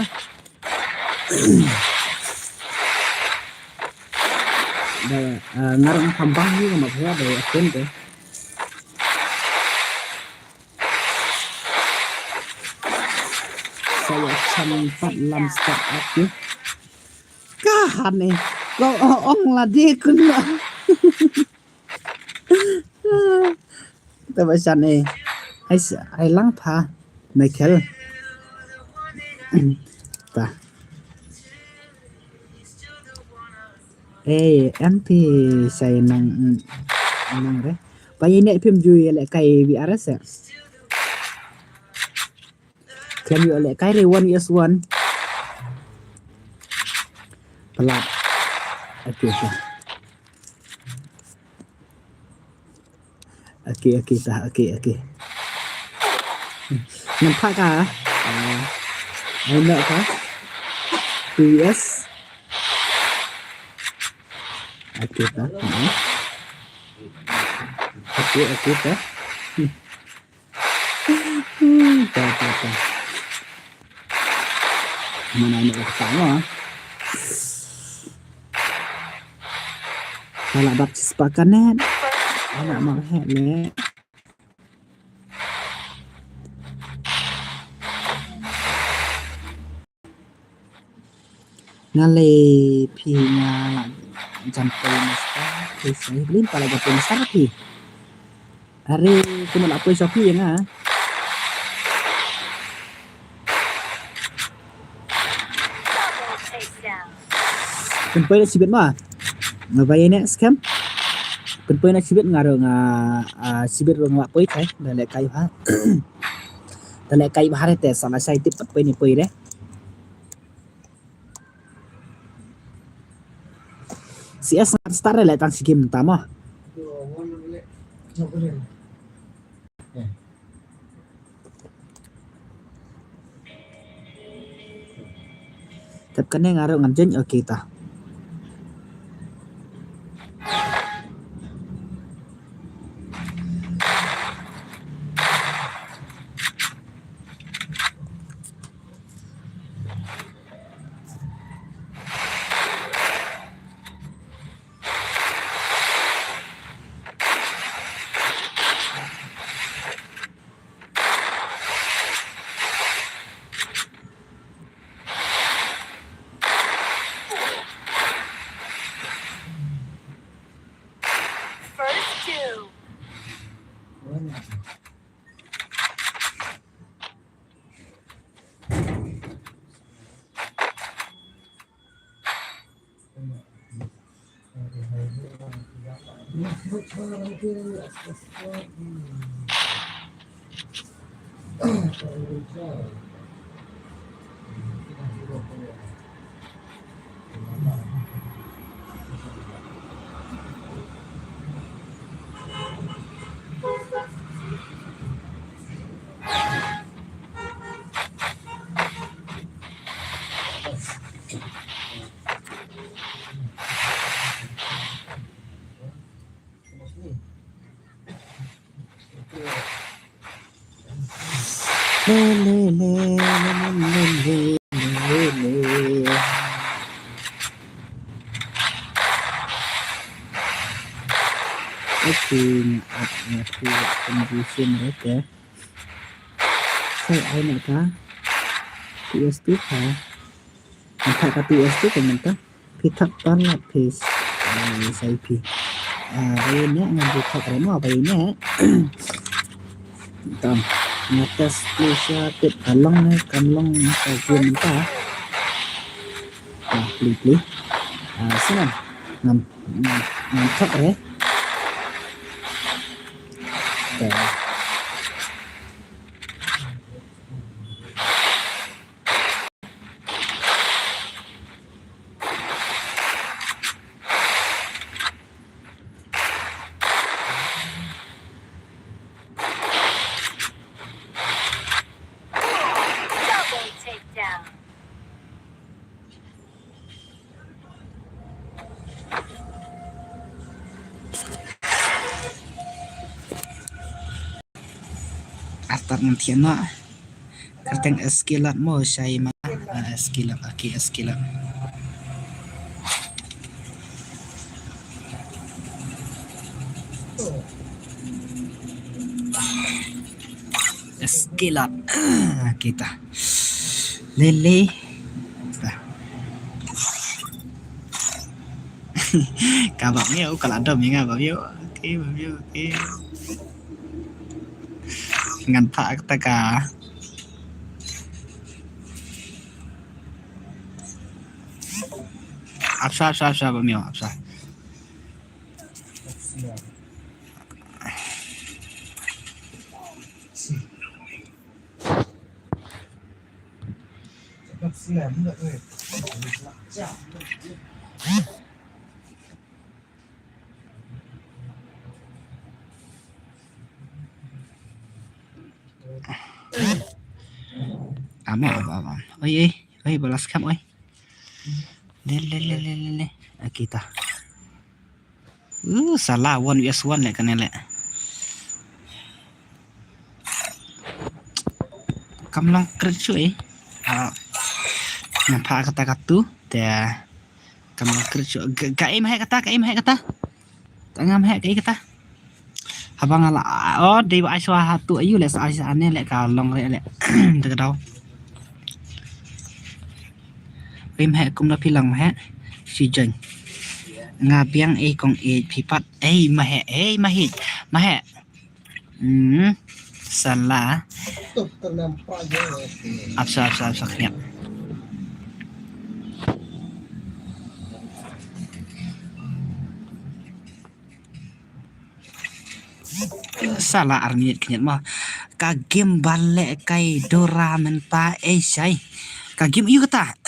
Da, ah, nga ruh nga kham bang hi ka map he da ïa khun te. Sa ïa cham pat lam start up ïa. Ka han eh. Ko ong la de kun la. Ta ba chan eh. Ai s-, ai lang pha. Michael. Ta. Eh, em phi sai nang, nang re. Ba ine phim ju ïa lehkai V R S eh. Khlem ïoh lehkai re one V S one. Palat. Okay, okay. Okay, okay, ta, okay, okay. Nampak ka? Ah, ai noh ka? Two V S. Okay, ta. Ah. Okay, okay, ta. Hmm, ta, ta, ta. Mana ni ka tang ah. Ka la bak spot ka net. Ana ma he le. Nga lei phi nga la jan poi master, phi sa hi blin pala jan poi master phi. Are kumno la poi sa phi ïa nga. Pynpoi na shibit ma. Nga bai ne scam. Pynpoi na shibit nga ruh nga, ah, shibit ruh nga la poi kai. Da leh kai ha. Da leh kai ha re te sa la shai tip pynpoi ni poi re. C S ngat start re le tang shi game tama. Tep kane nga ruh ngan join, okay ta. Le, le, le, le, le, le, le, le. Okay, nga ap, nga ap, nga ap, nga ap, nga ap, Sa ai na ka P S two ka. Nang ka P S two ka mynta. Phi thak tan la phi. Ai, sa ai phi. Ah, ba ïa ne nga ju thak re mo ba ïa ne. Tam. Nga test phi sa tip ka long ne kam long sa ju mynta. Ah, pli pli. Ah, sa ngam ngam ngam thak re. Okay. Double takedown. After ngan thiah noh. Kyrteng Escalat mo shai ma. Ah, Escalat, okay, Escalat. Escalat. Kita. Lele. Kita. Ka ba miu, ka la dom ïa nga ba miu. Okay, ba miu, okay. Ngan phah kata ka. Ap sa, ap sa, ap sa, ba miu, ap sa. Amo, amo, amo. Oi, oi, oi, balas kam, oi. Le, le, le, le, le, le. Akita. Uh, salah, one versus one le kane le. Kam long kret shu eh. Ah, ngan phah kata katu te. Kam long kret shu. Ka, ka im heh kata, ka im heh kata. Ta ngam heh ka i kata. Haba nga la, oh, dei ba ai shuwa ha tu ayu le sa ai sa ane le ka long re le. Te ka dau. Im heh kum da phi lang ma heh. Si jeng. Nga biang ei kong ei phi pat. Ei ma heh, ei ma heh, ma heh. Hmm. Salah. Apsa, apsa, apsa khniat. Salah ar minit khniat ma. Ka game ba leh kai Dora mynta ei shai. Ka game ïu kata.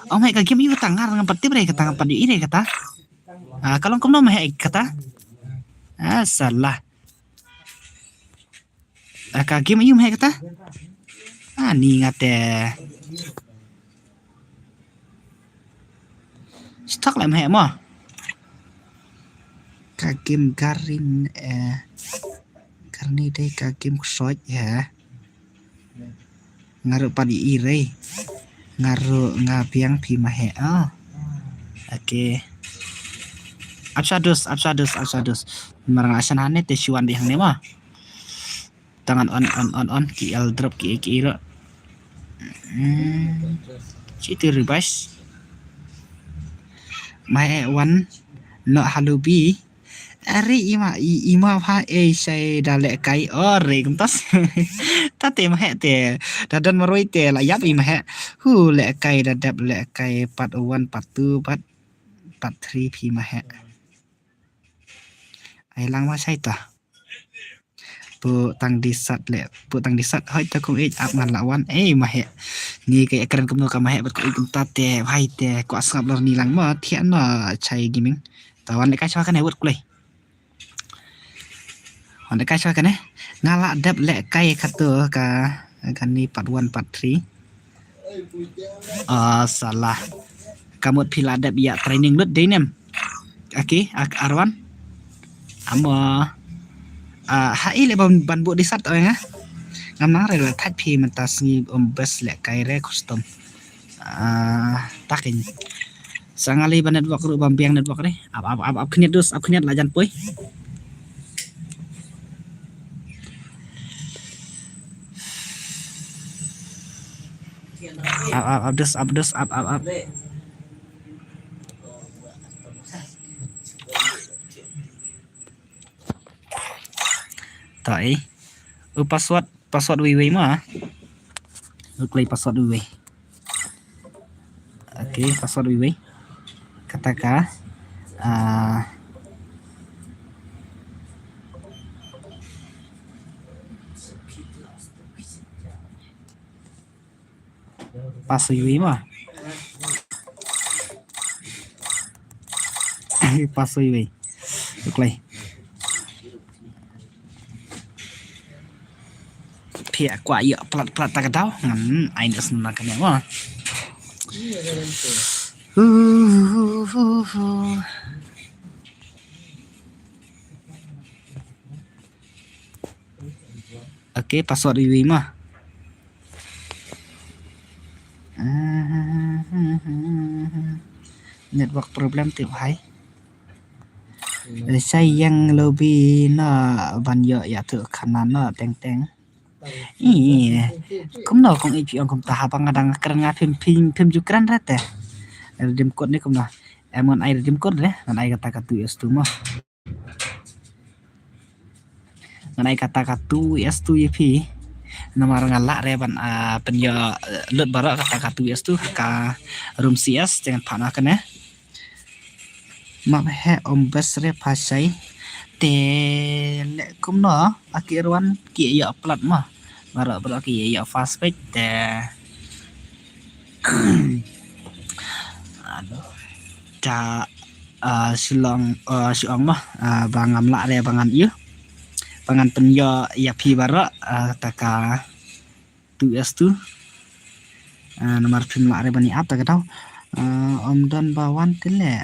Ong hei ka game ïu kata ngar ngam pat tip re kata ngam pat ïohi re kata. Ah, ka long kumno ma heh kata. Ah, salah. Ah, ka game ïu ma heh kata. Ah, ni nga te. Stock lem heh mo. Ka game garin eh. Karni dei ka game ksoj ya. Nga ruh pat i rei. Nga ruh nga biang phi ma heh. Oh. Okay. Apsa dus, apsa dus, apsa dus. Mar nga asan hane te shuan di hangne ma. Tangan on, on, on, on. Ki el drop ki, ki iro. Hmm. Ci ti ribas. Mai wan. No halubi. Ari ima, i-, ima pha ei shai da leh kai. Oh, re kumtas. Ta te ma heh te. Da don marwei te la yap ima heh. Hu leh kai da dep leh kai part one, part two, part, part three phi ma heh. Ai lang ma shai ta. Pu tang di sat le, pu tang di sat hoi ta kong ej ap ngan la wan. Eh, ma he. Ni ka kren kumno ka ma he bat ko ej kumta te, hai te, ko asngap lor ni lang ma, thiah na chai gaming. Ta wan le ka chwa kane wot kulai. Wan le ka chwa kane. Nga la dep le kai katu ka, kani part one, part three. Ah, salah. Kamut phi la dep ïa training lut dei nem. Aki, ak arwan. Amo. Ah, ha i le ban, ban bu di sat oi nga. Ngam nang re le thait phi mynta sngi um bes le kai re custom. Ah, takin. Sangali ban network ru ban biang network re. Ap, ap, ap, ap khniat dus, ap khniat la jan poi. Ap, ap, ap, dus, ap, dus, ap, ap, ap. Ta eh. U password, password wei wei ma. U klei password wei wei. Okay, password wei wei. Kata ka, ah, password wei wei ma. Password wei wei. Okay. Phi kwah ïa plat plat ta ka daw ngan ai ne sna ka ne wa. Okay, password wei wei ma. Network problem tip hai. Sa ïeng lobby na ban ïoh ïa tu khana na teng teng. Ih, kumno kong ih ong kumta haba nga dang kren nga phim phim phim ju kren ra te. Redeem code ne kumno. Em ngan ai redeem code re, ngan ai kata ka two S two mo. Ngan ai kata ka two S two ïa phi. Namar nga lah re ban, ah, pynïoh, eh, lut baroh kata ka two S two ka room C S jangan phah na kane. Map he um bes re pha shai. Te le kumno aki ruan ki ïa plat ma. Baroh baroh ki ïa fast page te. Aduh. Ta, ah, Shillong, ah, Shillong ma, ah, ba ngam lah re ba ngan ïa. Ba ngan pynïoh ïa phi baroh, ah, ta ka two S two. Ah, namar phim lah re ban ïa ap ta ka daw. Ah, um don ba wan te le.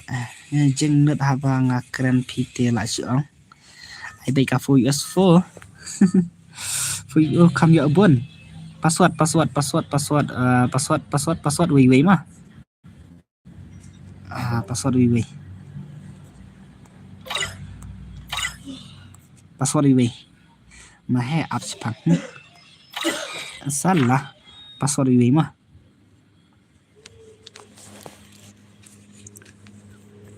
Eh, jingmut haba nga kren phi te lah Shillong. Ai dei ka four U S four. Four U S kham ïoh bun. Password, password, password, password, eh, password, password, password wei wei ma. Ah, password wei wei. Password wei wei. Ma he ap sipang. Hmm. Salah. Password wei wei ma.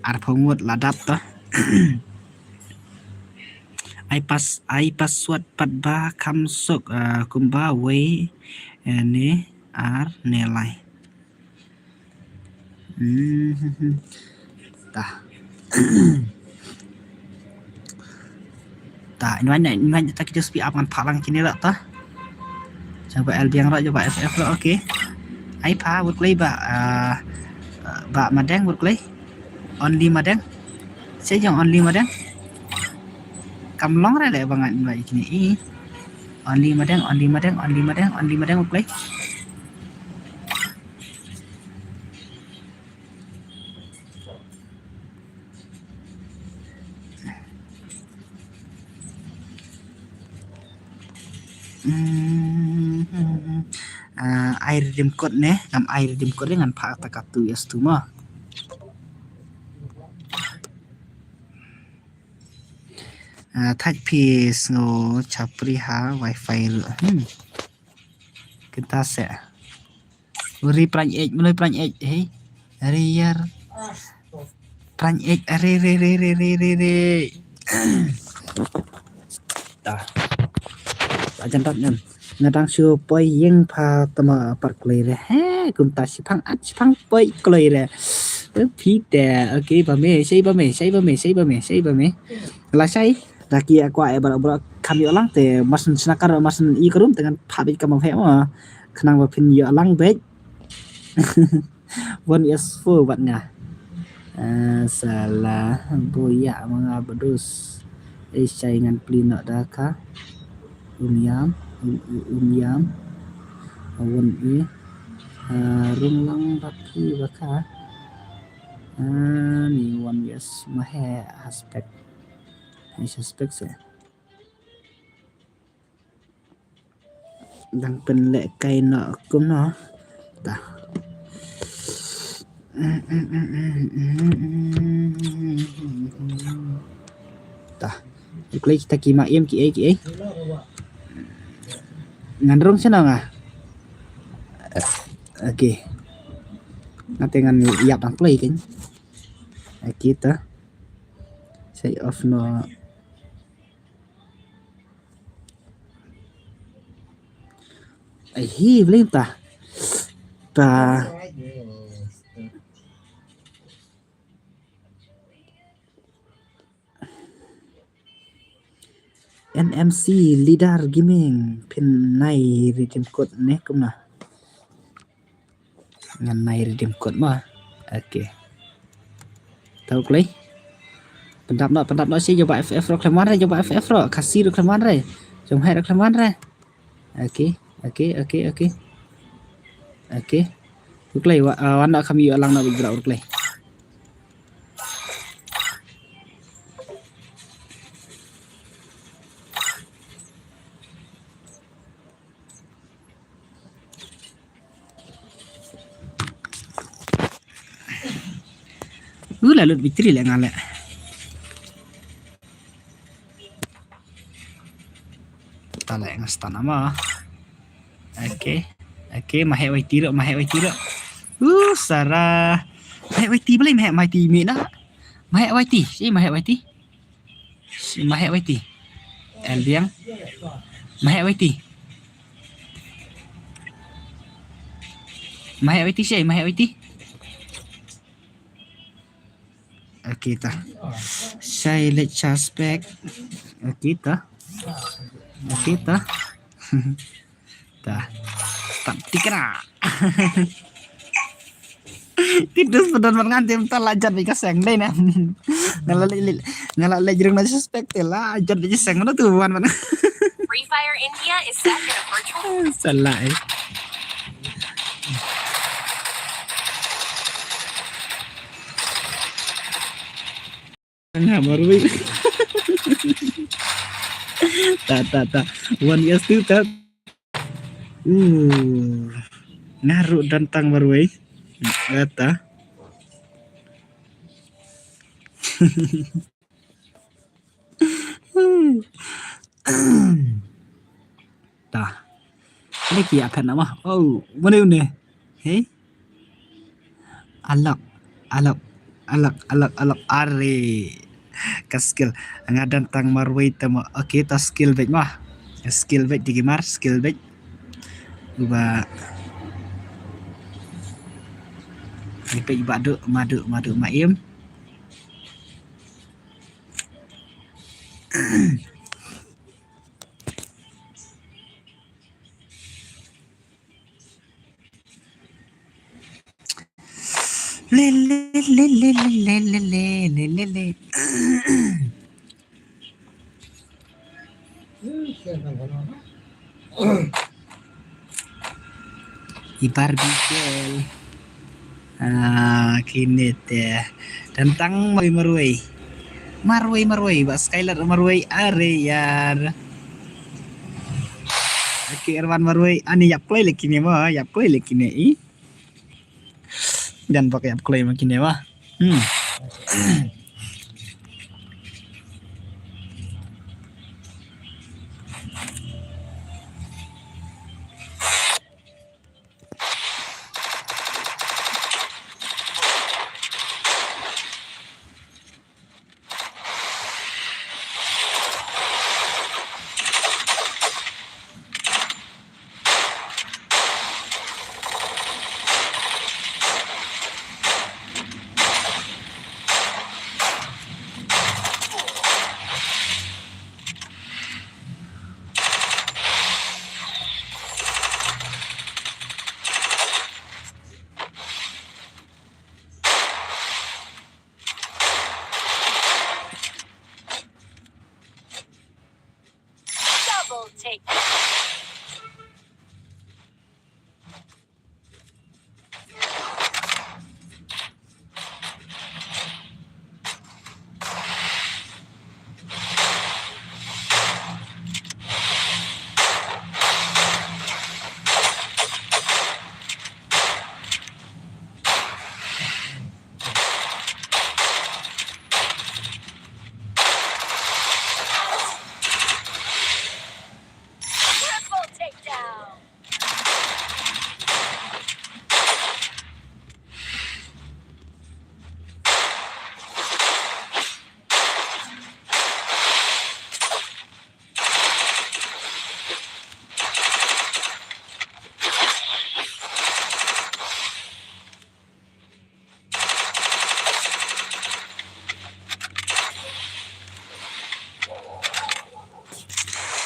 Arphew ngut la dap ta. Ai pas, ai password pat ba kham suk, ah, kumba wei, eh, ne ar ne lai. Hmm. Ta. Ta, inwan, inwan ta ki just pi ap ngan phah lang kine la ta. Jaba L biang ra, jaba F F ra, okay. Ai pha, wut klei ba, ah, ba Madeng, wut klei. Only Madeng. Sa jong only Madeng. Kam long re le ba ngan inwan kine i. Only Madeng, only Madeng, only Madeng, only Madeng, wut klei. Hmm, ah, ai redeem code ne, ngam ai redeem code ne ngan phah ta ka two S two ma. Ah, thait phi sngew chapri ha wifi ruh. Hmm. Kita se. Uri pran ej, menoi pran ej, hei. Rier. Pran ej, are, re, re. Ta. Ta jan tat ngan. Nga dang shu poi ïing pha tama par kloi re. He, kumta shipang at shipang poi kloi re. Phi te, okay, ba me, shai ba me, shai ba me, shai ba me, shai ba me. La shai, da ki akwa e bara bara kam yo lang te, mas na snakar, mas i karum, te ngan pha bit kam he ma. Khnang ba phin yo lang bit. One is four bat nga. Ah, salah, boya ma nga bedus. Eh, shai ngan pli no da ka. Um yam, um, um, um yam. One i. Ah, rung lang baki baka. Ah, ni one yes mahe aspect. Ai suspect se. Dang pynleh kai noh kumno. Ta. Ta. Klei kita ki ma im ki ei ki ei. Ngan rung seno nga. Okay. Nga te ngan ïap nang play kan. Okay ta. Say off no. Ai hi, bling ta. Ta. N M C Leader Gaming, phin nai redeem code ne kumno. Ngan nai redeem code ma. Okay. Tau klei. Pyndap noh, pyndap noh shi, jong ba F F ruh khlem wan re, jong ba F F ruh, Khasi ruh khlem wan re. Jong Hmai ruh khlem wan re. Okay, okay, okay, okay. Okay. Ur klei, wa, ah, wan noh kham ïoh lang noh bit bra ur klei. Uh, la lut battery leh nga leh. Ta leh nga start nama. Okay. Okay, mahek Y T ruh, mahek Y T ruh. Uh, Sarah. Mahek Y T balei, mahek Y T mi na. Mahek Y T, si mahek Y T. Mahek Y T. Elbiang. Mahek Y T. Mahek Y T, shai, mahek Y T. Okay ta. Shai let suspect. Okay ta. Okay ta. Ta. Tam tikra. Tidus padan man ngan tim ta la jat bika seng dei na. Ngala le, le, ngala le jrung na suspect te la jat bika seng mana tu wan mana. Free Fire India is set in a virtual Salah eh. Nga marwei. Ta, ta, ta. One yes two ta. Uh. Nga ruh don tang marwei. Kata. Ta. Leki akan nama? Oh, mana ni? Hey. Alok, alok, alok, alok, alok. Are. Ka skill. Nga don tang marwei tama. Okay, ta skill beit ma. Skill beit digi mar, skill beit. Uba. Ipek iba duk, madu, madu, maim. Le, le, le. I Barbie girl. Ah, kine te. Tentang marwei marwei. Marwei marwei. Ba Skylar marwei. Are yar. Aki Erwan marwei. Ani yap kloi le kine ma. Yap kloi le kine i. Dan bak yap kloi ma kine ma. Hmm.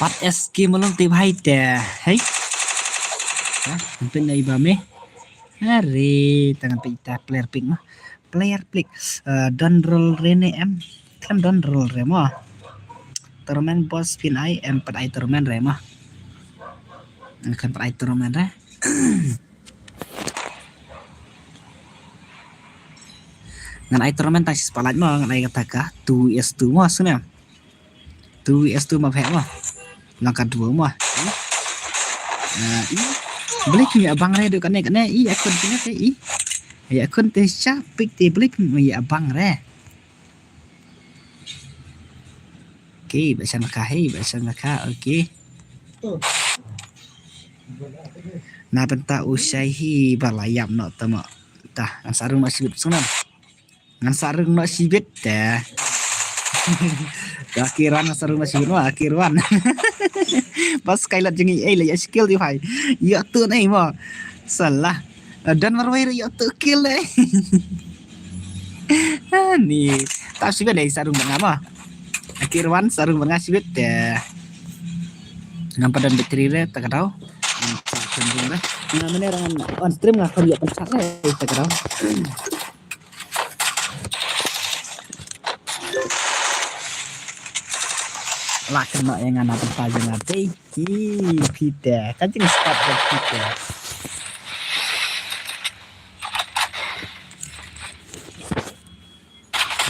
Pat S K Malung te bhai te. Hei. Ha, ngan pyn na i ba me. Are, ta ngan pyn ita player pick ma. Player pick. Eh, don rol re ne em. Kan don rol re ma. Tournament boss pyn ai em pat ai tournament re ma. Kan pat ai tournament re. Ngan ai tournament tang shi spotlight mo, ngan ai kata ka two V S two mo, sngewbha. Two V S two ma phe mo. Lang ka duo mo. Ah, i. Balik ni abang re du kane kane i akun kane te i. Ya akun te sha pick te balik ni abang re. Okay, ba shan ka hei, ba shan ka. Okay. Na bynta u shai hi ba la ïap noh tama. Ta, ngan sa rung noh shibit sngewbha. Ngan sa rung noh shibit te. Ka Kiran ngan sa rung noh shibit wah, Kiran. Bas kailat jeng i ei la ïa skill di bhai. Ïa tu nei mo. Salah. Dan marwei ïa tu kill nei. Ni. Ta shibit dei sa rung banga mo. Akhir wan sa rung banga shibit te. Ngam pat don battery re ta ka dau. Ngam pat don re. Nga mene rang on stream nga khon ïa pynchak re ta ka dau. La kena ïa nga na bynta jong nga dei ki phi te. Ka jingstad jong phi te.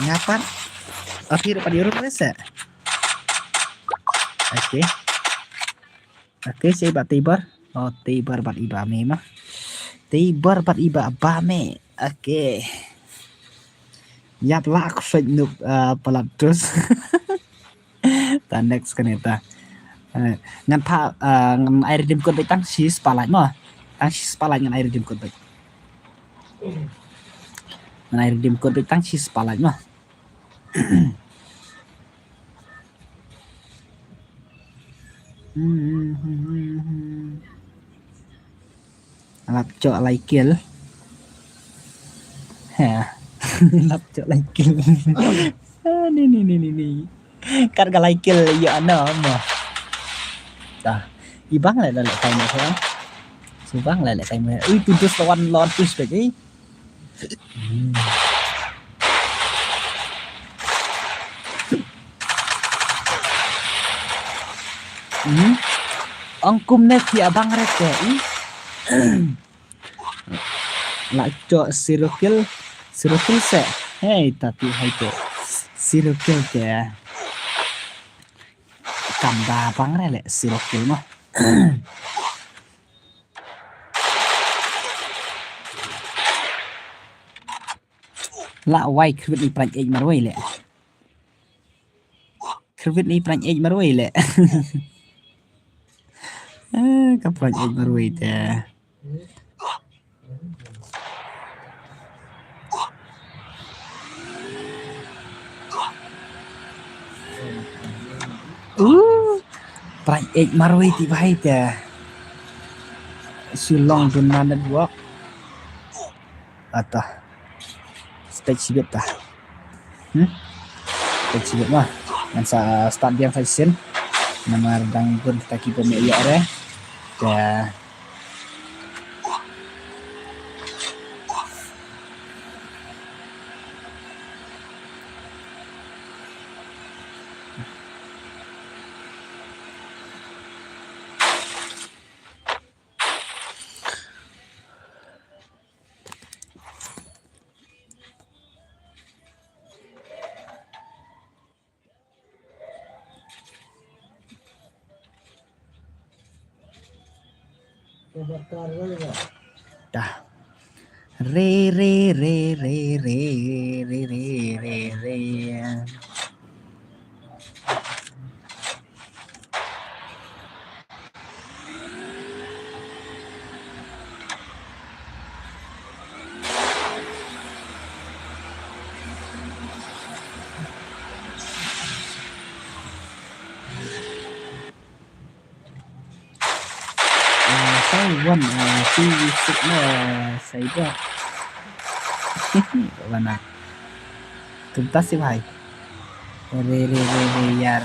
Nga pat. Akhir pat ïa ruh re se. Okay. Okay, sei ba Tibor. Oh, Tibor bad i ba me ma. Tibor bad i ba ba me. Okay. Ïap la aku sait nuk, ah, palat terus. Ta next kane ta. Eh, ngan pha, ah, ngan ai redeem code beit tang shi spotlight mo. Tang shi spotlight ngan ai redeem code beit. Ngan ai redeem code beit tang shi spotlight mo. Lap cok lai kill. Ha. Lap cok lai kill. Ah, ni, ni, ni, ni, ni. Kat ka lai kill ïa ano mo. Dah. Ibang lai lai kai mo ha. Subang lai lai kai mo. Ui, tu dus lawan, lawan push back, eh. Hmm. Hmm. Ong kumne phi abang re te, hmm. La cho zero kill, zero kill se. Hei, tapi hai te. Zero kill te. Kam da bang re le, zero kill mo. La wai khwit ni prank ej marwei le. Khwit ni prank ej marwei le. Eh, ka prank ej marwei te. Uh, prank ej marwei ti bhai te. Shillong dun na network. Ata. Stage sibit ta. Hmm? Stage sibit ma. Ngan sa start biang sa sien. Namar dang gun kita ki bom ïa re. Ya. Dah. Re, re, re. Ah, Taiwan, ah, tu wisik na, ah, Saida. Wana. Tuntas si bhai. Re, re, re, re, yar.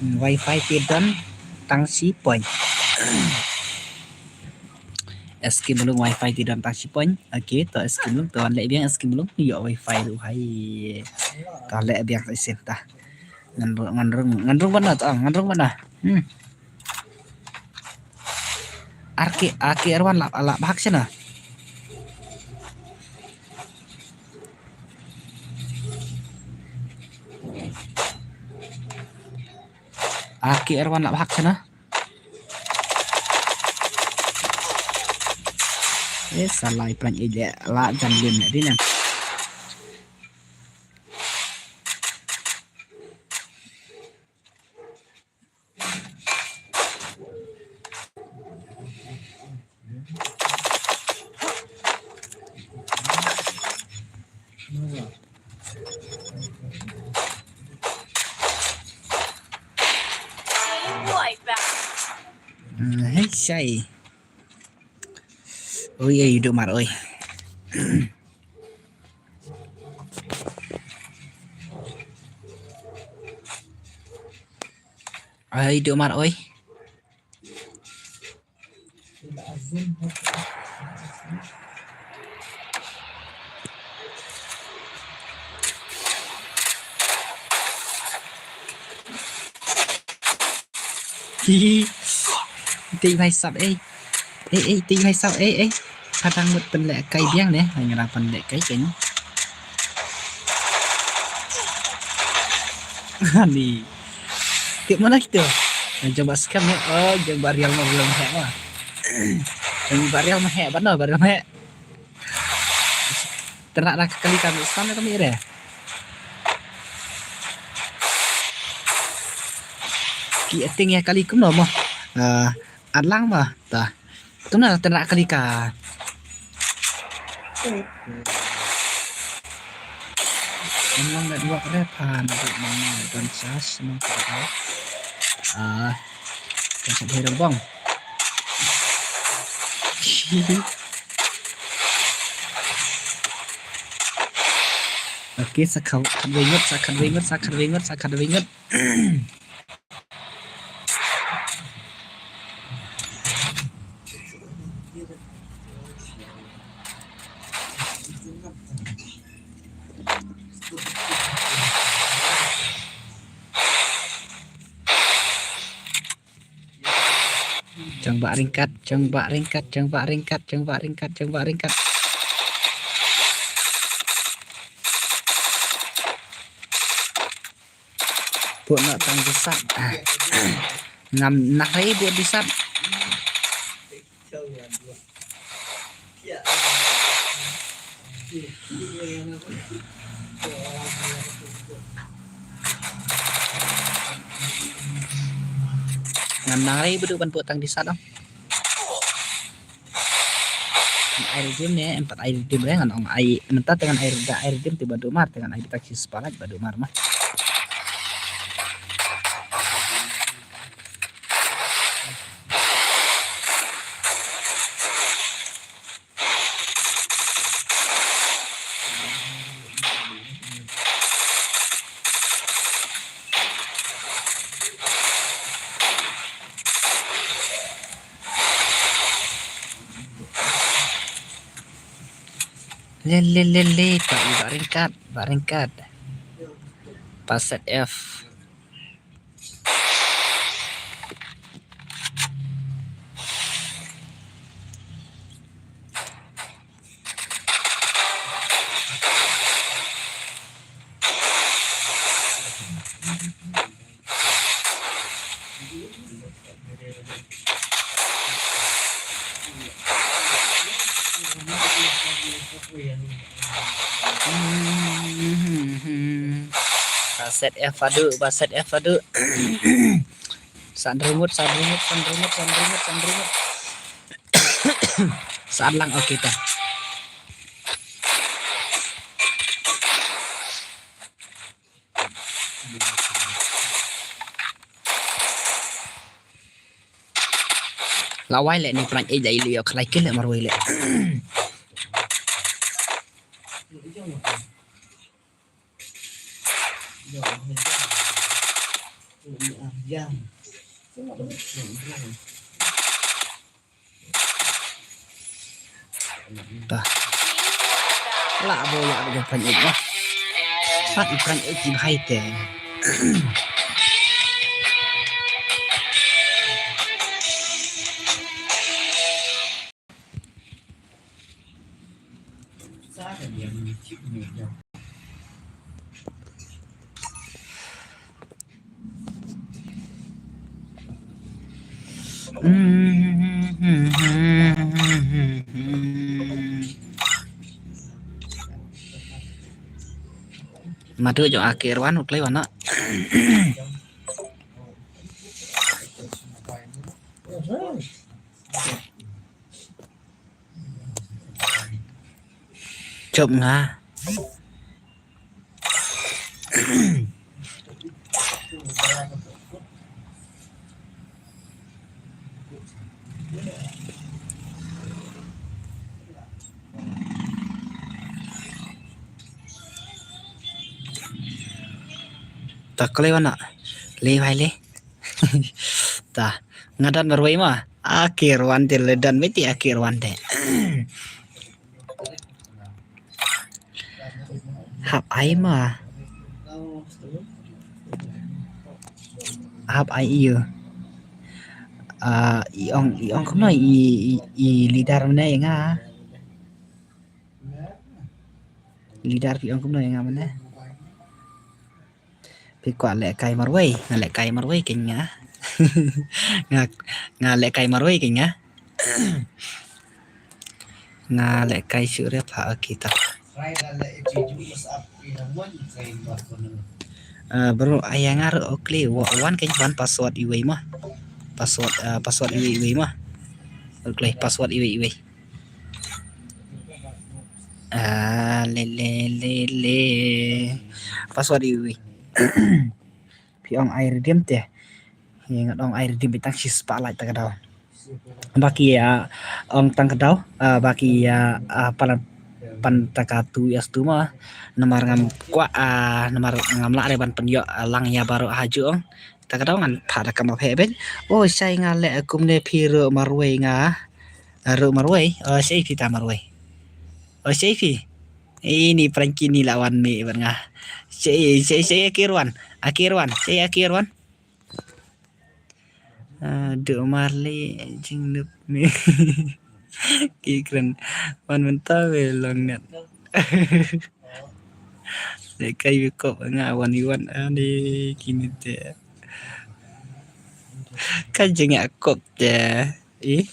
Wifi te don tang shi point. Eskim lung wifi te don tang shi point. Okay, to eskim lung, to wan leh biang eskim lung. Ïoh wifi ruh hai. To leh biang sa shisien ta. Ngan rung, ngan rung, ngan rung ban da, to, ngan rung ban da. Hmm. Ar ke, ar ke ar wan lap, lap hak shana. Ar ke ar wan lap hak shana. Eh, sa lai plan ïa la jan lim ne dina. Hmm, hei, shai. Oi, oi, duk mar, oi. Oi, duk mar, oi. Hihi. Te bai sap, eh. Eh, eh, te bai sap, eh, eh. Ka dang mut pynleh kai biang ne. Ai, nga dang pynleh kai keiñ. Ani. Tip mana kita? Jong ba scam ne. Oh, jong ba real ma, real ma heh ma. Jong ba real ma heh, ba no, ba real ma heh. Tynrah da ka kali ka mih stam ka mih re. Ki acting ïa kali kumno mo. Ah, atlang mo ta. Kumno tynrah kali ka. Kumno network re phan du mang don sas mang ka. Ah, ka sa bong. Okay, sa khat, khat wei ngut, sa khat wei ngut, sa khat wei ngut, sa khat wei ngut. Jong ba ryngkat, jong ba ryngkat, jong ba ryngkat, jong ba ryngkat, jong ba ryngkat. Bud na tang disat. Ngam nah rai bud disat. Ngam nang rei ba dei ban buh tang disat dong. Ai redeem ne, em pat ai redeem re, ngan ong ai mynta te ngan ai redeem, ai redeem te ba dei mar, te ngan ai beit tang shi spah ba dei mar ma. Le, le, le, le, ba, ba ryngkat, ba ryngkat. Ba set F. Ba set F haduh, ba set F haduh. San remut, san remut, san remut, san remut, san remut. San lang, okay ta. La wai le ni pran e dai li ok lai kile marwai le. Ta. La bo la bo pran ek ba. Pat pran ek ki bhai te. Madu jo akhir wan utlai wana. Jop nga. Ta kloi wan na. Le wai le. Ta. Nga don marwei ma. Aki Erwan te le don meti Aki Erwan te. Hap ai ma. Hap ai ïa u. Ah, i ong, i ong kumno i, i, i leader mynne ïa nga. Leader phi ong kumno ïa nga mynne. Phi kwah lehkai marwei, nga lehkai marwei kein nga. Nga, nga lehkai marwei kein nga. Nga lehkai shuh re pha, okay ta. Ah, bro, aya nga ruh, okay, wa-, wan kein, wan password iwei ma. Password, ah, password iwei, iwei ma. Okay, password iwei, iwei. Ah, le, le, le, le. Password iwei. Phi ong ai redeem te. Hi ngat ong ai redeem beit tang shi spah like ta ka daw. Ba ki ïa ong tang ka daw, ah, ba ki ïa, ah, pan, pan ta ka tu ïa stu ma. Namar ngam kwah, ah, namar ngam lah re ban pynïoh, ah, lang ïa baroh ha ju ong. Ta ka daw ngan phah da ka map heh beit. O shai nga leh kumne phi ruh marwei nga. Ah, ruh marwei. O shai phi ta marwei. O shai phi. Ini pranki ni la wan mih bad nga. Shai, shai, shai Aki Erwan. Aki Erwan. Shai Aki Erwan. Ah, duk marli jingnup ni. Ki kren. Wan mynta we long net. Lehkai ïa kop nga wan iwan ani kine te. Ka jingïakop te. Ih,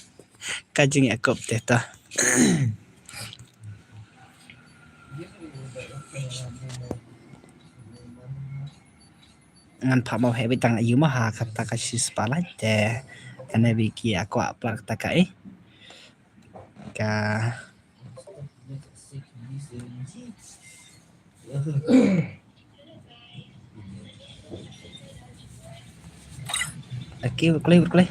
ka jingïakop te ta. Ngan phah mo heh beit tang ayu ma ha kata ka shi spah like te. Kane biki aku upload kata ka, eh. Ka Aki, berkelai, berkelai.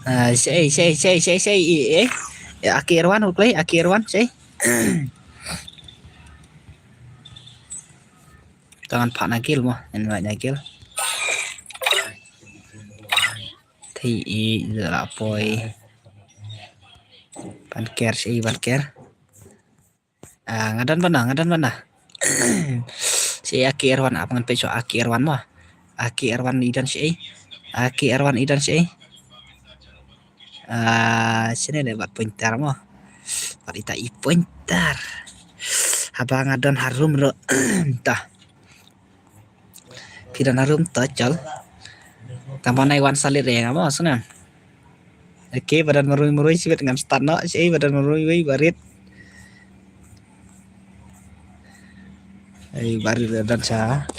Ah, sei, sei, sei, sei, sei, eh, eh. Ya, Aki Erwan, berkelai, Aki Erwan, sei. Tangan Pak Nagil mo, invite Nagil. Thei i la poi. Ban ker shi ban ker. Ah, nga don bana, nga don bana. Shi Aki Erwan, ap ngan peit shuwa Aki Erwan mo. Aki Erwan i don shi. Aki Erwan i don shi. Ah, shane de bad pointer mo. Bad ita i pointer. Haba nga don harum ro. Ta. Phi don harum to chal. Tang ba nai wan salit re nga mo sna. Okay, ba don marui marui sibit ngan start no. Shi ba don marui wei barit. Ai barit da don sa.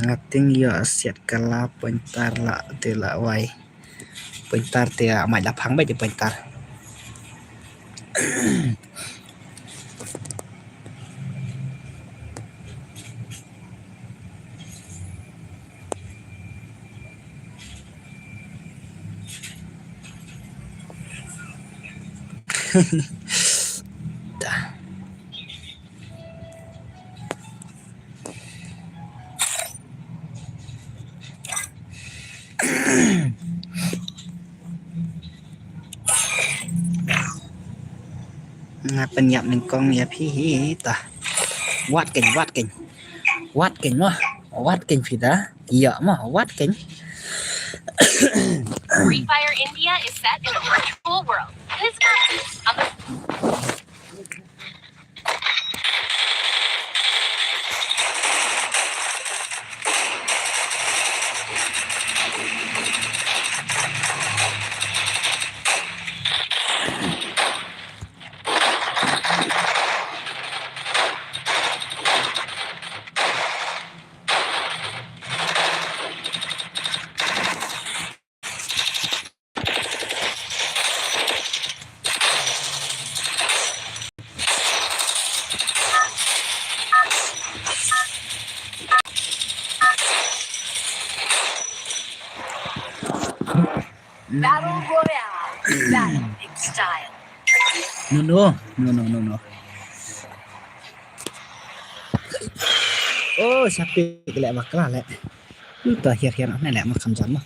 Nga ting ïa siat kala pointer la te la wai. Pointer te amai la phang ba je pointer. Da. Nga pynïap nyngkong ïa phi hi ta. Wat keiñ, wat keiñ. Wat keiñ mo. Wat keiñ phi da. Ïa mo, wat keiñ. Free Fire India is set in a virtual world. This is on the Battle Royale. Battle in style. No, no, no, no, no, no. Oh, siapa lek bakla lek. Uta hiar hiar ne lek makan jam.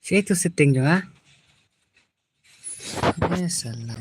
Situ setting jong nga. Eh, salah.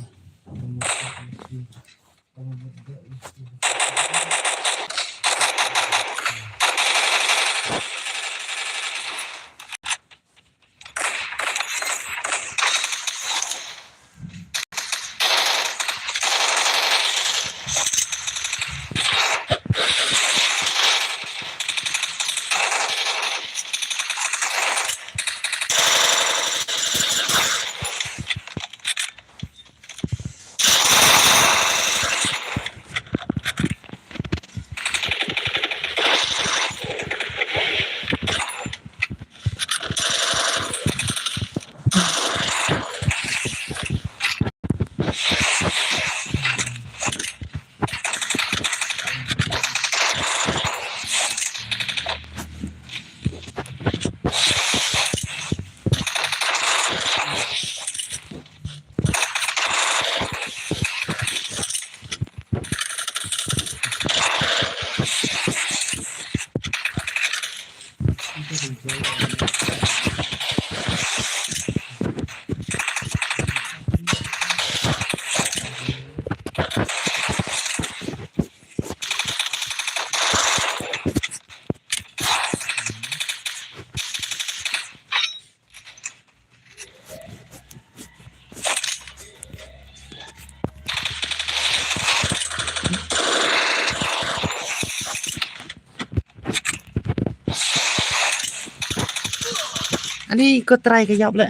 Ani ko try ka ïap le.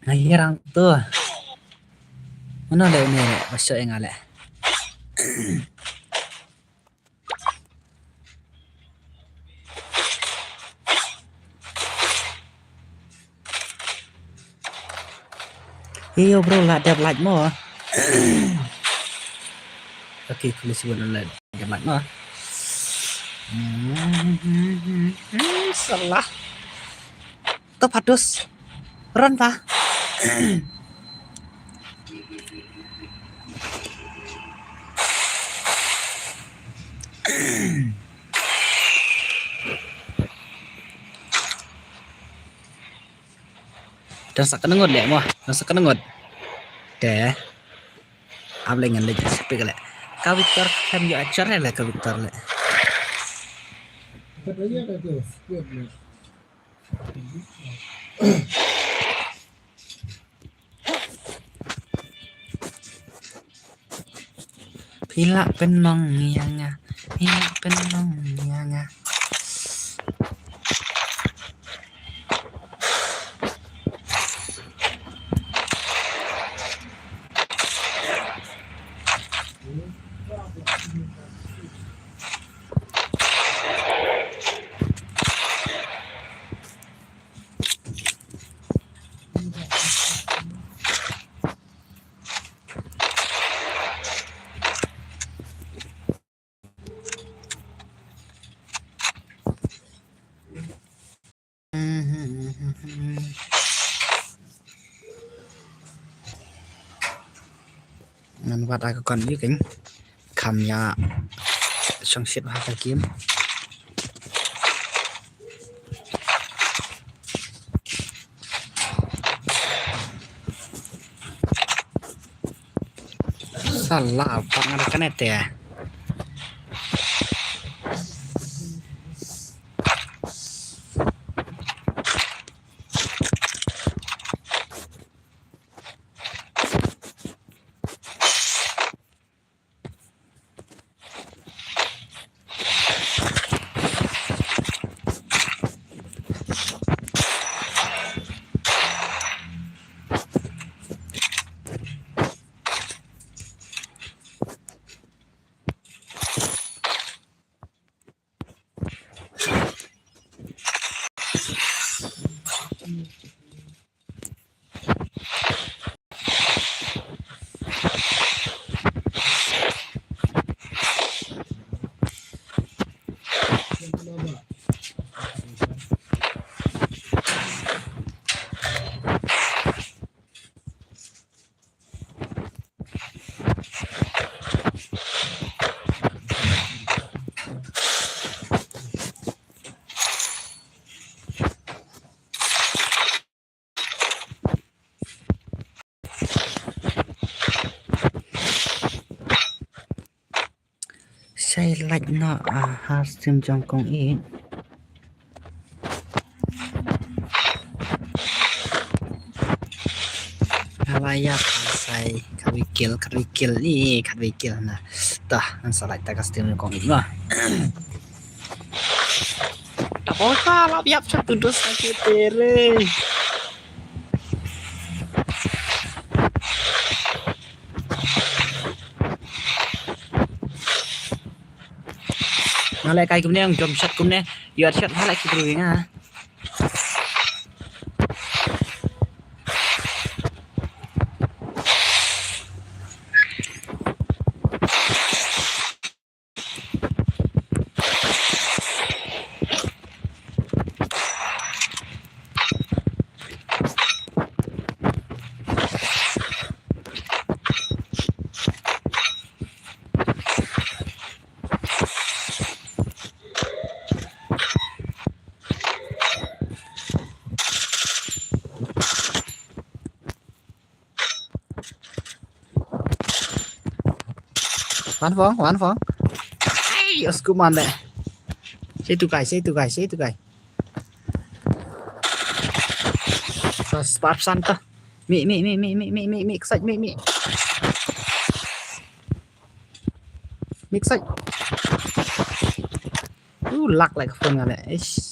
Ngai rang tu. Mana le ni le, masuk yang ale. Hey, yo, bro, lah dep like mo. Okay, kuli si buat online. Dep like mo. Hmm, salah. To patus. Ron pa. Dan sa ka ngut le mo. Dan sa ka ngut. Te. Ap le ngan le sepi ka le. Ka Victor kan ïa ajar le ka Victor le. Phi lah pynmong ïa nga, phi lah pynmong ïa nga. Ngan wad ïa ka kon ïa kane. Kham ïa shong shit ha ka game. Salah, pat nga da kane te. Like na, ah, ha stream jong kong i. Hala ya sai kawikil kawikil ni kawikil na. Tah, ngan sa like ta ka stream jong kong i ma. Tah, pol ka lap yap chak tu dos lagi tere. Nga leh kai kumne, jump shot kumne, ïoh shot ha leh ki bru nga. Wan phong, wan phong. Ai, os kuman de. Sei tu kai, sei tu kai, sei tu kai. Pas pap santa. Mi, mi, mi, mi, mi, mi, mi, mi, ksait, mi, mi. Mi ksait. Uh, lak like phone nga le. Ish.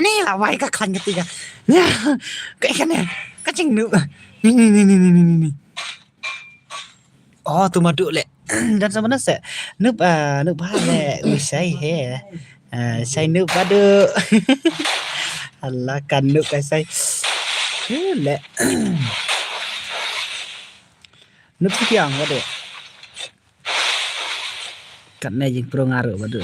Ani la wai ka khan ka tiga. Nya, ka ikan ne, ka ching nu. Ni, ni, ni. Oh, tu madu le. Dan sama nase. Nup, ah, nup ha le. Ui, sai he. Ah, sai nup madu. Alah, kan nup ka sai. Ui, le. Nup tu kiang madu. Kat ne jing pro ngaru madu.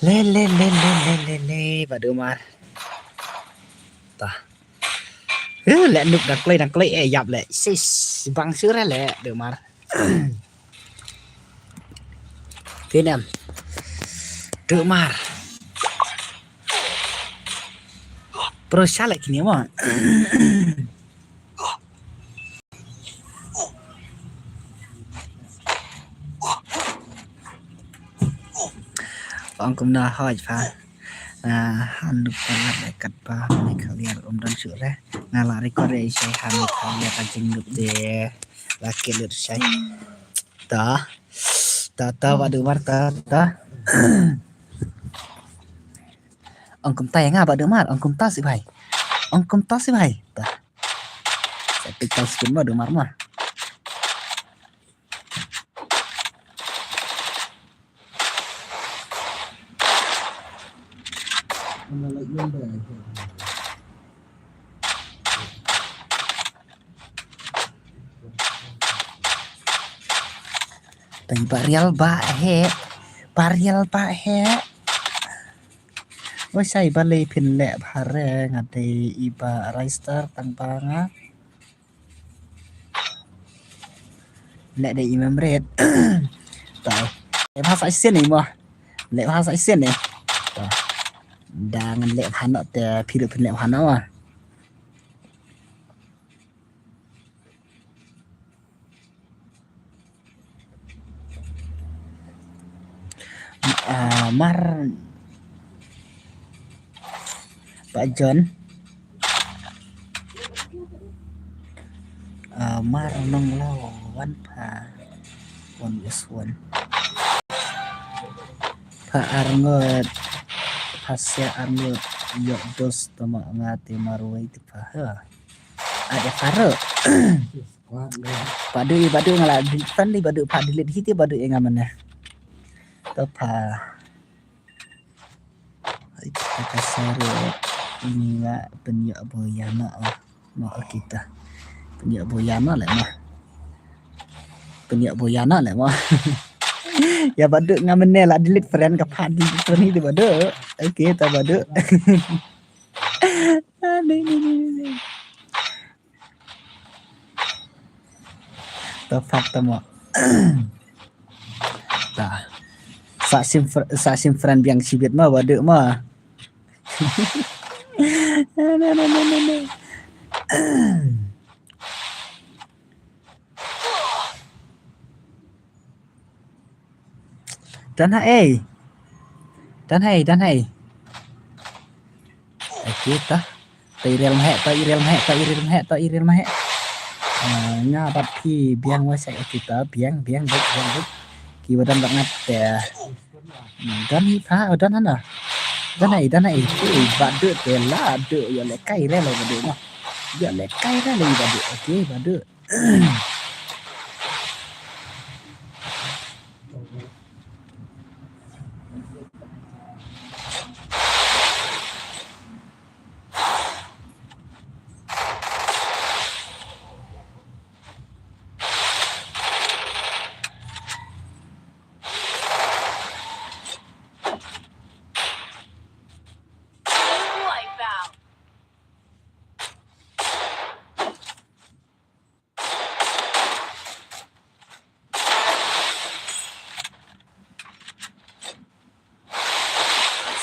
Le, le, le, le, le, le, le, ba dumar. Ta. Eh, le nuk dang klei, dang klei, eh, yap le. Sis, bang sure le, dumar. Tin em. Duk mar. Pro shalak kini mo. Ong kumno hoi pha. Ah, han duk palat le kat pa, me khaliar um don sure. Nga la record re shai han me khaliar ka jing duk de. La ke lut shai. Ta. Ta, ta, ba duk mar ta, ta. Ong kumta ïa nga ba duk mar, ong kumta si bai. Ong kumta si bai. Ta. Sa tik tai skin ba duk mar ma. Tai ba rial ba he. Ba rial ba he. Oi sai ba lei phin leh bha re nga dei i ba Rai Star tang ba nga. Leh dei i mem ret. Tai. Leh bha sa sien ni mo. Leh bha sa sien ni. Tai. Da ngan leh bha no te phi ruh phin leh bha no mo. Ah, mar Pak John. Ah, mar nong lo wan pha wan yes wan. Pha arngot pha sia arngot yok dos tama nga te marwei te pha ha. Ada paro. Badu i badu ngala friendly badu pha delete hiti badu i ngamane. To pha. Ai, kata sare nga pynïoh boyana oh. Ma kita. Pynïoh boyana le ma. Pynïoh boyana le ma. Ya badu ngamane la delete friend ka pha delete friend hiti badu. Okay ta badu. Ni ni ni ni. Ta fat ta mo. Ta. Sa sim sa sim friend biang sibit ma badu ma. Na na na na na. Dan ha ei. Dan ha ei, dan ha ei. Ai kita. Ta irel mhe, ta irel mhe, ta irel mhe, ta irel mhe. Ah, nga bat phi biang wa sai kita biang biang biang biang. Ki wadan bat ngat te. Dan hi pha, dan hana. Dan ha ei, dan ha ei. Bat du te la du ya le kai re le bat du ma. Ya le kai re le bat du. Okay, bat du.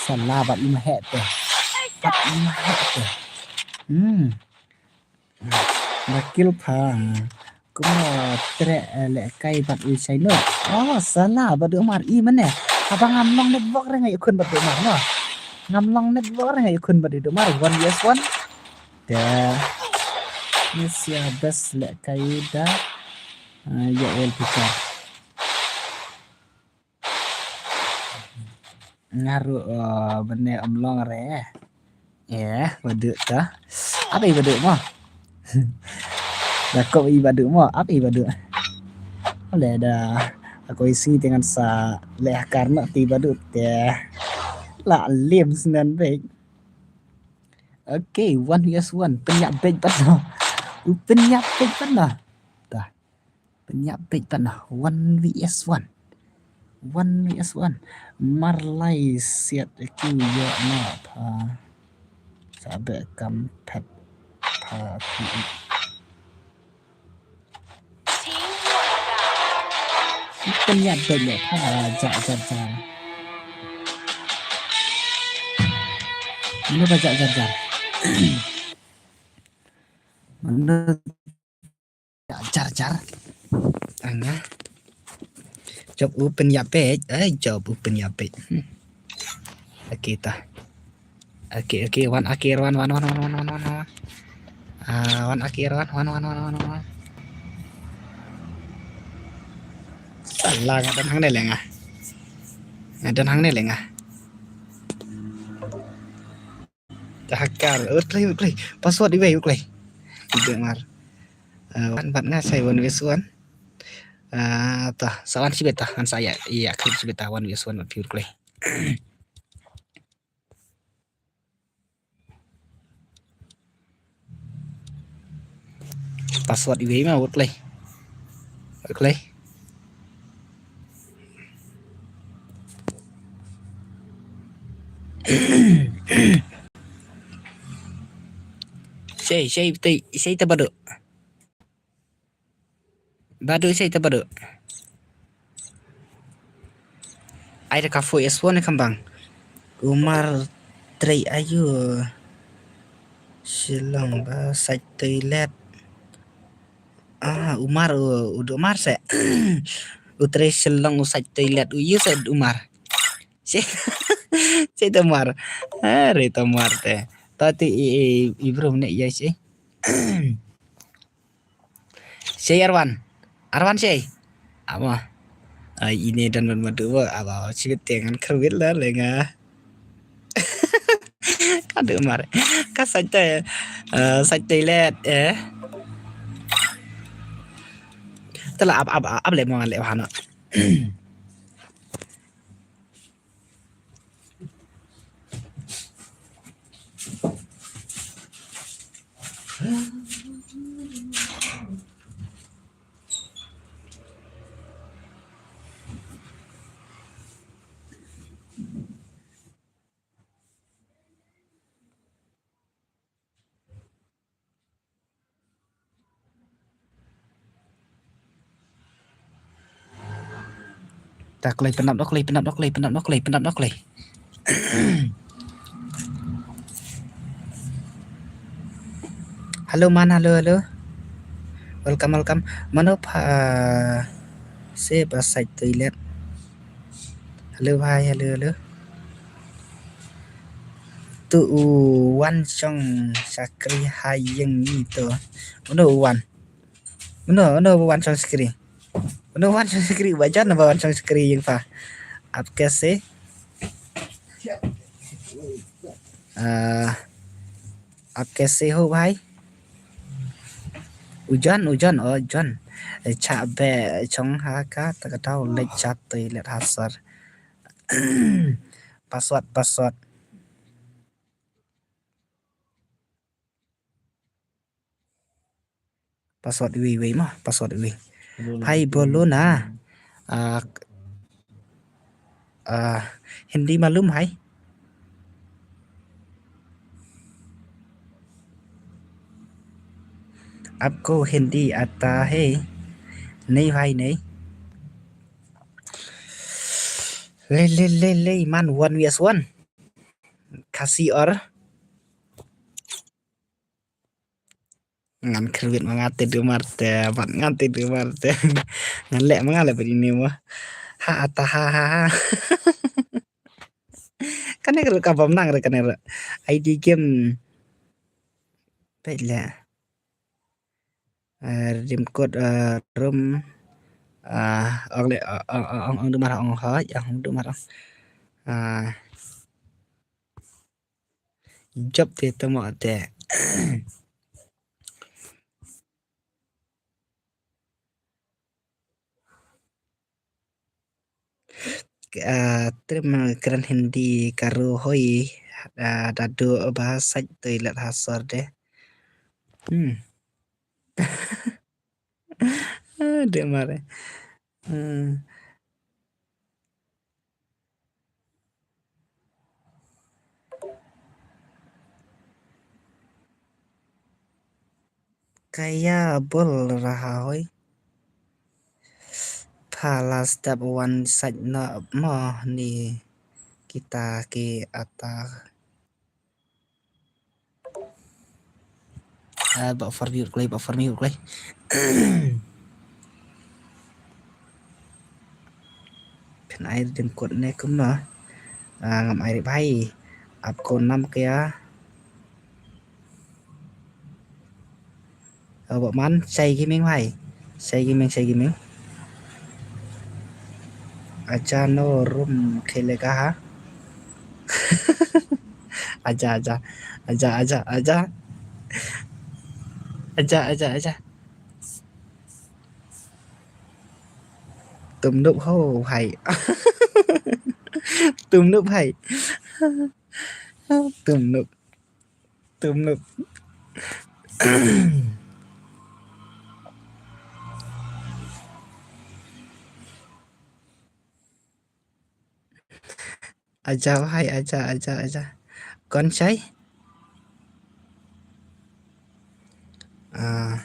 Sala bat i mahek te. Bat i mahek te. Hmm. Bakil pha. Kuma tre le kai bat i saino. Oh, sala bat umar i mane. Abang amlong network rengai ikun bat umar no. Ngamlong network rengai ikun bat umar. One yes one. Te. Ni sia best le kai da. Ah, ya el pika. Ngaru, oh, bene omlong re. Eh, badu ta. Apa i badu mo? Da ko i badu mo? Apa i badu? Ole da. Aku isi dengan sa leh karna ti badu te. La lim senen bek. Okay, one yes one. Penyak bej pat no. Penyak bej pat no. Dah. Penyak bej pat no. One V S one. One V S one. Marlai siat aku ya na pa. Sabe kam pet pa ki. Penyak bej le pa ja ja ja. Mano ba jah jar jar? Mano jah jar jar? Anga. Jop u pynïap peit. Eh, jop u pynïap peit. Hmm. Okay ta. Okay, okay, wan akhir, wan, wan, wan. Ah, wan akhir, wan, wan, wan. Salah, nga don hangne lenga. Nga don hangne lenga. Dah hakar, u klei, u klei. Password iwei, u klei. Iwei mar. Ah, wan bad nga sa ïa one versus one. Ah, ta, sa wan shibit ta, ngan sa ïa, ïa, clip shibit ta, one versus one bad phi u klei. Password iwei ma, u klei. U klei. Sei, sei, sei, sei ta badu. Badu, sei ta badu. Ai da ka four S one ne kambang. Umar trei ayu. Shillong ba sait toilet. Ah, Umar u, u Umar se. U trei Shillong u sait toilet. U yu se Umar. Sei, sei ta Umar. Are ta Umar te. Ta ti i, i, i bro ne ya sei. Sei Arwan. Arwan sei. Ama. Ai ine dan ban madu ba. Aba sibit te ngan kyrwit la lenga. Ka du mar. Ka sait te. Eh, sait te let eh. Tela ap ap ap le mo le hana. Ta klei, pynap da klei, pynap da klei, pynap da klei, pynap da klei. Hello man, hello, hello. Welcome, welcome. Mano pha se ba sait toilet. Hello bhai, hello, hello. Tu u wan shong shakri ha ïing ngi tu. Uno u wan. Uno, uno u wan shong shakri. Uno u wan shong shakri, ba jan ba wan shong shakri ïing pha. Aap kaise? Ah, aap kaise ho bhai? U John, u John, oh John. Eh, cha be chong ha ka ta ka tau leit cha toilet ha sor. Password, password. Password iwei, iwei ma, password iwei. Bolo na. Bhai, bolo na. Ah, ah, Hindi malum hai? Aapko Hindi aata hai? Nahi bhai, nahi. Le, le, le, le, man, one versus one. Khasi or? Ngan kyrwit ma nga te du mar te, bad ngan te du mar te. Ngan leh ma nga leh bad ine mo. Ha, ata, ha, ha, ha. Kane ka ruh ka bym nang ruh kane ruh. I D game. Peit leh. Eh, redeem code, eh, room. Ah, ong leh, ong, ong, ong, ong du mar ong hoi, ong du mar ong. Ah. Jop te tamo te. Ah, trim kren Hindi karo hoi, ah, dadu ba sait toilet ha sor de. Hmm. Ah, de mare. Hmm. Kaya bol raha hoi. Pha la step one sait na mo ni kita ki ata. Ah, ba for mute klei, ba for mute klei. Phin ai ding kot ne kumno? Ah, ngam ai ri bai. Ap ko nam kya? Oh, ba man, Shai Gaming bhai. Shai Gaming, Shai Gaming. Acha no room khelega ha. Acha, acha. Acha, acha, acha. Acha, acha, acha. Tum nup ho bhai. Tum nup bhai. Tum nup. Tum nup. Acha bhai, acha, acha, acha. कौन Shai? Ah.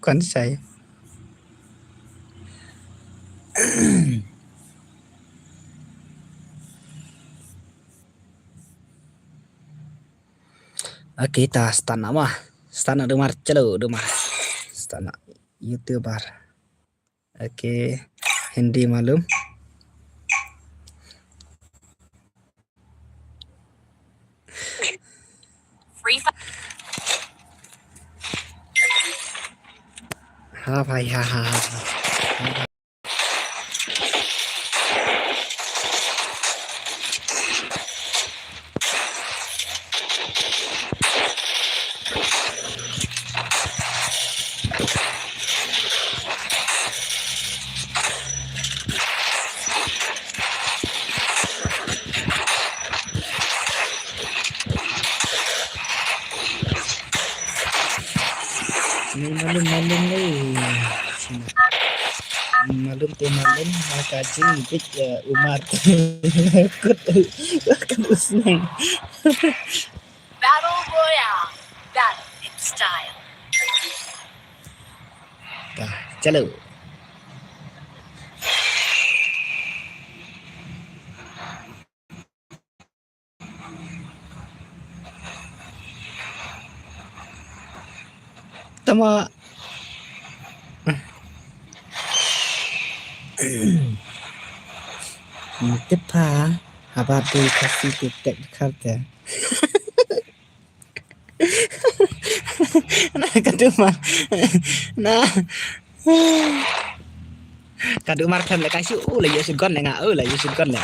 कौन Shai? Okay, ta start na ma. Start na dumar, chalo dumar. Start na YouTuber. Okay, Hindi मालूम? Free Fire. हाँ भाई, हाँ, हाँ, हाँ, हाँ। Ni malum malum ni. Malum te malum, maka jing bit, eh, Umar. Kut, kut usneng. Battle Royale. Battle in style. Dah, chalo. Tama. Tip ha, haba tu kasi tu tek karte. Na ka duma. Na. Ka dumar khlem leh ka shu, oh, la ïoh shu gon leh nga, oh, la ïoh shu gon leh.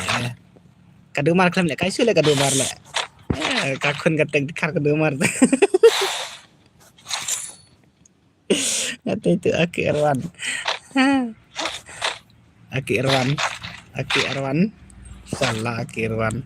Ka dumar khlem leh ka shu leh ka dumar leh. Eh, ka khun ka tek dkhar ka dumar. Nga te tu aki Irwan. Aki Irwan. Aki Irwan. Salah aki Irwan.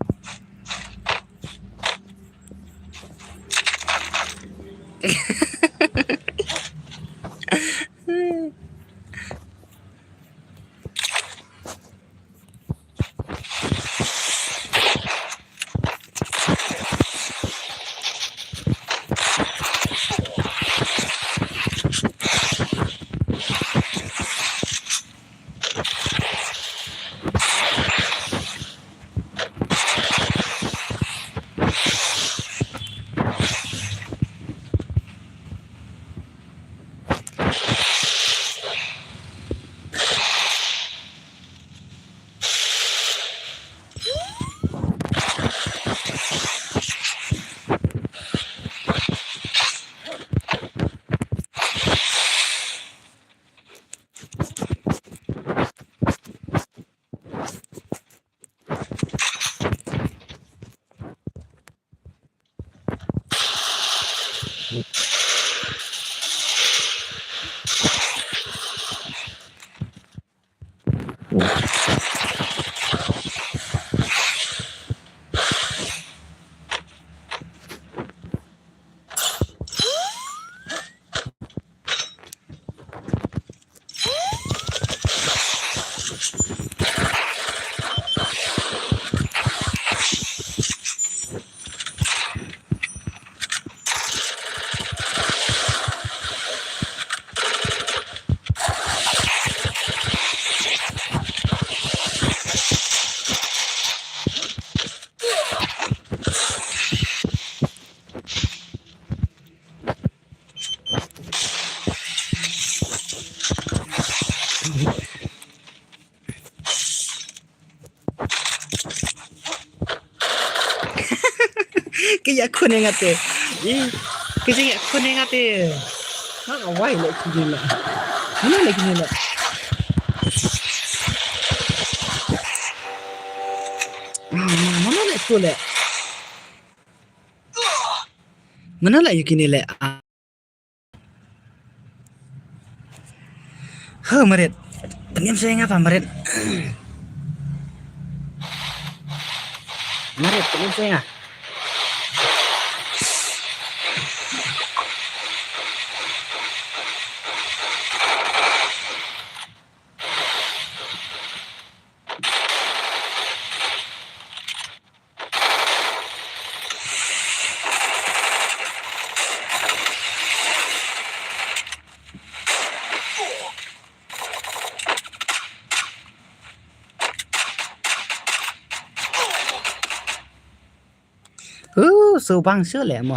Ka ïakhun ïa nga te. Ih, ka jingïakhun ïa nga te. Ha, wai leh kine leh. Mano leh kine leh. Ah, mano leh tu leh. Mano leh ïa kine leh. Ah. Huh, Marit. Pynïam shuwa ïa nga ba, Marit. Marit, pynïam shuwa ïa nga. Uh, subang shu leh mo.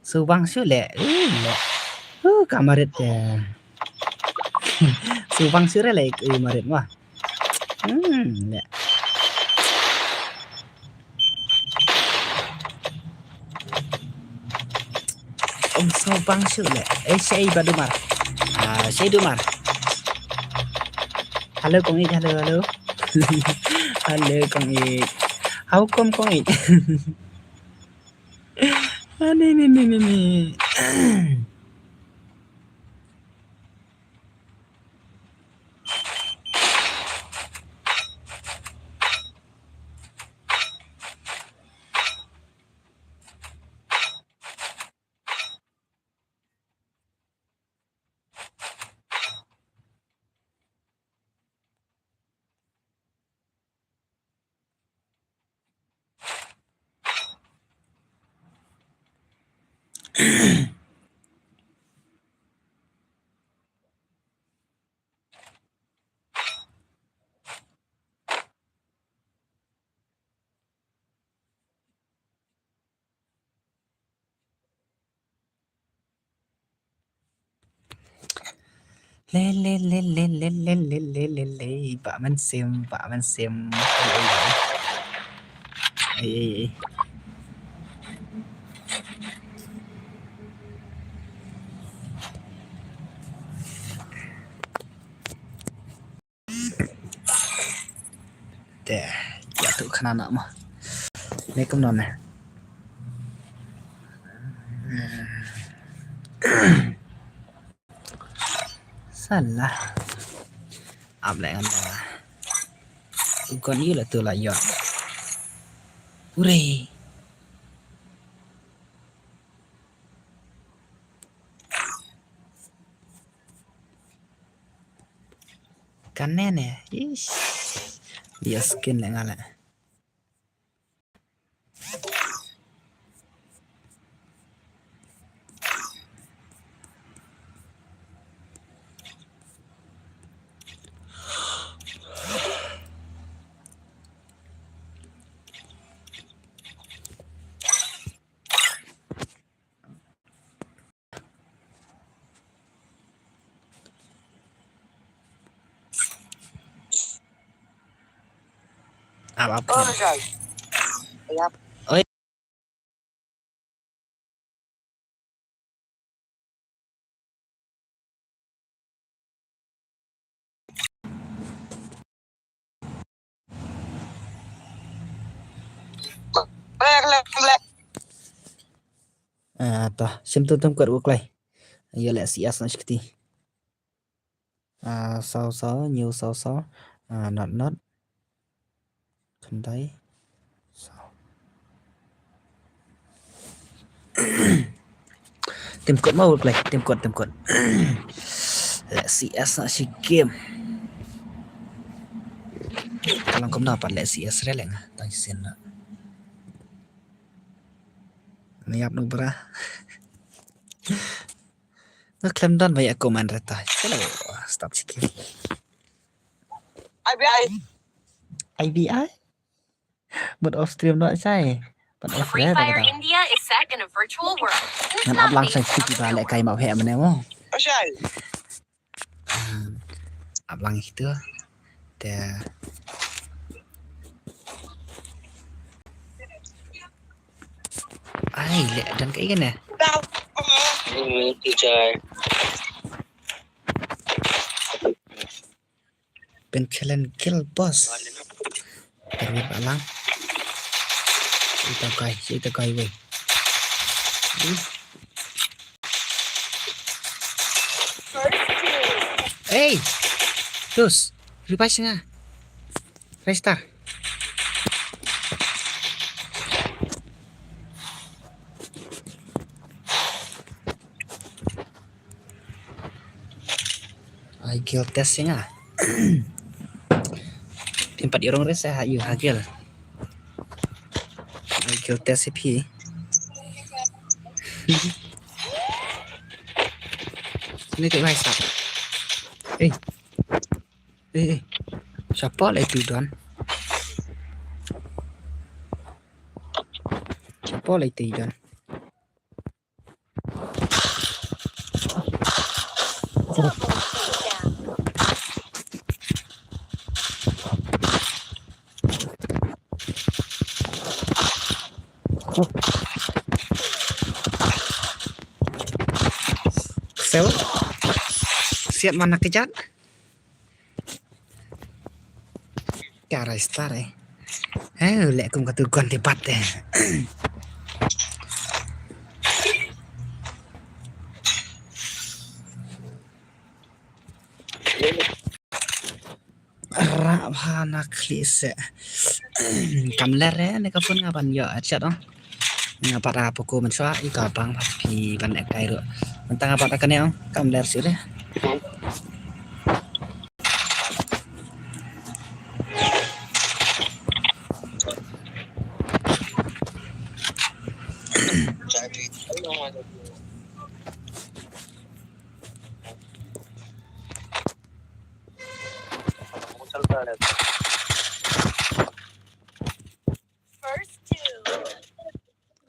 Subang shu leh. Uh, leh. Uh, ka Marit te. Subang shu re leh, uh, Marit mo. Hmm, leh. Ym subang shu leh. Eh, shei ba dumar. Ah, shei dumar. Hello, Kong Ih, hello, hello. Hello, Kong Ih. How come, Kong Ih? Ah, ni, ni, ni, ni, ni. Le, le, le, le, le, le, le, le, le, le, Bah Mynsiem, Bah Mynsiem. Ei, ei, ei. Ei, ei, ei. Te, ïa tu khana na ma. Ne kumno ne. Salah. Ap leh ngan da. U kon ïa la tu la ïa. Ure. Kane ne. Ish. Dia skin leh nga leh. Ap, ap. Oi. Ah, to, shim tum tum kwat u klai. Ïa leh C S na shikti. Ah, saw saw, new saw saw. Ah, not not. Khyndai. Saw. Tim kot ma u klai, tim kot, tim kot. Leh C S na shi game. Ka long kumno pat leh C S re leh nga tang shisien na. Nga ïap nuk bra. Nga khlem don ba ïa comment re ta. Chalo, stop shi game. I B I. I B I? Mut off stream noh shai. Pat off Free re ta Fire kata. India is set in a virtual world. Ngan ap lang shai tiki ba leh kai ma phe mane mo. Oh, shai. Hmm. Ap lang itu. Te. Ai, leh don kaei kane. Pynkhlan kill boss. Tarwit ba lang. Ita kai, ita kai wei. Hey! Terus, revive nga. Restart. Ai guild test ïa nga. Phim pat ïoh rong resa ha ïoh ha guild. Ai guild test ïa phi. Sini tu mai sap. Eh. Eh, eh. Siapa lah itu, Don? Siapa lah itu, Don? Sel. Siat mana kejat? Ka rai star eh. Eh, leh kum katu gon debat eh. Ra bha na khlieh se. Kam ler eh, ne ka phone nga ban ïoh headshot ong. Nga pat da poko mynshuwa, i ka bang pat phi ban leh kai ruh. Mynta nga pat da kane ong, kam ler shuh re.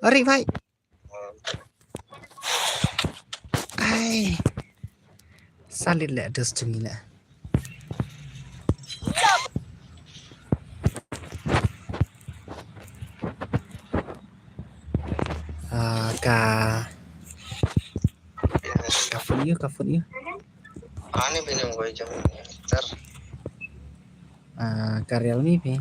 Ari bhai. Ai. Salit leh dus jong ngi leh. Ah, ka, ka phone ïa u, ka phone ïa u. Ani bini ngoi jong tar. Ah, ka Realme phi.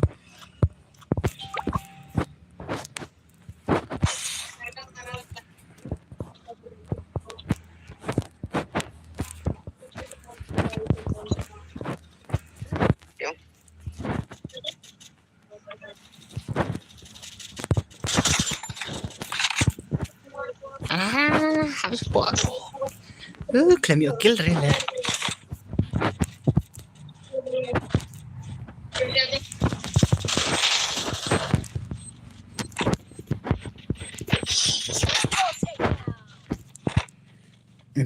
Ah, habis pot. Uh, khlem ïoh kill re leh.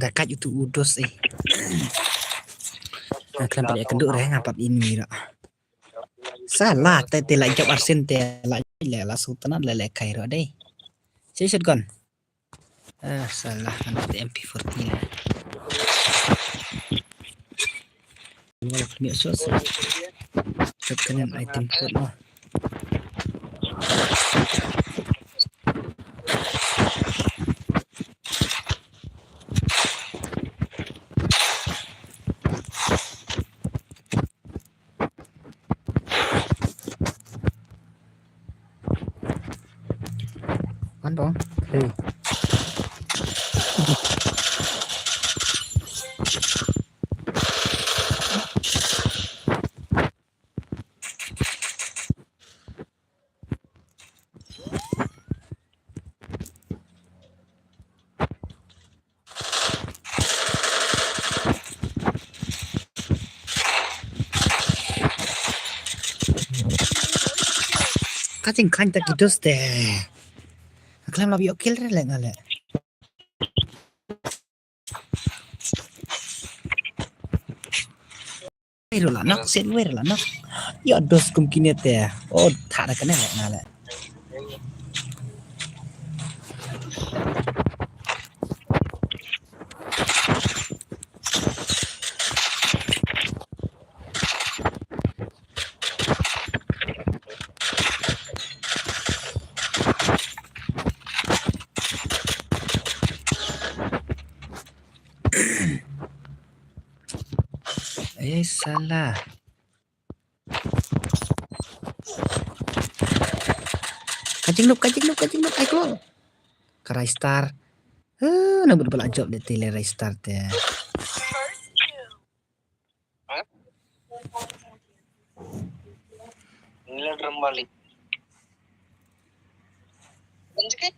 Da kat utu u dos eh. Nga khlem pat ïakynduh re nga pat in mira. Salah te te la jop arsin te la le la sultanat le le kairo dei. Che shotgun. Ah, salah, kan te M P forty la. Wala kami sos. Shotgun item code mo. Wan bong. Hey. Ka jingkhan ta ki dos te. Ka khlem la ïoh kill re le nga le. Wei ruh la nok, siat wei ruh la nok. Ïoh dos kum kine te. Oh, thah da kane le nga le. Sala. Ka jinglup, ka jinglup, ka jinglup, ai klong. Ka Rai Star. Eh, na bud bala jop de tile Rai Star te. Nila drum balik. Lanjut ke?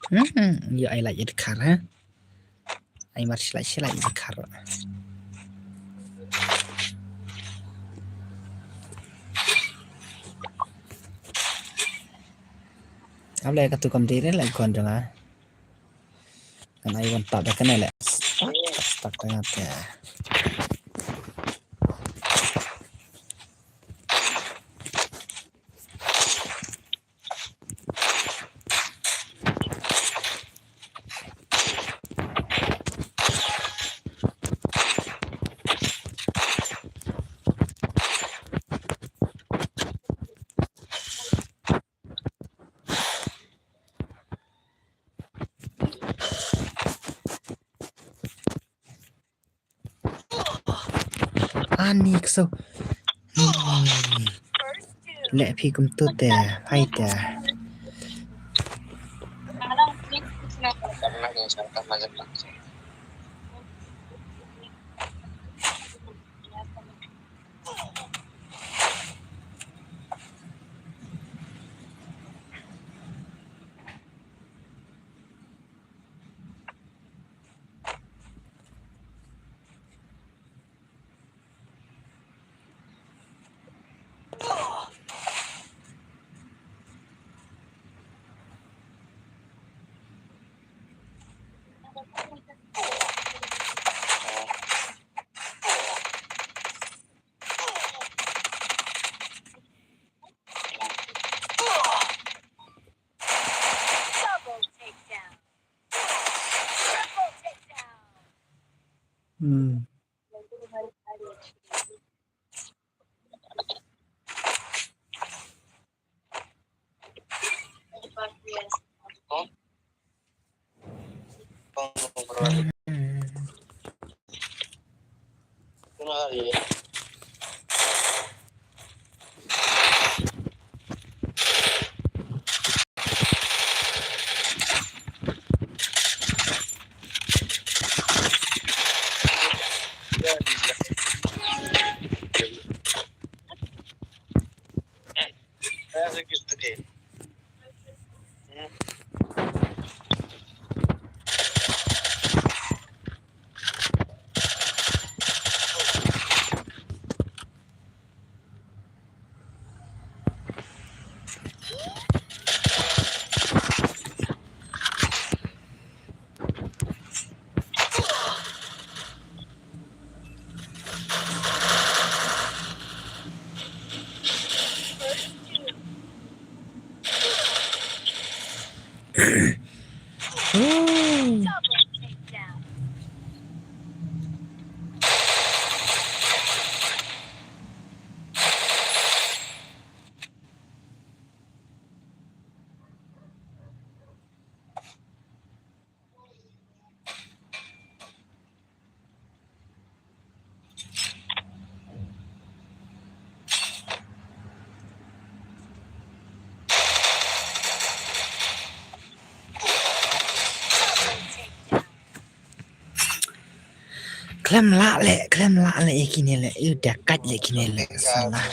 Hmm, ïa ai lait ïa dkhar ha. Ai mar shi lait shi lait ïa dkhar. Ap leh katu kam dei re leh kon jong nga. Kan ai wan tap da kane leh. Stak, stak tengah te. Ani kso. Hmm. Leh phi kumtu te, hai te. Hmm. Khlem lah leh, khlem lah leh ïa kine leh, ïa da kat leh kine leh, salah.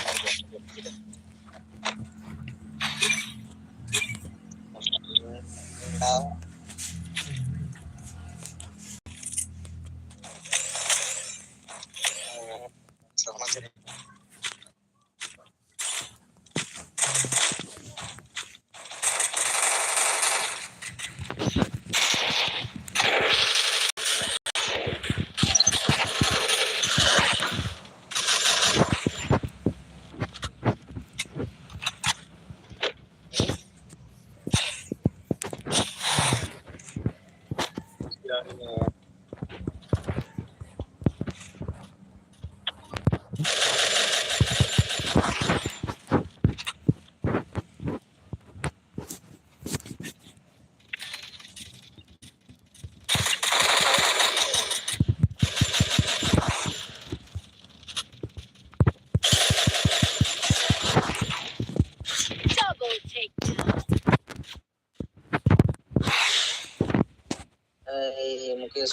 Hey, Mukesh.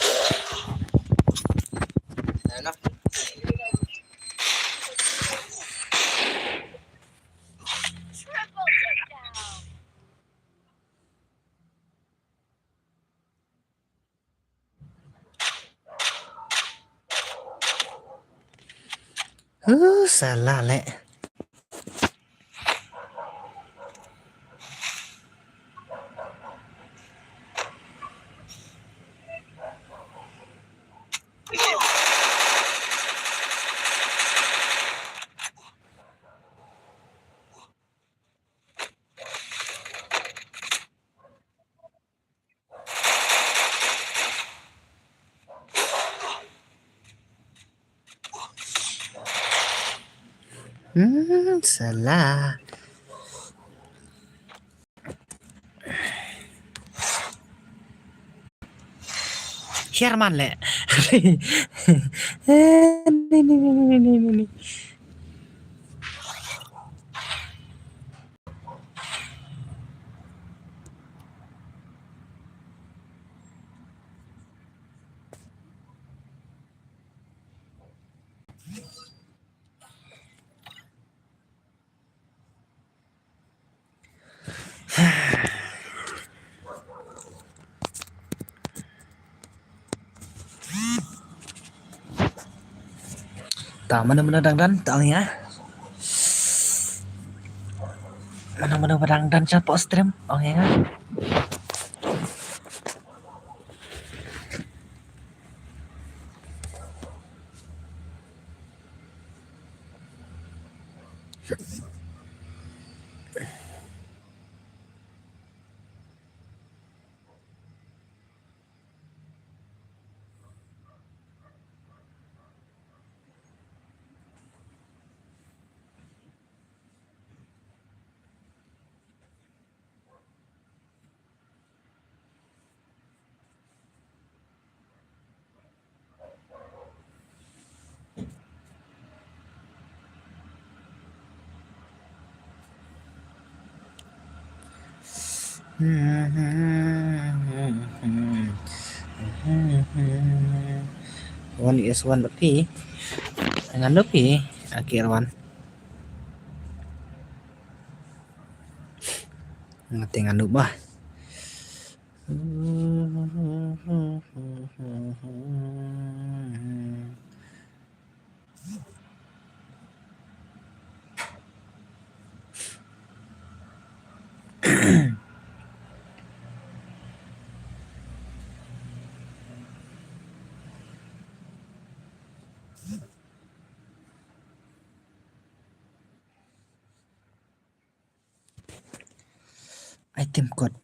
Ano? Huh, salah leh. Hmm, salah. Chairman leh. Ni, ni, ni. Ta mano mano dang don, ta ong ïa nga. Mano mano ba dang don shapoh stream, ong ïa nga. One is one, phi. Ngan do phi, akhir one. Ngan tengah nuk bah. Item code.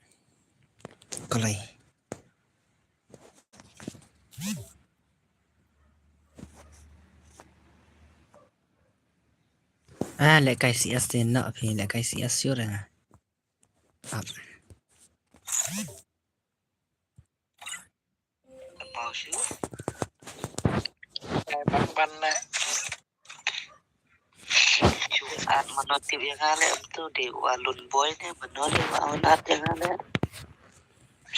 Kalai. Ah, lehkai C S te noh phi, lehkai C S sure nga. Ap. Pau shu. Ai, ban ban leh. Shu at mano tip ïa nga leh, em tu dei u Alun Boy ne mano leh, u at ïa nga leh.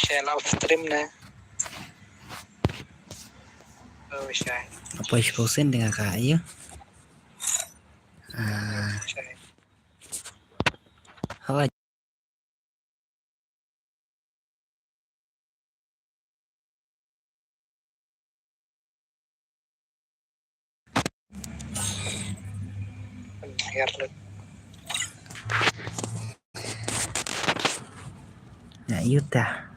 Share live stream ne. Oh, share. Apa ish posen dengan ka ayu. Ah. Share. Hawa. Na, ïa uta.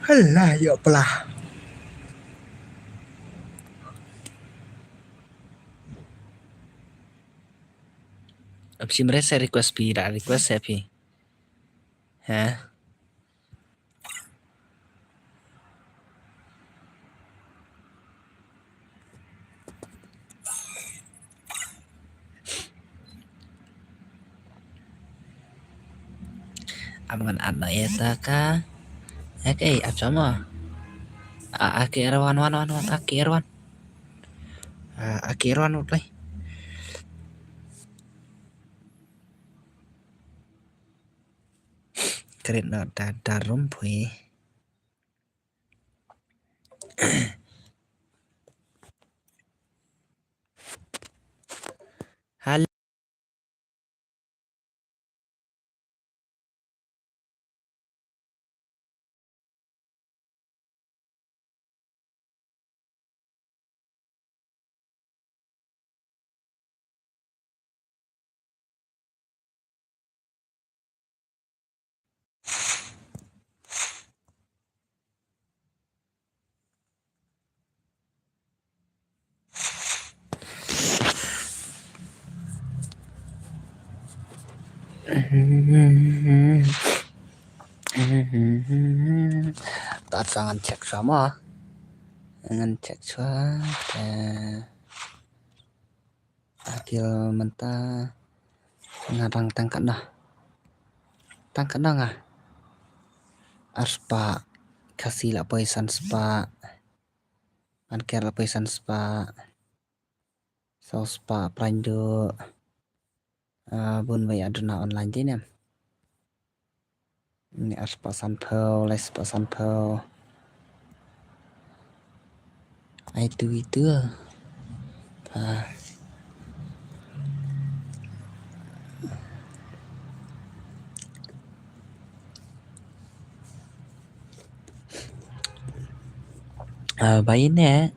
Halah, ïoh pala. Ap sim re sa request phi, da request sa phi. Ha? Am ngan at noh ïa ta ka. Okay, ap sama. A, a ki erwan wan wan wan a ki erwan. A, a ki erwan u play. Krit noh da da rum pui. Hal- Tat sa ngan check shuwa mo. Ngan check shuwa. Te akil mynta nga dang tang katno. Tang katno nga. Arspah. Khasi la poi san spah. Anker la poi san spah. Saw spah prime du. Ah, bun ba ïa duna online te ne. Ni arspah sanphew, laispah sanphew. Ai tu itu. Ah. Ah, bai ne.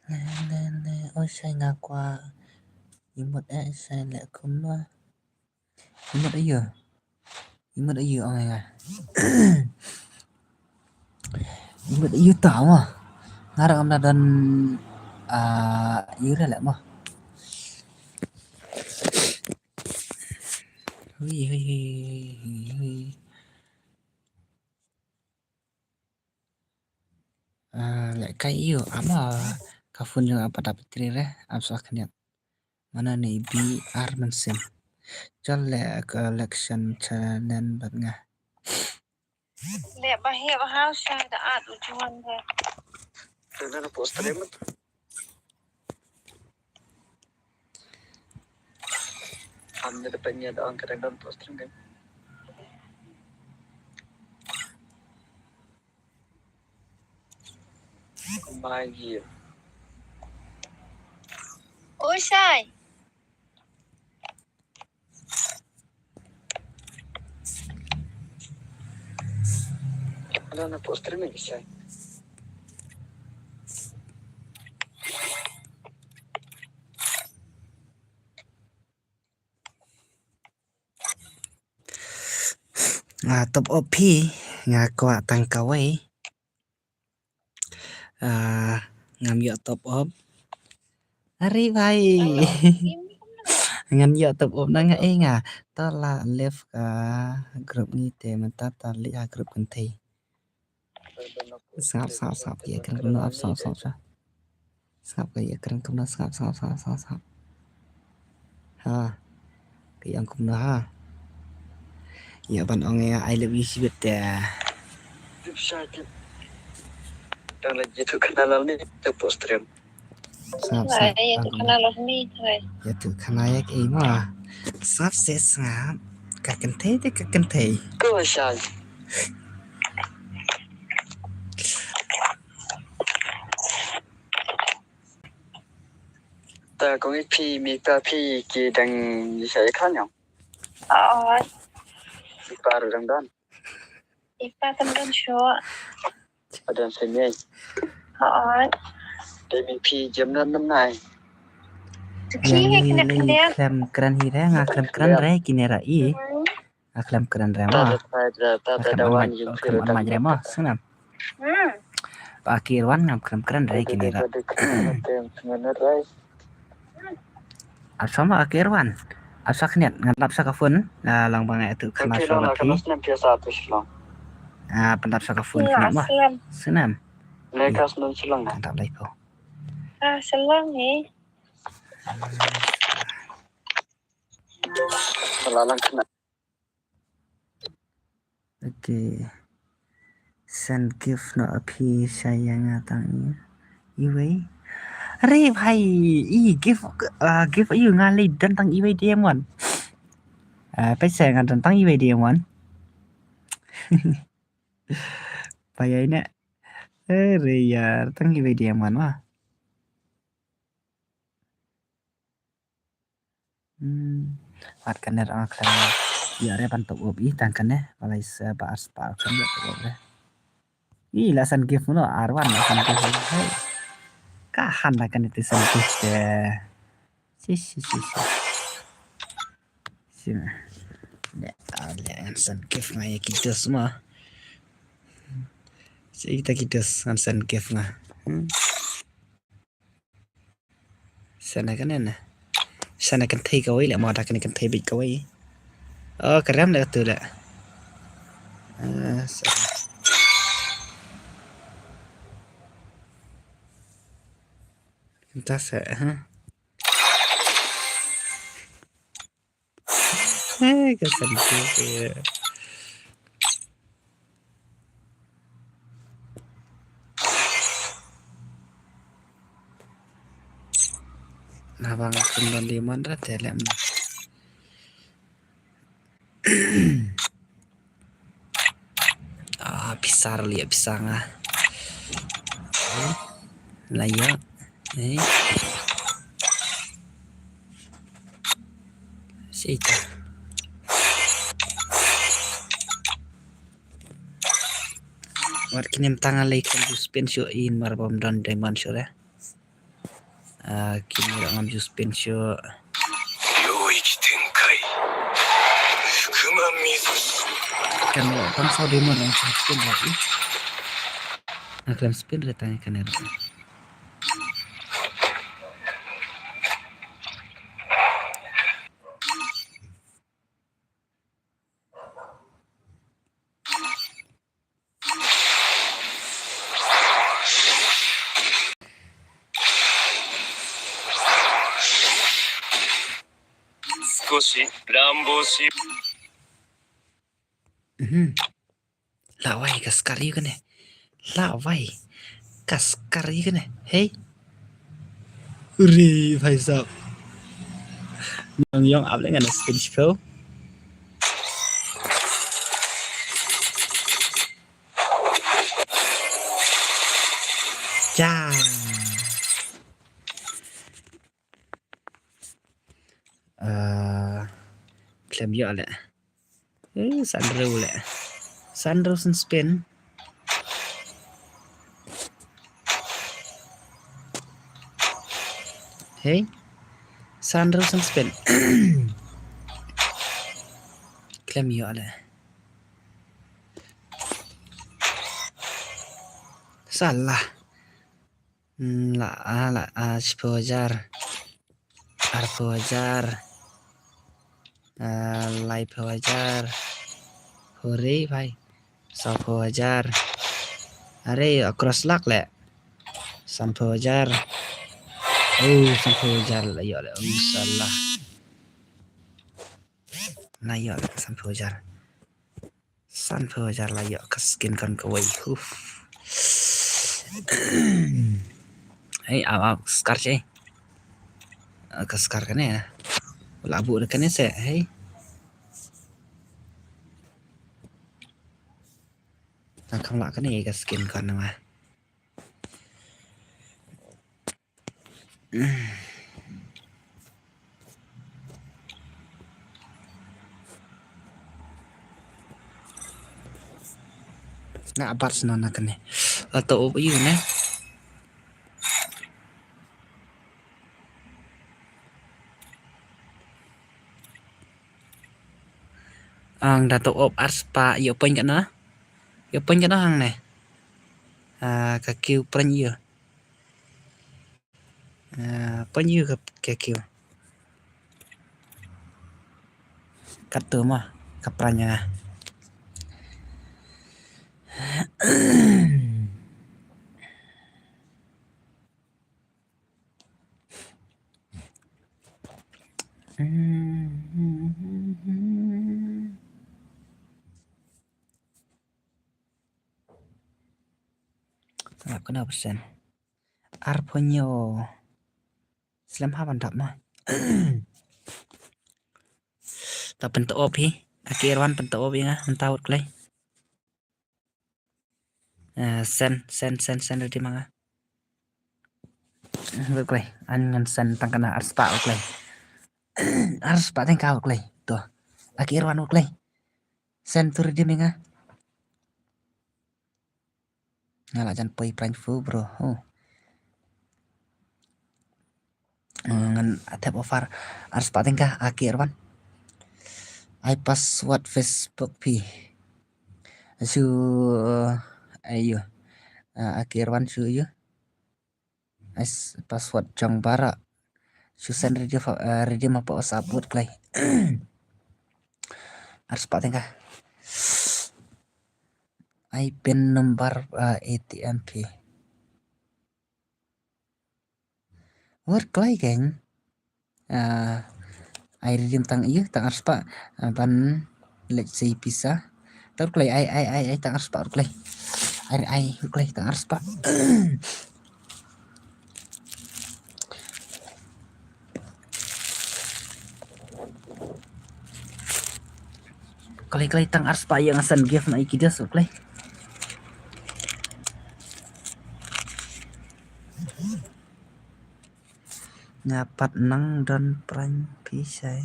Le, le, le, oi shai nga kwah. I mut eh shai leh kumno. I mut aïu. I mut aïu ong nga. I mut aïu ta mo. Nga ruh ngam da don, ah, aïu ruh leh mo. Hui, hui, hui, hui, hui. Ah, leh kai ïu, amo ka phone jong nga pat da battery re, am sa khyndiat. Mana ni B R Mynsiem. Jal leh collection channel bad nga. Leh ba heh ba hau shai da at u juan re. Tuna na post re mut. Am da panya da ong ka dang don post re kan. Bai gi. Oi shai. Nga na post stream ni sa. Ah, top up phi, nga kwah tang kawei. Ah, ngam ïoh top up. Ari bhai. Ngam ïoh top up na nga, eh, nga. To la left ka group ni te mynta ta leit ha group kynthei. Sngap, sngap, sngap, ïa kren kumno ap, sngap, sngap, sngap. Sngap ka ïa kren kumno, sngap, sngap, sngap, sngap, sngap. Ha. Ka ïa kumno ha. Ïa ban ong ïa I love you shibit te. Tip sha tip. Tang la jitu khana lal ni te post stream. Sngap, sngap. Ïa tu khana lal ni te. Ïa tu khana ïa ka ei ma. Sngap se sngap. Ka kynthei te ka kynthei. Ko sha. Ta kong i phi mi ta phi ki dang i sa i khan yong. Oi. I pa ru dang dan. I pa tam dan sho. Adan se mi. Oi. Te mi phi jem nan nam nai. Ki he kine kine. Klem kran hi re, nga klem kran re kine ra i. Hmm. A khlem kren re mo. A khlem on mic re mo, sngew. Hmm. Ba ki Irwan ngam khlem kren re kine ra. Ap sa mo a ki Irwan. Ap sa khniat ngan lap sa ka phone. Ah, lang ba nga ïathuh khana shuwa bad phi. Ah, pyndap sa ka phone khniat mo. Sngew. Kan dap lai pho. Ah, Shillong hi. Salah lang khniat. Okay. Send gift noh a phi sha ïa nga tang i. Iwei. Are bhai, i gift, ah, gift aïu nga leit don tang iwei diamond. Ah, peit sa nga don tang iwei diamond. Payai ne. Are ïar tang iwei diamond ma. Hmm. Wat kane ra khlem ïa re ban top up i tang kane. Balai sa ba ar spah khlem ïa top up re. I la send gift mo ar wan la send gift. Hey. Ka han la kane te send gift te. Si si si si. Si ma. Ne, ah, le send gift nga ïa ki dos ma. Si kita ki dos ngan send gift nga. Hmm. Sa na kane na. Sa na kynthei kawei le mo da kane kynthei bit kawei. Oh, ka rem le tu le. Ah, sa. Kynta sa, ha. Hei, ka send gift. Naba nga kum don diamond ra te lem. Ah, pisa ra liah pisa nga. La ïa. Eh. Sita. Wat kine mynta nga leit kam ju spin shuh in mar bym don diamond shuh re. Ah, kine ruh ngam ju spin shuh. Kan ruh tang saw diamond ngam ju spin lagi. Nga khlem spin re tang kane ruh. Mhm. Lawai ka skar ïa kane. Lawai ka skar ïa kane. Hei. Uri, bhai sahab. Nang yong ap le ngan spin shiphew. Cha. Ah, khlem ïoh le. Eh, sanrew le. Sanrew san spin. Hei. San hynriew san spin. Khlem ïoh leh. Salah. Hmm, la, ah, la, ah, shiphew hajar. Arphew hajar. Ah, laiphew hajar. Hooray, bhai. Sawphew hajar. Are, across lak leh. Sanphew hajar. Oh, sanphew hajar la ïoh leh. Oh, salah. La ïoh leh, sanphew hajar. Sanphew hajar la ïoh ka skin gun kawei. Uf. Hei, aw, aw, scar shi. Ah, ka scar kane. La buh da kane se, hei. Tang kham lah kane ka skin gun ma. Nga bat sna na kane. La to up ïu ne. Ang da to up ar spah ïoh point katno? Ïoh point katno hangne? Ah, ka kiw prank ïoh. Ah, point ïoh ka, ka kiw. Katto ma ka prank ïa nga. Sap kano persen? Arphew hynñiew. Slem ha ban dap ma. Ta pynta op hi. Aki Irwan pynta op ïa nga mynta wut klei. Eh, sen, sen, sen, sen ready ma nga. Wut klei. An ngan sen tang kane ar spah wut klei. Ar spah teng ka wut klei. To. Aki Irwan wut klei. Sen tu ready ma nga. Nga la jan poi prank fu bro. Oh. Eh, ngan thep offer ar spah teng ka Aki Irwan. Ai password Facebook phi. Shu, eh, ayu. Eh, Aki Irwan shu ayu. Ai password jong bara. Shu sen ready fa, eh, ready ma pa WhatsApp wut klei. Ar spah teng ka. Ai pin number, eh, A T M phi. Wut klei keng. Ah, ai redeem tang ïa tang ar spah, ah, ban leit sei pisa. Tang klei ai, ai, ai, ai tang ar spah klei. Ai, ai klei tang ar spah. Klei, klei tang ar spah ïa nga send gift na i ki dias klei. Nga pat nang don prank phi shai.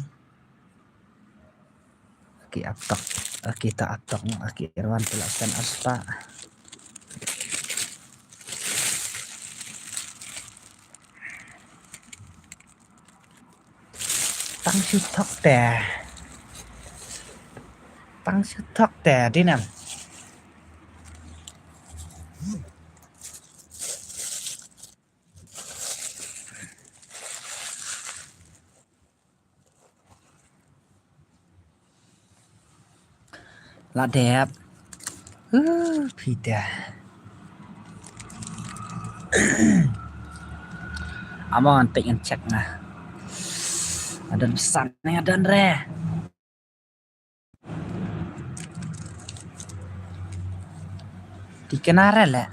Aki ap tok, aki ta ap tok, aki Irwan phi la send ar spah. Tang shu thok te. Tang shu thok te, dei nam. La dep. Uh, phi te. Amon pek ngan check na. Adan pesan ni adan re. Ti kena re le.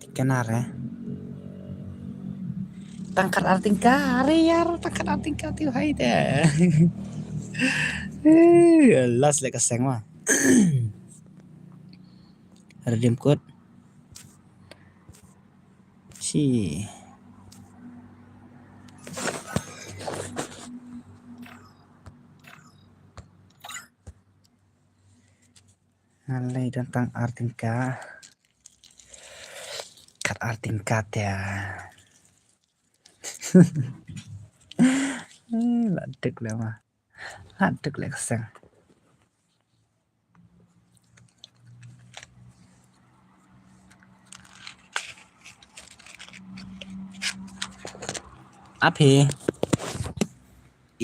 Ti kena re. Tang kat ar tyngka, are yar, tang kat ar tyngka ti hai te. Eh, last le ka seng ma. Redeem code. Shi. Ngan leit don tang ar tyngka. Kat arting kat ya. La dek le ma. La dek le keseng. Api.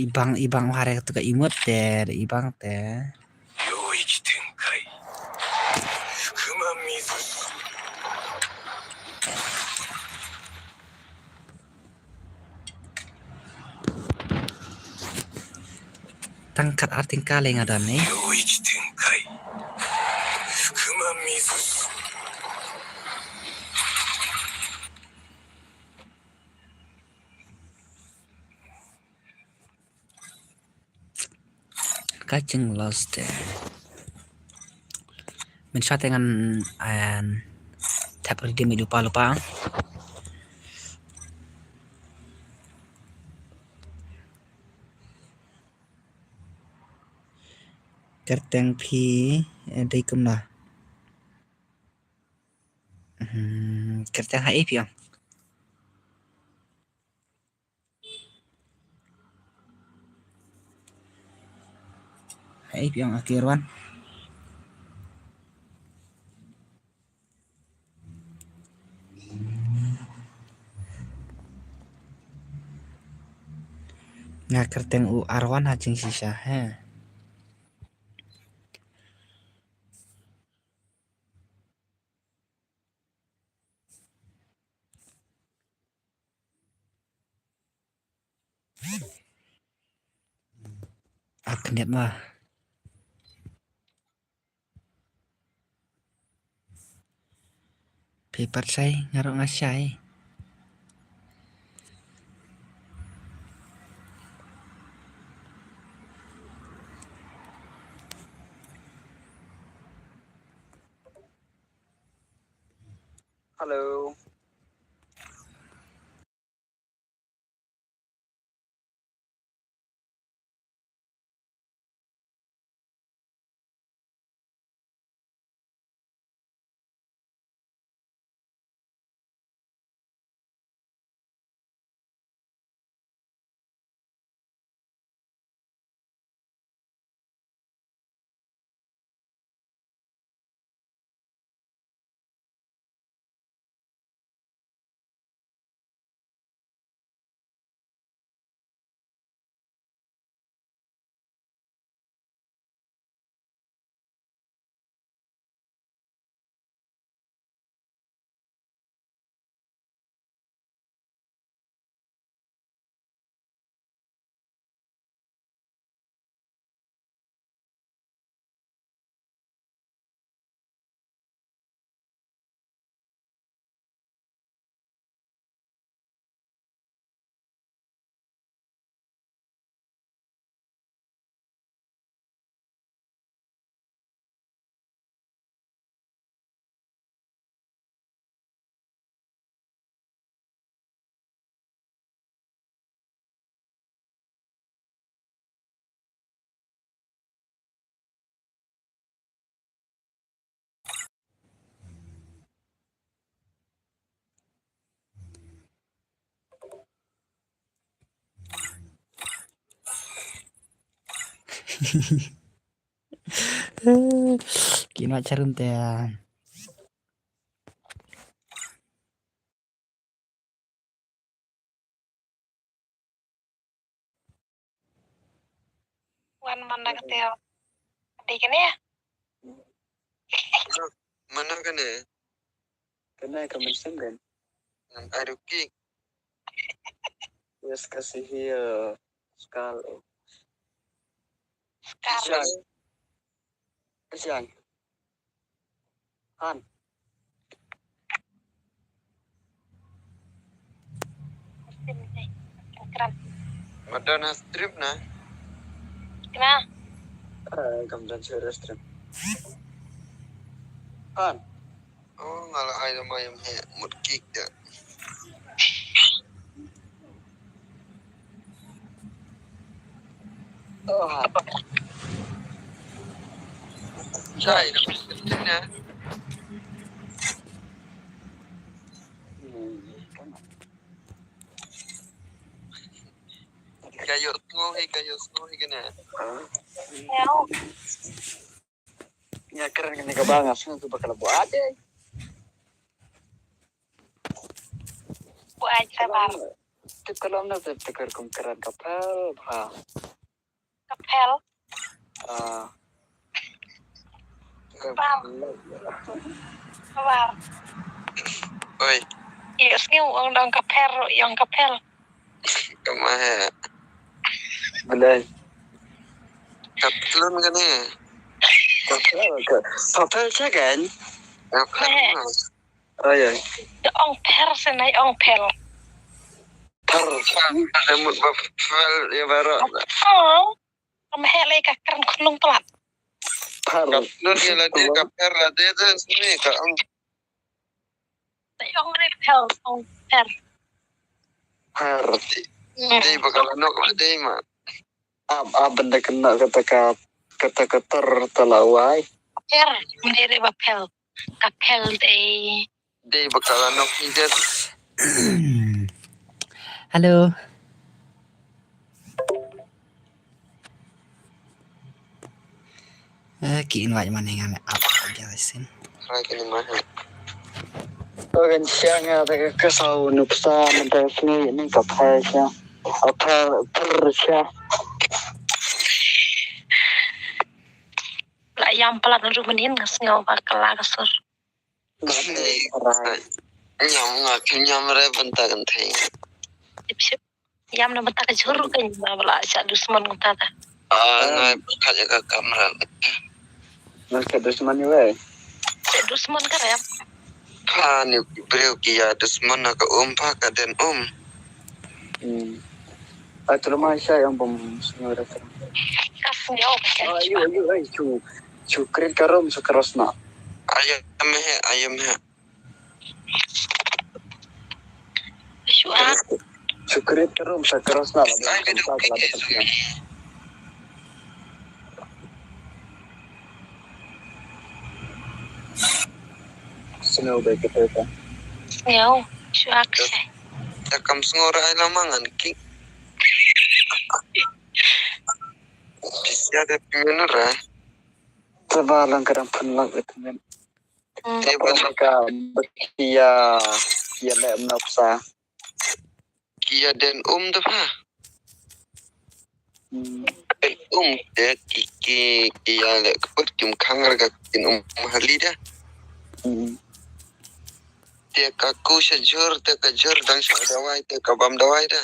Ibang, ibang hare tu ka imut ter, ibang ter. Tang kat arting kale nga don ni. Ka jinglost te. Mynshuwa te ngan, em, tap redeem lypa lypa. Kyrteng phi, eh, dei kumno? Hmm, kyrteng ha ei phi ong? Hai, phi ong Aki Arwan. Nga kyrteng u Arwan ha jingshisha, he. Ak niat ma. Phi pat shai, nga ruh nga shai. Hello. Kino charum te. Wan man na ka teo. Adi kane ya? Mana kane? Kane ka mynsiem kan? Nang aduki. Yes, kasi hi, eh, skal. Skal. Siang. Siang. Han. Madana strip na. Kena. Eh, kam dan sura strip. Han. Oh, ngala ai nama yang he mut kik da. Oh, han. Jai, na. Ka ïohsngew hi, ka ïohsngew hi kane. Nga kren kane kaba nga sngew kaba ka la buaid. Buaid sabar. Tip ka lom na tip, tip ka rukom kren ka phel bha. Ka phel. Ah. Bam. Sabar. Oi. Ïohsngew ong dang ka phel, ong ka phel. Kama he. Balei? Ka tlun kane. Ka phel, ka ka phel sha kan? Ka phel. Oi, oi. Ong phel, senai ong phel. Phel. Ka mut ba phel ïa baroh. Oh. Ka mah lei ka kren khnong palat. Phel. Ka tlun ïa lade, ka phel lade tu sini ka ong. Ong re phel, ong phel. Phel. Dei ba ka la nok lade ma. Ab ab benda kena kata ka kata ka ter ta la wai. Phel, mene re ba phel. Ka phel dei. Dei ba ka la nok ni det. Hello. Eh, ki invite man hinga me up ja sin. Try kane ma he. Ogan siang ada ke kesau nupsa menteri sini ini kapai siang. Apa terus ya? La ïam palat ruh mynnin nga sngew ba ka la ka sur. Nyam nga ki nyam re bynta kan thei. Sip sip. Ïam na bynta ka jhur ruh ka nyam ba la sha dusmon ka ta. Ah, nga ka ya ka kamera. Nang ke dusmon ni wei. Sha dusmon ka rem. Pha ni breu ki ya dusmon na ka um pha ka den um. Hmm. Ai tu rumah saya yang bom semua datang. Ka sngew ka sha. Ayo ayo ai chu chu krit karom sa keras na. Ayam he, ayam he. Shu a. Chu krit karom sa keras na. Snow ba kita ta. Sngew. Shu a ka sha. Ta kam sngew ra ai lama ngan ki. Pisia de pion ra. Taba lang kadang pynlak itu men. Hmm. Te ba Ka berkia ya le nopsa. Ki ya den um tu pha. Hmm. Den um te ki ki ki ya le kput kim khang ra ka kin um hali da. Hmm. Te ka ku sha jhur te ka jhur dang sha dawai te ka bam dawai da.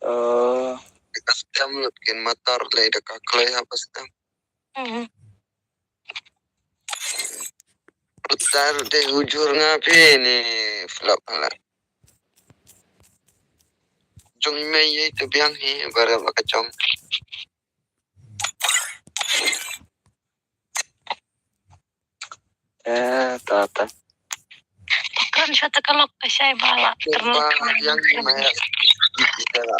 Eh, Te ka stem lut kin matar le da ka kloi ha ba stem. Hmm. Putar de hujur nga phi ni flop hala. Jong me ye te biang hi bare ba ka jong. eh, ta ta. Kan sha ta ka lok ka shai ba la. Ba yang ni ma ya.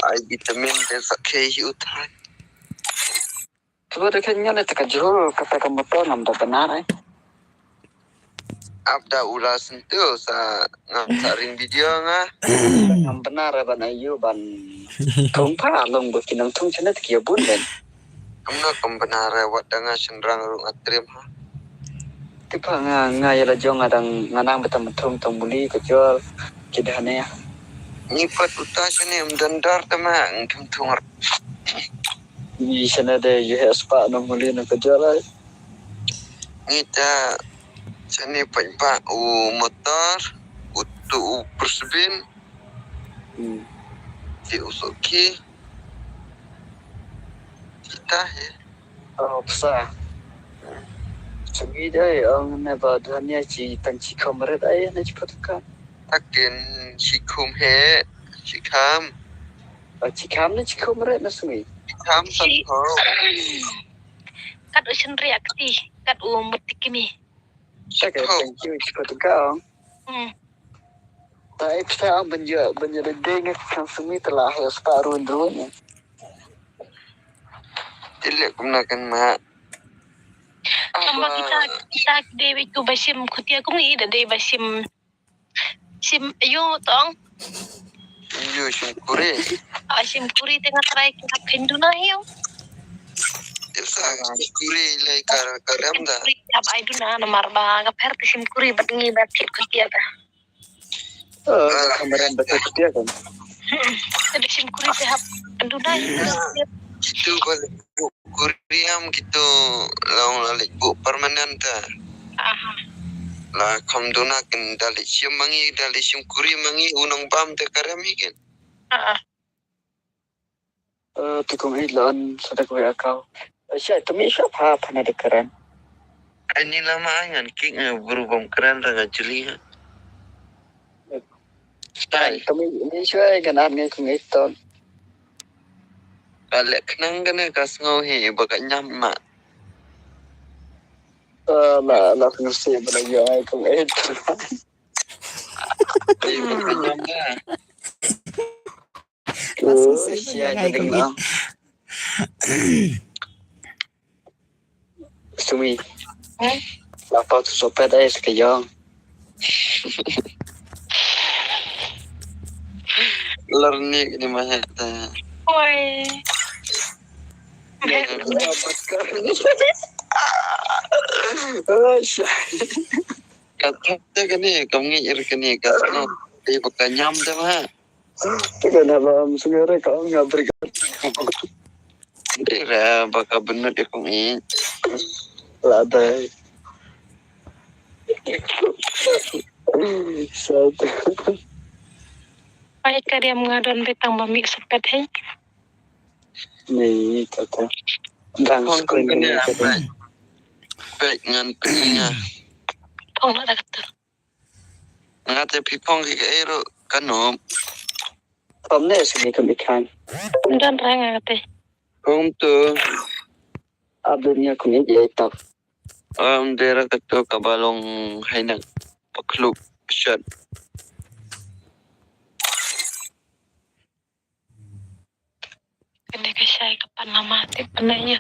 Ai vitamin de sa ke hi utai. Taba da kan ngale ta ka jhur kata ka motor ngam da benar ai. Ap da ula sentu sa ngam sa ring video nga. Ngam benar ai ban ayu ban thung pha long ba kinang thung chana ta ki bun ben. Kam na kam benar ai wat da nga shenrang ru nga trim ha. Tipa nga nga ya la jong nga dang nga nang betam thung tong buli ka jol ki da ne. Ni pat uta shane em dandar ta ma ngam thung. Ni shana de yu he spa no muli no ka jol ai. Ngita sani pañ pa u motor, u tu u persbin, Hmm. ti u soki. Kita he. Oh, psa. Sagi dai ang ne ba dania ci tan ci kamret ai ne ci patuka. Takin sikum he, sikam. Ah, ci kam ne ci kamret na sumi. Sikam san ko. Kat u shen riak ti, kat u mutikimi. Saka thank you ci patuka. Hmm. Ta ipsa ang benja benja de deng kan sumi telah ya spa run run. Tilek kumna kan ma. Tamba kita kita dei ba tu basim kutia kung i da dei basim. Shim ïu tong. Ïu shim kuri. Ah, shim kuri te nga trai ki hap kyndu na ïu. Esa shim kuri lai kar karem da. Kuri hap ai duna namar ba ka pher te shim kuri bad ngi bad thit kutia da. Oh, ka meren bad thit kutia kan. Te shim kuri te hap kyndu na ïu. Itu balik. Kuriam gitu long la leit buh permanent ta. Aha. La kham duna kin da leit shim ma ngi da leit shim kuri ma ngi u nongbam te karem hi kin. Aha. Eh, tu kong ih lan sa da kong ih akau. Eh, sha tu mi sha pha pha na da karen. Ai ni lama ai ngan kik ngan bru bom karen ra nga juli ha. Stai. Kami ni shwa kan an ngai kong ih ton. Ka lek khnang kane ka sngew hi ba ka nyam ma. Eh, la la kong si ba la yo ai kong ih ton. Ai ba ka nyam da. Ka sngew si ba la ngai kong ih. Sumi. Eh? Lapa tu sopet ai sa ka yong. Lar ni ni ma he ta. Oi. Ka thap te kane kam ngi ir kane ka no. Te ba ka nyam te ma. Te kane ba am sungai re ka nga beri. Dei ra ba ka benut ïa kong ih. La dei. Sat. Ai ka diam nga don betang ba mik sepet hei. Ni kata. Dang screen kane ka dei. Pek ngan pek nga. Phong la da kata. Nga te phi phong ki ka ero kano. Pom ne sini kam ikhan. Don rang nga te. Phong tu. Abdul nya kuni ye tak. Am dera katu ka balong hainak pakluk shat. Kane ka shai ka pan lama te pan na ya.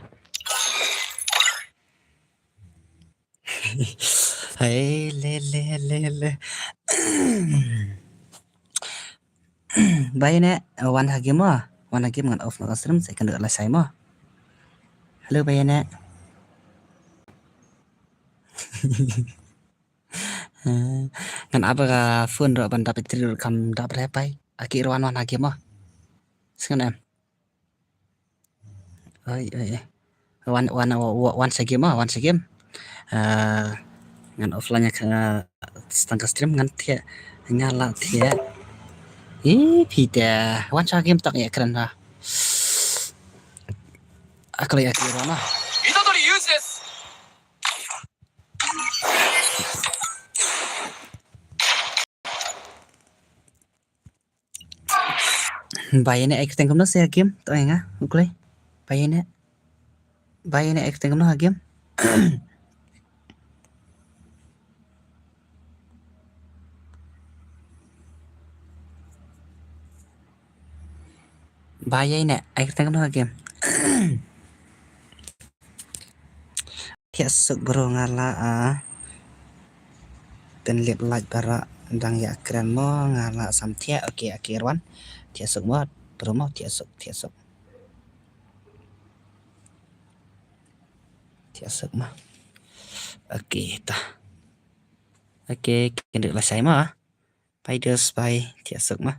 Hai le le le le. Bai ne wan ha game mo. Wan ha game ngan off na ka stream second la shai mo. Hello bai ne. Ngan ap ka phone ro ban dap tri ro kam dap re pai. Aki ro wan wan ha game mo. Sngan em. Oi oi oi. Wan wan wan sa game mo, wan sa game. Ah, ngan offline ka stang ka stream ngan thiah nga la thiah. Ih phi te wan sa game tak ya kren ha. Aku lagi aki ro na. Bai ne acting kumno se game to nga uklai. Bai ne. Bai ne acting kumno game. Bai ne acting kumno game. Thiah suk bro nga la a. Pynlip light bara dang ïa kren mo nga la sam thiah. Okay, okay Erwan. Thiah suk mo bro mo thiah suk thiah suk. Thiah suk mo. Okay ta. Okay, kin duk la sai mo. Pai dus pai thiah suk mo.